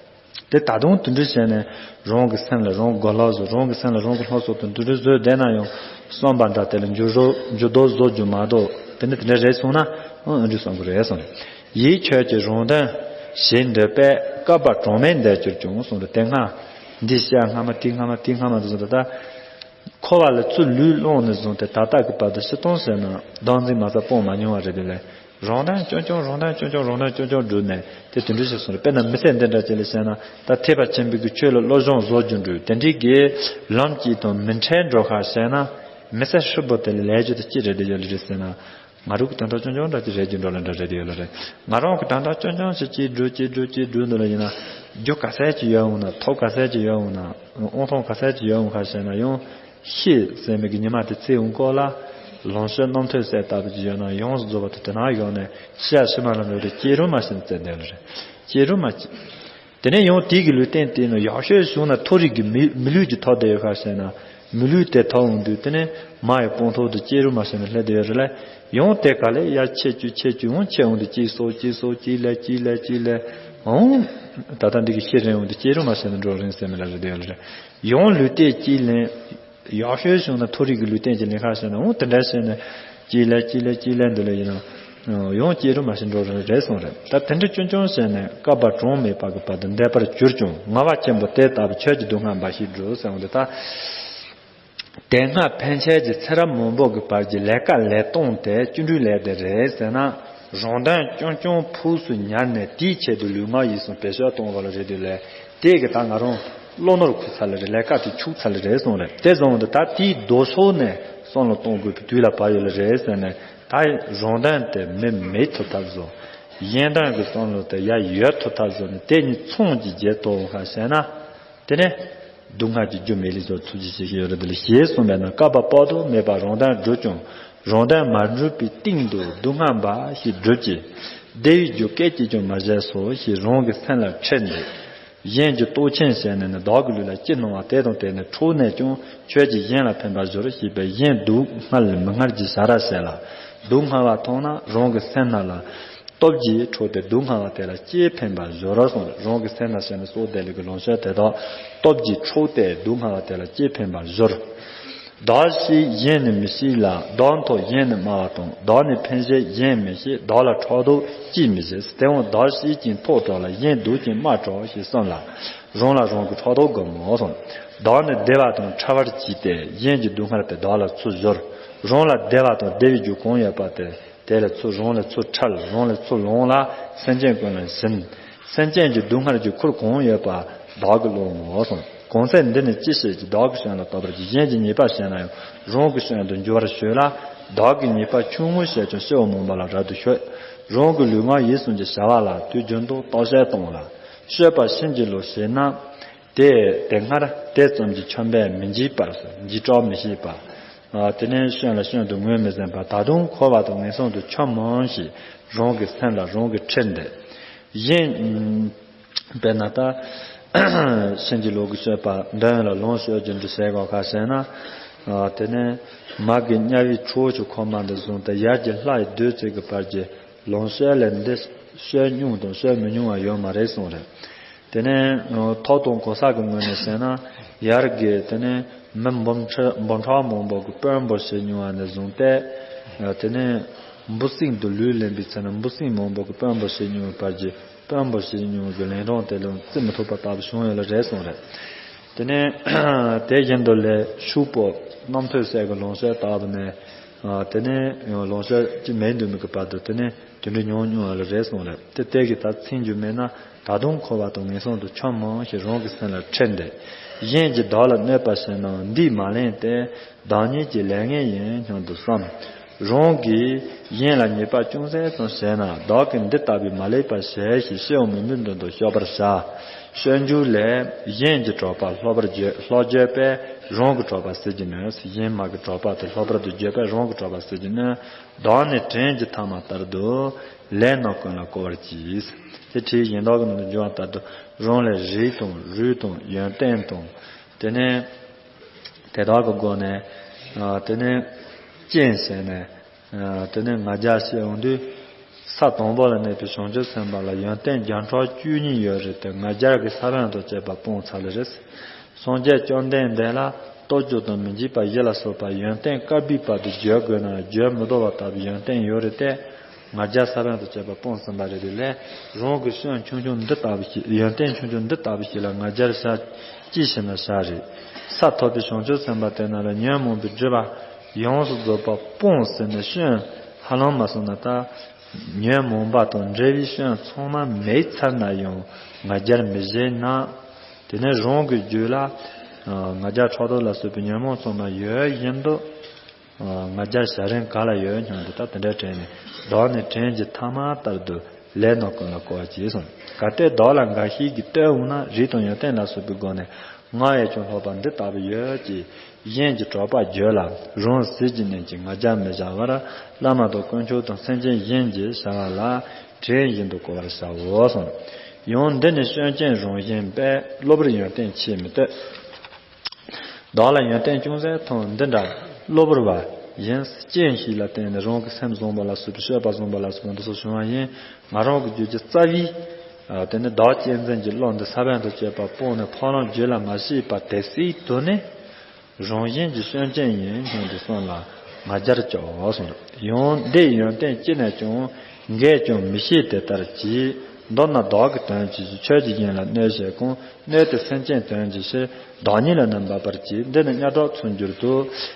དེ་ད་དུང་དེ་འདྲ་བྱས་ནས་རང་གི་སེམས་ལ་རང་གི་སྒོ་ལོག་བཟོ། རང་གི་སེམས་ལ་རང་གི་སློབ་གསོ་དང་དེ་འདྲ་བཟོས་བསྡད་ན་ཡང་བསམ་པ་འདྲ་དེ་ལ་འགྱུར་རོ་འགྱུར་ལྡོག་བཟོ་རྒྱུ་མ་གཏོགས། དེ་ནི་དེ་འདྲ་རེད་སོང་ན་ཨང་ཨ་འདྲ་བསམ་གི་རེད་གསུངས་རེད། ཡིད་ཁྱོད་ཀྱི་རང་དོན་ཞེས་འདོད་པས། བསྐལ་པ་གྲངས་མེད་འདས་གྱུར་ཀྱང་གསུངས་རེད། དེ་སྔ། འདི་བཤད་སྔ་མ་དེ་སྔ་མ་དེ་སྔ་མ་དུ་བཟུང་ད་ལྟ། འཁོར་བ་ལ་ཚུར་ལུས་བླངས་ནས་བཟུང་སྟེ་ད་ལྟ་གི་བར་དུ་ཕྱི་སྟོང་ཟེར་ན་བདག་འཛིན་མ་རྩ་སྤོང་མ་མྱོང་བ་རེད་དེ་ལས། རང་དོན་སྐྱོང་སྐྱོང་རང་དོན་སྐྱོང་སྐྱོང་རང་དོན་སྐྱོང་སྐྱོང་བསྒྲུབས་ནས་དེ་དེ་འདྲ་ཞིག་སོང་རེད། དཔེར་ན་མི་ཚེ་འདི་འདྲ་ཅིག་ལ་བཤད་ན་ད་ཐེག་པ་ཆེན་པོའི་གི་ཆོས་ལ་བློ་སྦྱོང་བཟོ་རྒྱུ་འདྲ་དེ་འདྲའི་གི་ལམ་གཅིག་དང་མི་འཕྲད་འགྲོ་ཁ་བཤད་ན་མི་ཚེ་ཧྲིལ་པོ་དེ་ལ་ལས་རྒྱུ་དེ་ཅི་རེད་དེ་ཡོད་ལ་རེད་ཟེར་ན། ང་རང་གི་དོན་དག་ཆུང་ཆུང་འདྲ་ཅིག་རེད་ཀྱི་འགྲོ་ལ་འདྲ་རེད་ཡོད་ལ་རེད། ང་རང་གི་དོན་དག་ཆུང་ཆུང་ཞིག་ཅིག་འགྲོ་ཅིག་འགྲོ་ཅིག་འགྲོ་འདུག་ལ་ཡིན་ན། རྒྱུ་ག་ཚད་ཅིག་ཡོད་འོང་ན་ཐོབ་ག་ཚད་ཅིག་ཡོད་འོང་ན། དབང་ཐང་ག་ཚད་ཅིག་ཡོད་འོང་ཁ་ཤས་ན་ཡང་། ཤེས་ཟེར་མི་གི་ཉི་མ་དེ་ཚེ་འོང་སྐོར་ལ། ལོངས་སྤྱོད་རྣམ་ཐོས་སྲས་ལྟ་བུ་ཅིག་ཡོད་ན་ཡོངས་སུ་རྫོགས་པ་དེ་དེ་ན་ཡོད་ནས་ཤི་ཡ་ཤི་མ་ལ་འགྲོ་རེད་སྐྱེ་རུ་མ་ཤི་ན་བཙལ་འདོད་ལ་རེད། སྐྱེ་རུ་མ་སྐྱེ། དེ་ནས་ཡང་དེའི་གི་ལུས་རྟེན་དེ་ནི་ཡག་ཤོས་བྱུང་ན་མཐོ་རིས་ཀྱི་མི་མི་ལུས་ཀྱི་ཐོབ་བསྡད་ཡོད་ཁ་ཤས་ན། མི་ལུས་དེ་ཐོབ་འོང་དུས་དེ་ནས་མ་ཡི་སྤོང་ཐོབ་དུ་སྐྱེ་རུ་མ་ཤེས་ན་སླེབས་བསྡད་ཡོད་རེད་ལ། ཡང་དེ་ག་ལས་ཡར་ཆེ་བཅུག་ཆེ་བཅུག་འོང་ཆེ་འོང་དུ་གཅིག་སོགས་གཅིག་སོགས་གཅིག་ལས་གཅིག་ལས་གཅིག་ལས་འོང་། ད་ལྟ་འདི་གི་ཤི་རན་འོང་དུ་སྐྱེ་རུ་མ་ཤེས་ན་འགྲོ་རན་ཟེར་མི་ལ་རེད་བསྡད་ཡོད་རེད། ཡང་ལུས་རྟེན་གཅིག་ལེན། ཡག་ཤོས་བྱུང་ན་མཐོ་རིས་ཀྱི་ལུས་རྟེན་གྱི་ལེན་ཁ་བྱས་ན་འོང་དེ་འདྲ་བྱས་ནས་གཅིག་ལས་གཅིག་ལས་གཅིག་ལས་འདི་ལས་ཡིན་ན་ཡང་སྐྱེ་རུ་མ་ཤེས་འགྲོ་རེད་རེད་གསུངས་རེད། ད་དེ་འདྲ་ཆུང་ཆུང་བྱས་ནས་བསྐལ་པ་གྲངས་མེད་པ་གི་བར་དུ་འདས་པར་གྱུར་ཀྱང་ངལ་བ་ཆེན་པོ་དེ་ལྟ་བུ་ཁྱོད་ཀྱི་སྡུག་བསྔལ་འབའ་ཞིག་བསྒྲུབ་ཟེར་འོང་དེ་ལྟ། དེ་སྔ་ཕན་ཆད་ཀྱི་ཚེ་རབས་མང་པོ་གི་བར་གྱི་ལས་ཀ་ལས་སྟངས་དེ་བཅུ་འདྲུས་ལས་དེ་རེད་ཟེར་ན། རང་དོན་རྐྱང་རྐྱང་ཕུགས་སུ་ཉར་ནས་དེའི་ཆེད་དུ་ལུས་ངག་ཡིད་གསུམ་བེད་སྤྱོད་གཏོང་བ་ལ་རེད་དུས་ལས། དེ་གི་ད་ང་རང་བློ་ནོར་ཁུ་ཚར་ལ་རེད། ལས་ཀ་དེ་ཆུག་ཚར་ལ་རེད་གསུངས་རེད། དེ་བཟུང་དུ་ད་དེའི་རྡོ་སོལ་ནས་བསམ་བློ་གཏོང་དགོས་པའི་དུས་ལ་བབ་ཡོད་ལ་རེད་ཟེར་ནས། ད་རང་དོན་དེ་མི་མེད་ཐུབ་ཐབས་བཟོ། གཞན་དོན་གྱི་བསམ་བློ་དེ་ཡར་ཡོད་ཐུབ་ཐབས་བཟོ་ནས་དེ་གཉིས་ཚང་གི་རྗེས་ཐོབ་ཁ་བཤད་ན། དེ་ནས་སྡུག་བསྔལ་གྱི་རྒྱུ་མེད་ལས་བཟོ་ཐུབ་ཀྱི་ཞིག་ཡོད་རེད་དེ་ལ་ཞེས་གསུངས་པས་ན། བསྐལ་པ་དཔག་ཏུ་མེད་པ་རང་དོན་བསྒྲུབས་ཀྱང་རང་དོན་མ་འགྲུབ་པའི་སྟེང་དུ་སྡུག་བསྔལ་འབའ་ཞིག་བསྒྲུབས་ཀྱི། བདེ་བའི་རྒྱུ་སྐད་ཅིག་ཀྱང་མ་བཞེས་སོ་ཞེས་རང་གི་སེམས་ལ་ཁྲེལ་འདུག་གཞན་གྱི་རྟོག་ཆེན་བྱས་ནས་ནི་བདག་གི་ལུས་ལ་ཅི་སྣང་བ་དེ་དང་དེ་ནི་འཕྲོག་ནས་ཀྱང་ཁྱོད་ཀྱིས་གཞན་ལ་ཕན་པར་སྦྱོར་ཞེས་པས་གཞན་སྡུག་བསྔལ་མི་མངར་གྱི་བྱ་ར་བྱེད་ལ། སྡུག་བསྔལ་བ་མཐོང་ན་རང་གི་སེམས་ན་ལ། སྟོབས་ཀྱིས་འཕྲོག་སྟེ་སྡུག་བསྔལ་བ་དེ་ལ་ཅི་ཕན་པར་སྦྱོར་རོ་གསུངས། རང་གི་སེམས་ན་ཞེན་ནས་སྲོག་དེ་ལས་ཀྱི་ལོངས་སྤྱོད་དེ་དག་སྟོབས་ཀྱིས་འཕྲོག་སྟེ་སྡུག་བསྔལ་བ་དེ་ལ་ཅི་ཕན་པར་སྦྱོར། བདག་ཤེས་གཞན་ནི་མི་ཤེས་ལ། བདག་མཐོ་གཞན་ནི་དམའ་བ་དང་། བདག་ནི་ཕན་བཞེད་གཞན་མི་ཤེས། བདག་ལ་ཕྲག་དོག་ཅིས་མི་བྱེད། དེ་འོང་བདག་ཤེས་ཀྱིས་མཐོ་དྲགས་ལ། གཞན་སྡུག་ཅིང་དམའ་དྲགས་ཞེས་གསུངས་ལ། རང་ལ་རང་གི་ཕྲག་དོག་སྒོམ་མོ་གསུངས། བདག་ནི་བདེ་བ་དང་ཕྲ་བར་གྱིས་ཏེ། གཞན་གྱི་སྡུག་བསྔལ་དེ་བདག་ལ་ཚུར་སྦྱོར། རང་ལ་བདེ་བ་དང་བདེ་བའི་རྒྱུ་གང་ཡོད་པ་དེ། དེ་ལས་ཚུར་རང་ལས་ཚུར་ཁྲལ། རང་ལས་ཚུར་ལོངས་ལ་སེམས་ཅན་ཀུན་ལ་སྦྱིན། སེམས་ཅན་གྱི་སྡུག་བསྔལ་གྱི་ཁུར་གང་ཡོད་པ་བདག་གི་བློ་ངོ་གསུངས། གང་ཚེ་འདི་ནི་ཅི་ཞིག་གིས། བདག་གི་སྐྱོན་ལ་བརྟག་པར་གྱིས། གཞན་གྱི་ཉེས་པ་བཤད་ན་ཡང་། རང་གི་སྐྱོན་དུ་འགྱུར་བར་བྱེད་ལ། བདག་གི་ཉེས་པ་ཆུང་ངུ་བཤད་ཀྱང་སྐྱེ་བོ་མང་པོ་ལ་རབ་ཏུ་ཤོད། རང་གི་ལུས་ངག་ཡིད་གསུམ་གྱི་བྱ་བ་ལ་དུས་རྒྱུན་དུ་བརྟག་དཔྱད་གཏོང་ལ། སྤྱོད་པ་ཕྱིན་ཅི་ལོག་བྱེད་ན། དེ་དེ་སྔར་དེ་ཙམ་གྱིས་ཆོམ་པས་མི་འཇིགས་པར་འཇིགས་སྐྲག་མི་ཤེས་པ། དེ་ནས་སྐྱོན་ལ་སྐྱོན་དུ་ངོས་མི་ཟིན་པ། ད་དུང་འཁོར་བ་དང་ངན་སོང་དུ་ཆོམ་མང་ཞིང་རང་གི་སེམས་ལ་རང་གི་ཁྲེལ་འདེད། གཞན་དཔེར་ན་ད་ཕྱིན་ཅི་ལོག་གི་སྤྱོད་པ་འདོན་ལ་ལོངས་སྤྱོད་རྒྱུ་འདྲ་བྱེད་དགོས་ཁ་ཟེར་ན། དེ་ནས་མ་གི་དམྱལ་བའི་ཁྲོ་ཆུ་ཁོལ་མ་འདི་བཟུང་སྟེ་ཡར་གྱི་ལྷ་ཡི་བདུད་རྩི་གི་བར་གྱི་ལོངས་སྤྱོད་ལས་འདི་སྤྱོད་ཉུང་དང་སྤྱོད་མི་ཉུང་བ་ཡོད་མ་རེད་གསུངས་རེད། དེ་ནས་ཐོབ་དང་གོ་ས་གི་ངོས་ནས་བཤད་ན་ཡར་གྱི་དེ་ནས་མི་འབུམ་ཕྲག་འབུམ་ཕྲག་མང་པོ་གི་དཔོན་པོ་བྱེད་མྱོང་བ་ནས་བཟུང་སྟེ། དེ་ནས་འབུ་སྲིན་དུ་ལུས་ལེན་པའི་ཚེ་ན་འབུ་སྲིན་མང་པོ་གི་དཔོན་པོ་བྱེད་མྱོང་བའི་བར་གྱི་དཔོན་པོ་བྱེད་མྱོང་གི་ལན་གྲངས་དེ་ལས་བརྩི་མི་ཐུབ་པ་ལྟ་བུ་བྱུང་ཡོད་ལ་རེད་གསུངས་རེད། དེ་ནས་དེ་བཞིན་དུ་ལས་ཕྱུག་པོ་རྣམ་ཐོས་སྲས་ཀྱི་ལོངས་སྤྱོད་ལྟ་བུ་ནས། དེ་ནས་ལོངས་སྤྱོད་ཅི་མེད་འདུག་མི་གི་བར་དུ་དེ་ནས་དེ་འདྲ་མྱོང་མྱོང་བ་ལ་རེད་གསུངས་རེད། དེ་དེ་གི་ད་ཚིག་འཇུག་མེད་ན། ད་དུང་འཁོར་བ་དང་ངན་སོང་དུ་ཆོམ་མང་ཞིང་རང་གི་སེམས་ལ་ཁྲེལ་འདེད། གཞན་གྱིས་བདག་ལ་གནོད་པ་བྱས་ན་འདིས་མ་ལན་ཏེ། བདག་ཉིད་ཀྱི་ལས་ངན་ཡིན་སྙམ་དུ་བསམ། རང་གིས་གཞན་ལ་ཉེས་པ་ཅུང་ཟད་ཙམ་བྱས་ན་བདག་གིས་འདི་ལྟ་བུའི་མ་ལེགས་པ་བྱས་ཞེས་སྐྱེ་བོ་མང་པོའི་མདུན་དུ་ཤོད་པར་བྱ། སྤྱོད་འཇུག་ལས། གཞན་གྱི་གྲོགས་པ་ལྷག་པར་བརྗོད་ལྷག་བརྗོད་པས་རང་གི་གྲོགས་པ་ཟེར་གྱི་ནི། གཞན་མ་གི་གྲོགས་པ་དེ་ལྷག་པར་དུ་བརྗོད་པས་རང་གི་གྲོགས་པ་ཟེར་གྱི་ནི། བདག་ནི་བྲན་གྱི་ཐ་མ་ལྟར་དུ། ལས་རྣམས་ཀུན་ལ་བཀོལ་བར་གྱིས། དེ་ཁྲིད་གཞན་དག་གི་ནང་དུ་འབྱུང་བ་ལྟར་དུ་རང་ལས་རིགས་དང་རུས་དང་ཡོན་ཏན་དང་། དེ་ནས་དེ་དག་གི་སྒོ་ནས། དེ་ནས་རྐྱེན་བྱས་ནས། དེ་ནས་ང་རྒྱལ་སྐྱེ་འོང་དུས། ས་དང་པོ་ལ་གནས་པའི་བྱང་ཆུབ་སེམས་དཔའ་ལ་ཡོན་ཏན་བརྒྱ་ཕྲག་བཅུ་གཉིས་ཡོད་རེད་དེ་ང་རྒྱལ་གྱི་ས་བོན་དང་བཅས་པ་སྤངས་ཚར་ལེ་རེད། སངས་རྒྱས་བཅོམ་ལྡན་འདས་ལ་སྟོབས་བཅུ་དང་མི་འཇིགས་པ་བཞི་ལ་སོགས་པ་ཡོན་ཏན་བསྐལ་པའི་བར་དུ་བརྗོད་དགོས་ན་བརྗོད་མི་ཐུབ་པ་ལྟ་བུའི་ཡོན་ཏན་ཡོད་རེད་དེ། ང་རྒྱལ་ས་བོན་དང་བཅས་པ་སྤངས་ཟིན་པ་རེད། དེ་ལས་རང་གི་སྐྱོན་ཆུང་ཆུང་འདི་ལྟ་བུ་ཞིག་ཡོན་ཏན་ཆུང་ཆུང་འདི་ལྟ་བུ་ཞིག་ལ་ང་རྒྱལ་བྱ་ཅི་ཞིག་ན་བྱ་རེད། ས་ཐོབ་པའི་བྱང་ཆུབ་སེམས་དཔའ་དེ་རྣམས་ལ་ཉོན་མོངས་པའི་སྒྲིབ་པ་ཡོངས་སུ་རྫོགས་པ་སྤངས་ཟིན་ནས་སྐྱོན་ཧ་ལམ་མ་སོང་ན་ད། ཉོན་མོངས་པ་དང་འབྲེལ་བའི་སྐྱོན་ཚང་མ་མེད་ཚར་ན་ཡང་ང་རྒྱལ་མི་བྱེད་ན། དེ་ནས་རང་གི་རྒྱུད་ལ་ང་རྒྱལ་ཕྲག་དོག་ལ་སོགས་པའི་ཉོན་མོངས་ཚང་མ་ཡོད་བཞིན་དུ། ང་རྒྱལ་བྱ་རིན་ག་ལ་ཡོད་སྙམ་དུ་ད་དེ་འདྲ་དྲན་ནས་བདག་ནི་བྲན་གྱི་ཐ་མ་ལྟར་དུ་ལས་རྣམས་ཀུན་ལ་གོ་བར་བྱས་སོ། གལ་ཏེ་བདག་ལ་འགའ་ཞིག་གིས་བསྟོད་འོང་ན་རིགས་དང་ཡོན་ཏན་ལ་སོགས་པའི་སྒོ་ནས་ང་ཡང་ཅུང་ལྷག་པ་འདི་ལྟ་བུ་ཡོད་ཅེས་གཞན་གྱི་གྲགས་པ་བརྗོད་ལ་རང་ཟིལ་གྱིས་མནན་ཅིང་ང་རྒྱལ་མི་བྱ་བར་བླ་མ་དང་དཀོན་མཆོག་དང་སེམས་ཅན་གཞན་གྱིས་བྱ་བ་ལ་བྲན་བཞིན་དུ་གོ་བར་བྱའོ་གསུངས། ཡང་འདི་ནི་སྐྱོན་ཅན་རང་བཞིན་པས་གློ་བུར་ཡོན་ཏན་ཆེས་མི་བསྟོད། བདག་ལ་ཡོན་ཏན་ཅུང་ཟད་ཐོན་འདི་འདྲ་གློ་བུར་བ་ཡིན། རྐྱེན་ཞིག་ལ་བརྟེན་ནས་རང་གི་སེམས་བཟང་པོ་ལ་སོགས་པའི་སྤྱོད་པ་བཟང་པོ་ལ་སོགས་པ་འདི་ཚོ་བྱུང་བ་ཡིན། ང་རང་གི་རྒྱུད་ཀྱི་རྩ་བའི་དེ་ནི་བདག་གཅེས་འཛིན་གྱི་བློ་འདི་ས་བོན་དང་བཅས་པ་སྤངས་ནས་འཕགས་ལམ་རྒྱུད་ལ་མ་ཞུགས་པ་དེ་སྲིད་དུ་ནི་རང་བཞིན་གྱིས་སྐྱོན་ཅན་ཡིན་སྙམ་དུ་བསམ་ལ་ང་རྒྱལ་བཅོ་གསུངས། ཡང་འདི་ཡོན་ཏན་ཅི་ནས་ཀྱང་འགས་ཀྱང་མི་ཤེས་དེ་ལྟར་གྱིས། མདོར་ན་བདག་གི་དོན་གྱིས་ཆོས་ཀྱི་དབྱིངས་ལ་གནོད་བྱེད་ཀུན། གནོད་དེ་སེམས་ཅན་དོན་གྱི་ཕྱིར། བདག་ཉིད་ལ་ནི་འབབ་པར་བྱེད། འདི་ནི་གཉའ་བྲག་མཚོན་གྱུར་དུ།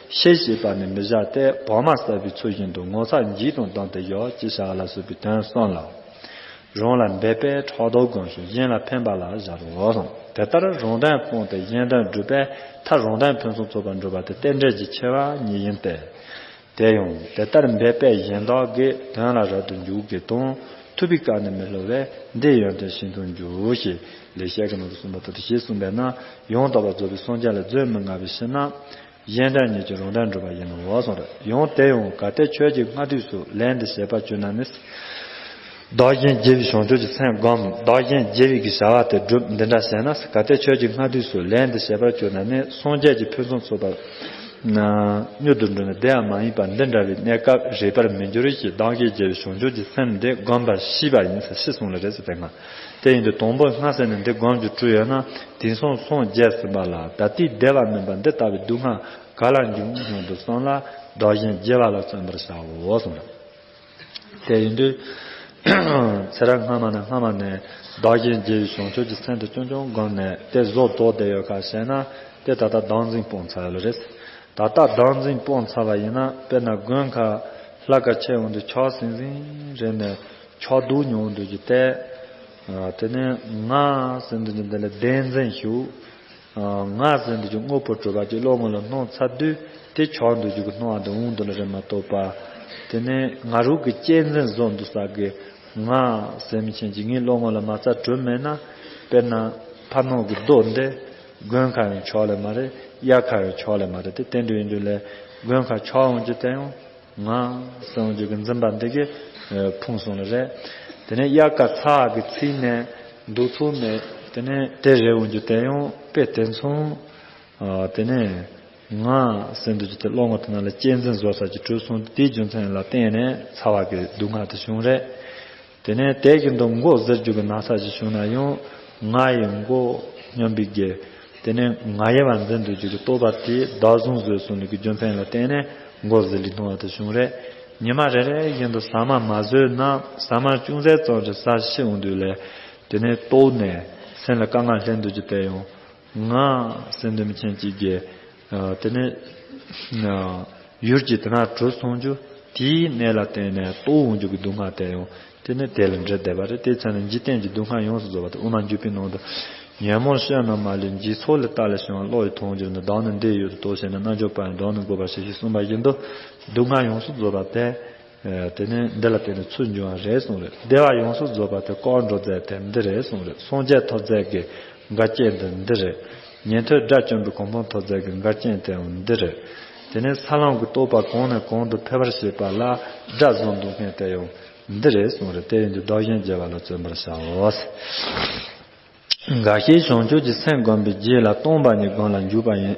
ཤེས་བྱེད་པ་ནི་མི་བྱ་སྟེ། བག་མ་བསད་པའི་ཚུལ་བཞིན་དུ། ངོ་ཚ་འཇིགས་དང་ལྡན་ཏེ་ཡོད་ཅེས་བྱ་བ་ལ་སོགས་པའི་དོན་གསུངས་ལ། རང་ལ་འབད་པས་ཕྲག་དོག་སྒོམ་ཞིང་གཞན་ལ་ཕན་པ་ལ་བྱ་རོགས་གསུངས། དེ་ལྟར་རང་དོན་སྤངས་ཏེ་གཞན་དོན་བསྒྲུབ་པས་མཐར་རང་དོན་ཕུན་སུམ་ཚོགས་པར་འགྲུབ་པ་དེ་རྟེན་འབྲེལ་གྱི་ཆེ་བ་ཉིད་ཡིན་ཏེ། དེ་ཡང་དེ་ལྟར་འབད་པས་གཞན་དག་གི་དོན་ལ་རབ་ཏུ་འཇུག་གི་དང་ཐུབ་པའི་བཀའ་ནི་མི་སླུ་བས་འདི་ཡོན་ཏན་ཤིན་ཏུ་འཇུག་ཞེས་ལེགས་བཤད་ཀྱི་ནང་དུ་གསུངས་པ་ལྟར་དུ་ཞེས་གསུངས་པས་ན། ཡང་དག་པར་རྫོགས་པའི་སངས་རྒྱས་ལ་རྫུན་མི་སྨྲ་བའི་ཕྱིར་ན། གཞན་དོན་ཉིད་ཀྱིས་རང་དོན་སྒྲུབ་པ་ཡིན་ནོ་གསུངས་རེད། ཡང་དེ་ཡང་གལ་ཏེ་ཆོས་ཀྱི་སྔ་དུས་སུ་ལན་འདི་བྱེད་པར་གྱུར་ན་ནི། བདག་གཞན་བརྗེ་བའི་བྱང་ཆུབ་ཀྱི་སེམས་བསྒོམ། བདག་གཞན་བརྗེ་བའི་གི་བྱ་བ་དེ་སྒྲུབ། འདི་འདྲ་བྱས་ན་གལ་ཏེ་ཆོས་ཀྱི་སྔ་དུས་སུ་ལན་འདི་བྱེད་པར་གྱུར་ན་ནི་སངས་རྒྱས་ཀྱི་ཕུན་སུམ་ཚོགས་པ་མྱུར་དུ་འགྲུབ་ནས་བདེ་བ་མ་ཡིན་པ་འདི་འདྲ་བའི་གནས་སྐབས་རིག་པར་མི་འགྱུར་ཞེས་བདག་གཞན་བརྗེ་བའི་བྱང་ཆུབ་ཀྱི་སེམས་འདི་བསྒོམ་པར་ཤེས་པ་ཡིན་ཟེར་ཤེས་གསུངས་ལ་རེད་ཟེར་དེ་སྔ། དེ་ཡིན་དུས་དང་པོ་སྔ་ཟེར་ནས་འདི་བསྒོམ་རྒྱུ་བྲུལ་ཡོད་ན་དེང་སང་སངས་རྒྱས་ཟིན་པ་ལ་ད་ལྟའི་བདེ་བ་མིན་པ་འདི་ལྟ་བུའི་སྡུག་བསྔལ་ག་ལ་འབྱུང་སྙམ་དུ་བསམ་ལ་བདག་གཞན་བརྗེ་བ་ལ་བརྩོན་པར་བྱའོ་གསུངས། དེ་ཡིན་དུས། ཚེ་རབས་སྔ་མ་ནས་སྔ་མ་ནས་བདག་གཞན་བརྗེ་བའི་བྱང་ཆུབ་ཀྱི་སེམས་དེ་རྐྱང་རྐྱང་བསྒོམས་ནས་དེ་བཟོ་ལྡོག་བསྡད་ཡོད་ག་ཟེར་ན་དེ་ད་ལྟ་བདག་འཛིན་སྤོང་ཚར་ཡོད་རེད། ད་ལྟ་བདག་འཛིན་སྤོང་ཚར་བ་ཡིན་ན་དཔེར་ན་དགུན་ཁ་ལྷ་ཁ་ཆེ་འོང་དུས་ཆར་ཟིང་ཟིང་རེད་ནས་ཆར་སྡུག་མྱོང་འདུག་གི་དེ། དེ་ནས་ང་ཟེར་འདུག་གི་འདི་ལ་བདེན་འཛིན་ཞུགས། ང་ཟེར་འདུག་གི་དངོས་པོ་གྲུབ་པ་ཅིག་བློ་ངོ་ལ་སྣང་ཚར་དུས་དེ་ཆགས་འདུག་རྒྱུ་གི་སྣང་བ་དེ་འོང་འདུག་ལ་རེད་མ་གཏོགས་པ། དེ་ནས་ང་རང་གི་གཅེས་འཛིན་བཟོ་འདུག་ས་གི་ང་ཟེར་མི་ཆེན་གྱི་ངའི་བློ་ངོ་ལ་མ་རྩ་གྲུབ་མེད་ན། དཔེར་ན་ཕ་ནང་གི་རྡོ་འདི་དགུན་ཁ་ཡང་ཆགས་ལེ་མ་རེད། དབྱར་ཁ་ཡང་ཆགས་ལེ་མ་རེད། དེ་བསྟན་འགྲོ་ཡིན་དུས་ལས་དགུན་ཁ་ཆགས་འོང་རྒྱུ་དེ་ཡང་། ང་སེམས་རྒྱུད་ཀྱི་འཛིན་པ་འདི་གིས་ཕུང་སོང་ལ་རེད། དེ་ནས་དབྱར་ཁ་ཚ་བ་གི་ཚིག་ནས་འདུག་ཚུལ་མེད། དེ་ནས་དེ་རེ་འོང་རྒྱུ་དེ་ཡང་དཔེ་དེ་མཚུངས། དེ་ནས་ང་སེམས་རྒྱུད་ཀྱི་དེ་བློ་ངོ་དེ་ནང་ལ་གཅེས་འཛིན་བཟོ་ས་ཀྱི་གྲོལ་སོང་དེའི་རྒྱུ་མཚན་ལ་བརྟེན་ནས་ཚ་བ་གི་སྡུག་བསྔལ་དེ་བྱུང་རེད། དེ་ནས་དེ་བཞིན་དུ་མགོ་གཟིར་རྒྱུ་གི་ན་ཚ་ཞིག་བྱུང་ན་ཡང་ང་ཡི་མགོ་སྙོམས་པའི་དགེ། དེ་ནས་ང་ཡི་བ་འཛིན་དུ་རྒྱུ་གི་རྟོག་པ་དེས་བདག་བཟུང་བཟོས་སོང་ནི་གི་རྒྱུ་མཚན་ལ་བརྟེན་ནས་མགོ་གཟིར་ལི་མཐོང་བ་དེ་བྱུང་རེད། ཉི་མ་རེ་རེ་བཞིན་དུ་ཟ་མ་མ་ཟོས་ན་ཟ་མ་ཅུང་ཟད་ཙམ་ཞིག་ཟ་ཤི་འོང་དུས་ལས་དེ་ནས་ལྟོགས་ནས་སེམས་ལ་དཀའ་ངལ་སླེབས་འདུག་རྒྱུ་དེ་ཡང་ང་སེམས་འདུན་མཁན་གཅིག་གིས། དེ་ནས་ཡུལ་གྱི་དེ་ན་གྲོལ་སོང་རྒྱུ་དེའི་གནས་ལ་བརྟེན་ནས་ལྟོགས་འོང་རྒྱུ་གི་སྡུག་བསྔལ་དེ་ཡང་དེ་ནས་དེ་ལ་འདྲེས་བསྡད་པ་རེད། དེ་ཚེ་ན་འཇིག་རྟེན་གྱི་སྡུག་བསྔལ་ཡོངས་སུ་རྫོགས་པ་དེ་དབུ་མ་འཇུག་པའི་ནང་དུ། ཉོན་མོངས་སྤྱོད་རྣམས་མ་ལུས་འཇིག་ཚོགས་ལས་བཏགས་ལས་བྱུང་བ་བློ་ཡི་མཐོང་བརྒྱུད་ནི། བདག་ནི་འདི་ཡི་ཡུལ་དུ་གཏོགས་ཤེས་ན། རྣལ་འབྱོར་པ་ཡང་བདག་ནི་འགོག་པར་བྱེད་ཞེས་གསུངས་པ་བཞིན་དུ་སྡུག་བསྔལ་ཡོངས་སུ་རྫོགས་པ་དེ། དེ་ནས་འདི་ལ་བརྟེན་ནས་ཚུར་འབྱུང་བ་རེད་གསུངས་རེད། བདེ་བ་ཡོངས་སུ་རྫོགས་པ་དེ་སྐོར་འགྲོ་རྫས་དེ་འདི་རེད་གསུངས་རེད། སངས་རྒྱས་ཐོབ་རྫས་ཀྱི་འགལ་རྐྱེན་དེ་འདི་རེད། ཉན་ཐོས་དགྲ་བཅོམ་པའི་གོ་འཕང་ཐོབ་རྫས་ཀྱི་འགལ་རྐྱེན་དེ་ཡང་འདི་རེད། དེ་ནས་ས་ལམ་གྱི་རྟོགས་པ་གོང་ནས་གོང་དུ་འཕེལ་བར་བྱེད་པ་ལ་དགྲ་བཟུང་འདུག་མཁན་དེ་ཡང་འདི་རེད་གསུངས་རེད། དེ་ཡིན་དུས་བདག་གཞན་བརྗེ་བ་ལ་བརྩོན་པར་བྱའོ། འགའ་ཞིག་བྱང་ཆུབ་ཀྱི་སེམས་བསྒོམས་པའི་རྗེས་ལ་སྟོང་པ་ཉིད་སྒོམ་ལ་འཇུག་པ་ཡིན།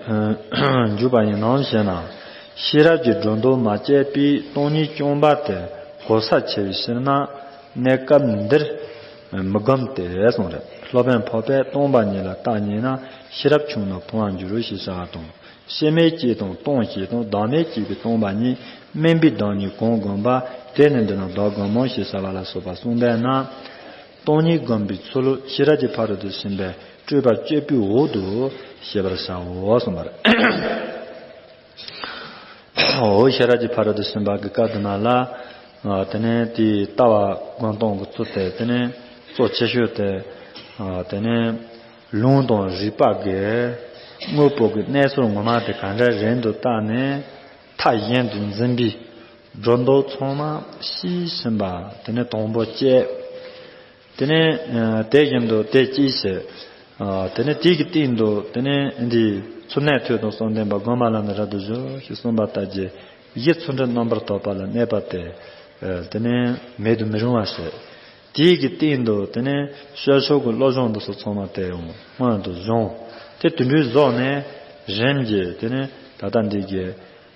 འཇུག་པ་ཡིན་ནམ་ཞེ་ན། ཤེས་རབ་ཀྱི་སྒྲོ་འདོགས་མ་བཅད་པའི་སྟོང་ཉིད་སྐྱོང་བ་དེ་གོ་ས་ཆེ་བའི་ཕྱིར་ན་གནས་སྐབས་འདིར་མི་བསྒོམ་སྟེ་གསུངས་རེད། སློབ་དཔོན་འཕགས་པས་སྟོང་པ་ཉིད་ལ་བརྟག་ཉན་ན་ཤེས་རབ་ཆུང་ན་ཕུང་བར་འགྱུར་རོ་ཞེས་བྱ་བ་དང་། ཕྱི་མའི་སྐྱེས་དང་སྟོང་སྐྱེས་དང་བདག་མེད་སྐྱེས་པའི་སྟོང་པ་ཉིད་སྨིན་པའི་བདག་ཉིད་གང་བསྒོམ་པ། དེ་ནི་འདི་ན་བདག་བསྒོམ་མོ་ཞེས་བྱ་བ་ལ་སོགས་པ་གསུངས་པས་ན། སྟོང་ཉིད་བསྒོམ་པའི་ཚུལ་ཤེས་རབ་ཀྱི་ཕ་རོལ་ཏུ་ཕྱིན་པའི་སྤྲོས་པ་གཅོད་པའི་འོག་ཏུ་ཤེས་པར་བྱའོ་གསུངས་པ་རེད། འོ་ཤེས་རབ་ཀྱི་ཕ་རོལ་ཏུ་ཕྱིན་པ་གི་སྐབས་དེ་ན་ལ། ཨ་དེ་ནས་དེའི་ལྟ་བ་སྒོམ་སྟངས་ཀྱི་ཚུལ་དེ་དེ་ནས་གཙོ་ཆེ་ཤོས་དེ། ཨ་དེ་ནས་ལུང་དང་རིགས་པ་གི་དངོས་པོ་གི་གནས་ཚུལ་ངོ་མ་དེ་ག་འདྲ་རེད་འདུག་བལྟས་ནས། མཐའ་གཞན་དུ་འཛིན་པའི་སྒྲོ་འདོགས་ཚང་མ་ཤེས་ཟིན་པ་དེ་ནས་དང་པོ་བཅད། དེ་ནས་ཨ་དེ་བཞིན་དུ་དེ་ཅི་ཞིག་ཨ་དེ་ནས་དེ་གི་སྟེང་དུ་དེ་ནས་འདི་ཚུལ་གནས་ཐོས་དང་བསམ་ལྡན་པ་བསྒོམ་པ་ལ་ནི་རབ་ཏུ་བཞུགས་ཞེས་གསུངས་པ་ལྟར་གྱི་གཞི་ཚུལ་ཁྲིམས་རྣམ་པར་དག་པ་ལ་གནས་པ་དེ་ཨ་དེ་ནས་མེད་དུ་མི་རུང་བ་ཞིག་དེ་གི་སྟེང་དུ་དེ་ནས་སྤྱོད་ཕྱོགས་ཀྱི་བློ་སྦྱོང་འདི་ཚོ་ཚང་མ་དེ་ཡང་སྔོན་དུ་སྦྱོང་། དེ་དུད་འགྲོའི་གཟུགས་ནས་རིམ་གྱིས་དེ་ནས་ད་ལྟ་འདི་གི་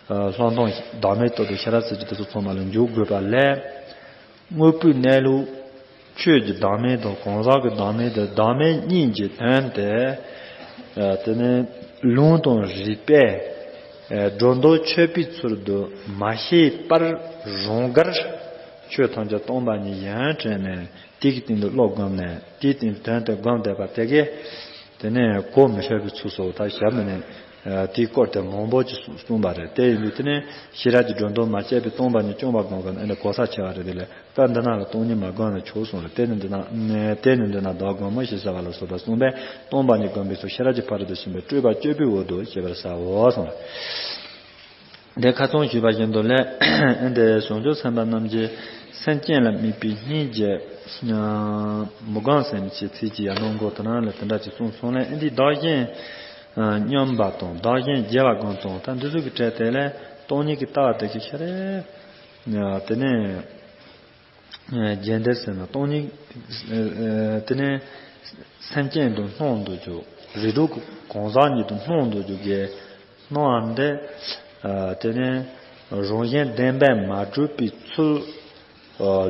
ཨ་ལྷག་མཐོང་བདག་མེད་རྟོགས་པའི་ཤེས་རབ་ཟེར་གྱི་དེ་ཚོ་ཚང་མ་ལ་འཇུག་དགོས་པ་ལས། དངོས་པོའི་གནས་ལུགས། ཆོས་ཀྱི་བདག་མེད་དང་གང་ཟག་གི་བདག་མེད་དེ་བདག་མེད་གཉིས་ཀྱི་དོན་དེ། ཨ་དེ་ནི་ལུང་དང་རིགས་པས་ཨ་སྒྲོ་འདོགས་ཆོད་པའི་ཚུལ་དུ་མ་ཤེས་པར་རང་དགར་ཆོས་ཐམས་ཅད་སྟོང་པ་ཉིད་ཡིན་དྲན་ནས་དེ་གི་སྟེང་དུ་བློ་བསྒོམས་ནས་དེའི་སྟེང་དོན་དེ་བསྒོམས་བསྡད་པ་དེ་གས། དེ་ནས་གོ་མི་ཤེས་པའི་ཚུལ་སོགས་ད་ཞབས་མི་ནས་ཨ་དེའི་སྐོར་དེ་མང་པོ་ཅིག་གསུངས་པ་རེད། དེ་ཡིན་དུས་དེ་ནས་ཤེས་རབ་ཀྱི་སྒྲོ་འདོགས་མ་བཅད་པའི་སྟོང་པ་ཉིད་སྐྱོང་བ་སྒོམ་དགོས་ན་ཨ་ནི་གོ་ས་ཆེ་བ་རེད། དེ་ལས་ད་འདི་ན་ལ་སྟོང་ཉིད་མ་བསྒོམས་ན་ཆོག་གསུངས་རེད། དེ་ནི་འདི་ན་དེ་ནི་འདི་ན་བདག་བསྒོམ་མོ་ཞེས་བྱ་བ་ལ་སོགས་པ་གསུངས་པས་སྟོང་པ་ཉིད་བསྒོམ་པའི་ཚུལ་ཤེས་རབ་ཀྱི་ཕ་རོལ་ཏུ་ཕྱིན་པའི་སྤྲོས་པ་གཅོད་པའི་འོག་ཏུ་ཤེས་པར་བྱའོ་གསུངས་རེད། དེ་ཁ་ཚོན་ཞུས་པ་བཞིན་དུ་ལས་ཨེ་འདི་བྱང་ཆུབ་སེམས་དཔའ་རྣམས་ཀྱིས་སེམས་ཅན་ལ་དམིགས་པའི་སྙིང་རྗེ་མི་གང་ཟེར་ནས་ཅིག་ཚིག་ཅིག་ཡར་ལོངས་གོ་དེ་རང་ལ་དེ་འདྲ་ཅིག་གསུངས་སོང་ལས། ཨེ་འདི་བདག་གཞན་མཉམ་པ་དང་བདག་གཞན་བརྗེ་བ་སྒོམ་སྟངས་ད་འདི་ཚོ་གི་གྲས་དེ་ལས་སྟོང་ཉིད་ཀྱི་ལྟ་བ་དེ་གི་ཤ་རེ་དེ་ནས། རྒྱས་འདེབས་ཟེར་ན་སྟོང་ཉིད། དེ་ནས་སེམས་ཅན་དུ་སྣང་དུ་འཇུག་རིགས་དྲུག་གི་གང་ཟག་ཉིད་དུ་སྣང་དུ་འཇུག་གི་སྣང་བ་འདི། དེ་ནས་རང་བཞིན་བདེན་པས་མ་གྲུབ་པའི་ཚུལ།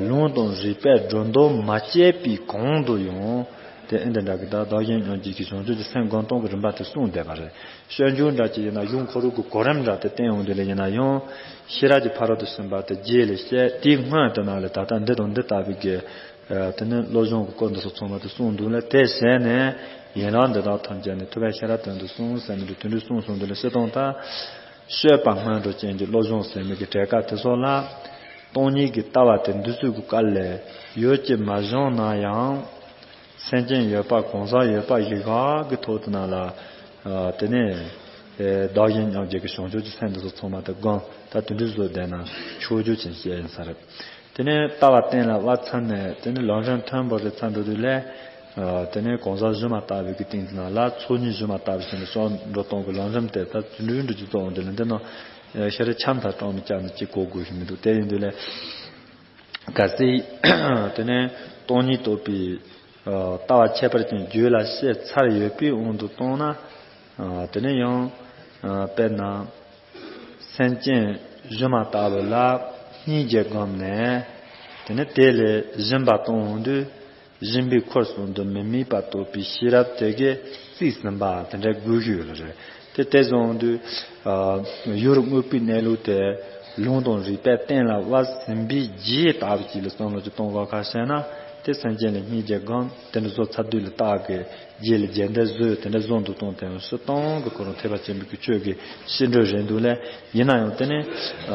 ལུང་དང་རིགས་པས་སྒྲོ་འདོགས་མ་བཅད་པའི་གོང་དུ་ཡང་དེ་ཨེ་འདི་འདྲ་གི་ད་བདག་གཞན་མཉམ་བརྗེ་གི་བྱང་ཆུབ་ཀྱི་སེམས་སྒོམ་སྟངས་ཀྱི་རིམ་པ་དེ་གསུངས་བསྡད་པ་རེད། སྤྱོད་འཇུག་འདྲ་ཅིག་ཡིན་ན་ཡུམ་ཁོ་རང་གི་གོ་རིམ་འདྲ་དེ་བསྟན་ཡོང་དུས་ལ་ཡིན་ན་ཡང་། ཤེས་རབ་ཀྱི་ཕ་རོལ་ཏུ་ཕྱིན་པ་དེ་རྗེས་ལ་བཤད་དེའི་སྔོན་དུ་ན་ལས་ད་ལྟ་འདི་དང་འདི་ལྟ་བུའི་གི། དེ་ནི་བློ་སྦྱོང་གི་སྐོར་འདི་ཚོ་ཚང་མ་དེ་གསུངས་འདུག་ལས་དེ་བྱས་ནས་ཡན་ལག་འདི་དག་ཐམས་ཅད་ནི་ཐུབ་པའི་ཤེས་རབ་དོན་དུ་གསུངས་ཟེར་ནས་དེ་འདྲའི་གསུངས་སོང་དུས་ལ་སྤྱིར་བཏང་ད། སྤྱོད་པ་སྔོན་འགྲོ་ཅན་གྱི་བློ་སྦྱོང་ཟེར་མི་གི་གྲས་ཀ་དེ་ཚོ་ལ། སྟོང་ཉིད་ཀྱི་ལྟ་བ་དེ་འདི་ཚོའི་གི་སྐབས་ལས་ཡོད་ཀྱི་མ་བྱུང་ན་ཡང་། སེམས་ཅན་ཡོད་པ་གང་ཟག་ཡོད་པ་ཞིག་གི་ཐོག་ཏུ་ན་ལ། དེ་ནས་བདག་གཞན་མཉམ་བརྗེ་གི་བྱང་ཆུབ་ཀྱི་སེམས་འདི་ཚོ་ཚང་མ་དེ་སྒོམ་ད་དེ་འདྲ་བཟོ་བསྡད་ན་ཆོག་རྒྱུ་ཅན་ཞིག་ཡིན་ས་རེད། དེ་ནས་ལྟ་བ་གཏན་ལ་དབབ་ཚར་ནས་དེ་ནས་ལམ་རིམ་མཐོན་པོ་རེ་ཚར་འགྲོ་དུས་ལས། དེ་ནས་གང་ཟག་གཞི་མ་ལྟ་བུའི་གི་སྟེང་དུ་ན་ལ་ཚོགས་གཉིས་གཞི་མ་ལྟ་བུ་ཞིག་ནས་སོགས་འགྲོ་སྟངས་ཀྱི་ལམ་རིམ་དེ་ད་དེ་འདྲ་འགྲོ་རྒྱུ་གཙོ་བོ་འདི་ལ་འདི་ནང་ཤ་རེ་ཆམ་ཐག་གྲངས་མི་བཅག་ནས་གཅིག་གོ་དགོས་ཤིག་མི་འདུག་དེ་ཡིན་དུས་ལས། གལ་སྲིད་དེ་ནས་སྟོང་ཉིད་རྟོགས་པའི་ལྟ་བ་ཁྱད་པར་ཅན་རྒྱུད་ལ་སྐྱེས་ཚར་ཡོད་པའི་དབང་དུ་བཏང་ན། དེ་ནས་ཡང་དཔེར་ན་སེམས་ཅན་གཞི་མ་ལྟ་བུ་ལ་སྙིང་རྗེ་བསྒོམས་ནས་དེ་ནས་དེ་ལས་སྦྱིན་པ་གཏོང་འོང་དུས་སྦྱིན་པའི་འཁོར་གསུམ་དུ་མི་དམིགས་པ་རྟོགས་པའི་ཤེས་རབ་དེ་གས་རྩིས་ཟིན་པ་དེ་འདྲ་དགོས་ཀྱི་ཡོད་ལ་རེད། དེ་དེ་བཟུང་དུས། ཡུལ་དངོས་པོའི་གནས་ལུགས་དེ་ལུང་དང་རིགས་པས་གཏན་ལ་དབབ་ཟིན་པའི་རྗེས་ལྟ་བུ་ཅིག་ལ་བསམ་བློ་ཅིག་གཏོང་དགོས་ཁ་བཤད་ན་དེ་སེམས་ཅན་ལ་སྙིང་རྗེ་སྒོམ་དེ་འདྲ་བཟོ་ཚར་དུས་ལ་རྟགས་ཀྱི་རྗེས་ལ་རྗེས་འདེབས་བཟོས་དེ་འདྲ་བཟོ་འདུག་སྟངས་དེ་ཡང་སྤྱིར་བཏང་གི་ཁོ་རང་ཐེག་པ་ཆེན་པོའི་གི་ཆོས་ཀྱི་ཤེས་འདོད་རེད་འདུག་ལས་ཡིན་ན་ཡང་དེ་ནི་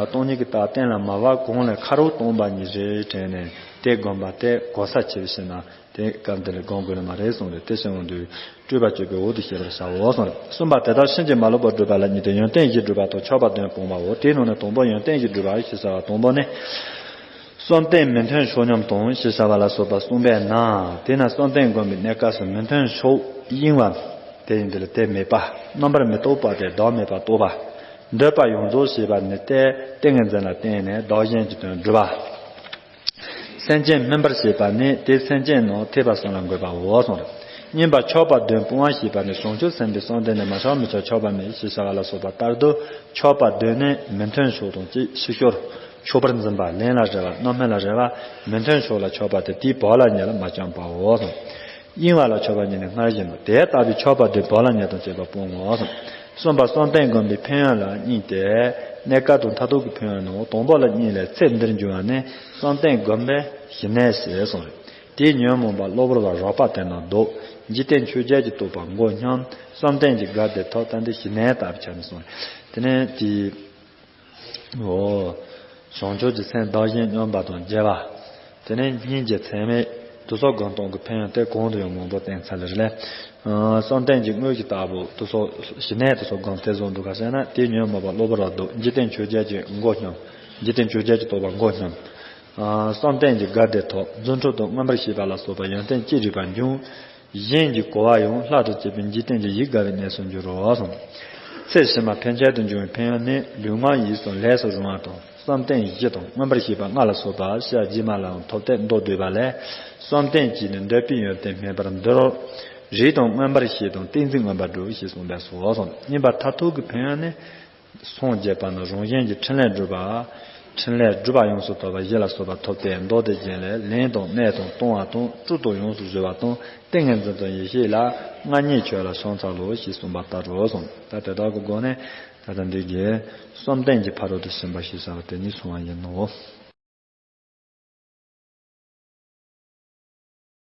སྟོང་ཉིད་ཀྱི་རྟགས་གཏན་ལ་མ་དབབ་གོང་ལས་ཁ་རོག་སྟོང་པ་ཉིད་རེད་དྲན་ནས་དེ་སྒོམ་པ་དེ་གོ་ས་ཆེ་བ་ཞིག་ན། དེ་སྐབས་འདི་ལ་སྒོམ་དགོས་ནི་མ་རེད་གསུངས་རེད། དེ་བྱས་འོང་དུས་སྤྲོས་པ་གཅོད་པའི་འོག་ཏུ་ཤེས་པར་བྱའོ་གསུངས་རེད། གསུམ་པ་དེ་ལྟར་ཕྱིན་ཅི་མ་ལོག་པར་བསྒྲུབ་པ་ལ་གཉིས་ཏེ། ཡོན་ཏན་བཞི་བསྒྲུབ་པ་དང་ཆགས་པ་བདུན་སྤོང་བའོ། དེའི་ནང་ནས་དང་པོ་ཡོན་ཏན་བཞི་བསྒྲུབ་པ་ཞེས་བྱ་བ་དང་པོ་ནི། བསམ་གཏན་མི་མཐུན་ཕྱོགས་ཉམས་དང་ཞེས་བྱ་བ་ལ་སོགས་པ་གསུངས་པས་ན། དེས་ན་བསམ་གཏན་སྒོམ་པའི་གནས་སྐབས་སུ་མི་མཐུན་ཕྱོགས་གཡེང་བ་དེ་ཡིན་དུས་ལ་དེ་མེད་པ། རྣམ་པར་མི་རྟོག་པ་དེ་བདག་མེད་པར་རྟོགས་པ། འདོད་པ་ཡོངས་རྫོགས་ཞེས་པ་ནི་ཏེ་ཏིང་ངེ་འཛིན་ལ་བརྟེན་ནས་བདག་གཞན་གྱི་དོན་བསྒྲུབ་པ། སེམས་ཅན་སྨིན་པར་བྱེད་པ་ནི་དེ་སེམས་ཅན་ནང་ཐེག་པ་གསུམ་ལ་འགོད་པའོ་གསུངས་རེད། གཉིས་པ་ཆགས་པ་བདུན་སྤོང་བ་ཞེས་པ་ནི་བྱང་ཆུབ་སེམས་དཔའི་བསམ་གཏན་ནི་མ་ཆགས་མི་ཆགས་ཆགས་པ་མེད་ཞེས་བྱ་བ་ལ་སོགས་པ་ལྟར་དུ་ཆགས་པ་བདུན་ནི་མི་མཐུན་ཕྱོགས་དང་གཅིག་ཕྱི་ཤོར་ཆགས་པར་འཛིན་པ་ལེན་ལ་རེ་བ་རྣམ་སྨིན་ལ་རེ་བ་མི་མཐུན་ཕྱོགས་ལ་ཆགས་པ་དེ་དེའི་བག་ལ་ཉལ་ལ་མ་བཅངས་པའོ་གསུངས། གཡེང་བ་ལ་ཆགས་པ་ཉིད་ནི་སྔར་བཞིན་ནོ། དེ་ལྟ་བུའི་ཆགས་པ་བདུན་བག་ལ་ཉལ་དང་བཅས་པ་སྤོང་ངོ་གསུངས། གསུམ་པ་བསམ་གཏན་སྒོམ་པའི་ཕན་ཡོན་ལ་གཉིས་ཏེ། གནས་སྐབས་དང་མཐར་ཐུག་གི་ཕན་ཡོན་ནོ། དང་པོ་ལ་གཉིས་ལས་ཚེ་འདིར་འབྱུང་བ་ནི་བསམ་གཏན་སྒོམ་པའི་ཞི་གནས་ཞེས་གསུངས་རེད། དེའི་ཉོན་མོངས་པ་གློ་བུར་བ་རགས་པ་དེ་རྣམས་ལྡོག་འཇིག་རྟེན་ཆོས་བརྒྱད་ཀྱི་རྟོགས་པ་མགོ་སྙོམས། བསམ་གཏན་གྱི་དགའ་བདེ་ཐོབ། ད་འདི་ཞི་གནས་ལྟ་བུ་ཆ་ནས་གསུངས་རེད། དེ་ནས་དེའི། འོ། བྱང་ཆུབ་ཀྱི་སེམས་བདག་གཞན་མཉམ་པ་དང་བརྗེ་བ། དེ་ནས་སྙིང་རྗེ་ཚད་མེད། དེ་ཚོ་སྒོམ་སྟངས་ཀྱི་ཕན་ཡོན་དེ་གོང་དུ་ཡང་མང་པོ་བསྟན་ཚར་ལེ་རེད། བསམ་གཏན་གྱི་དངོས་ཀྱི་ལྟ་བུ་དེ་ཚོ་ཞི་གནས་དེ་ཚོ་སྒོམ་དེ་བཟུང་འདུག་ག་ཟེར་ན། དེའི་ཉོན་མོངས་པ་གློ་བུར་བ་ལྡོག་འཇིག་རྟེན་ཆོས་བརྒྱད་ཀྱི་མགོ་སྙོམས། འཇིག་རྟེན་ཆོས་བརྒྱད་ཀྱི་རྟོགས་པ་མགོ་སྙོམས། བསམ་གཏན་གྱི་དགའ་བདེ་ཐོབ། རྫུ་འཕྲུལ་དང་མངོན་པར་ཤེས་པ་ལ་སོགས་པ་ཡོན་ཏན་ཅི་རིགས་པ་འབྱུང་། གཞན་གྱིས་གོ་བ་ཡང་ལྷ་དང་བཅས་པའི་འཇིག་རྟེན་གྱི་ཡིད་དགའ་བའི་གནས་སུ་འགྱུར་རོ་གསུངས། ཚེ་ཕྱི་མ་ཕན་ཆད་དུ་འབྱུང་བའི་ཕན་ཡོན་ནི། ལུས་ངག་ཡིད་གསུམ་ལས་སུ་རུང་བ་དང་། བསམ་གཏན་བཞི་དང་མངོན་པར་ཤེས་པ་ལྔ་ལ་སོགས་པ་ཕྱི་མ་རྗེས་མ་ལའང་ཐོབ་སྟེ་མདོར་བསྡུས་པ་ལས། བསམ་གཏན་གྱིས་ནི་འདོད་པའི་ཡོན་ཏན་སྨིན་པར་འདོད་རོ། རིགས་དང་མངོན་པར་ཤེས་དང་ཏིང་འཛིན་མངོན་པར་སྒྲུབ་ཞེས་གསུངས་པས་སོ་གསུངས། གཉིས་པ་མཐར་ཐུག་གི་ཕན་ཡོན་ནི། སངས་རྒྱས་པ་ནི་རང་གཞན་གྱི་འཕྲིན་ལས་སྒྲུབ་པ། འཕྲིན་ལས་སྒྲུབ་པ་ཡོངས་སུ་དག་པ་བཞི་ལ་སོགས་པ་ཐོབ་སྟེ་མདོ་སྡེ་རྒྱན་ལས། ལེན་དང་གནས་དང་གཏོང་བ་དང་། སྤྲུལ་དང་ཡོངས་སུ་བཟོད་པ་དང་། ཏིང་ངེ་འཛིན་དང་ཡེ་ཤེས་ལ། མངའ་བརྙེས་ཆོས་ལ་ཕྱག་འཚལ་ལོ་ཞེས་གསུངས་པ་ལྟར་རོ་གསུངས། ད་དེ་དག་གི་སྒོ་ནས་ད་ལྟ་འདི་གའི་བསམ་གཏན་གྱི་ཕ་རོལ་ཏུ་ཕྱིན་པ་ཞེས་བྱ་བ་དེ་ཉིད་གསུངས་པ་ཡིན་ནོ།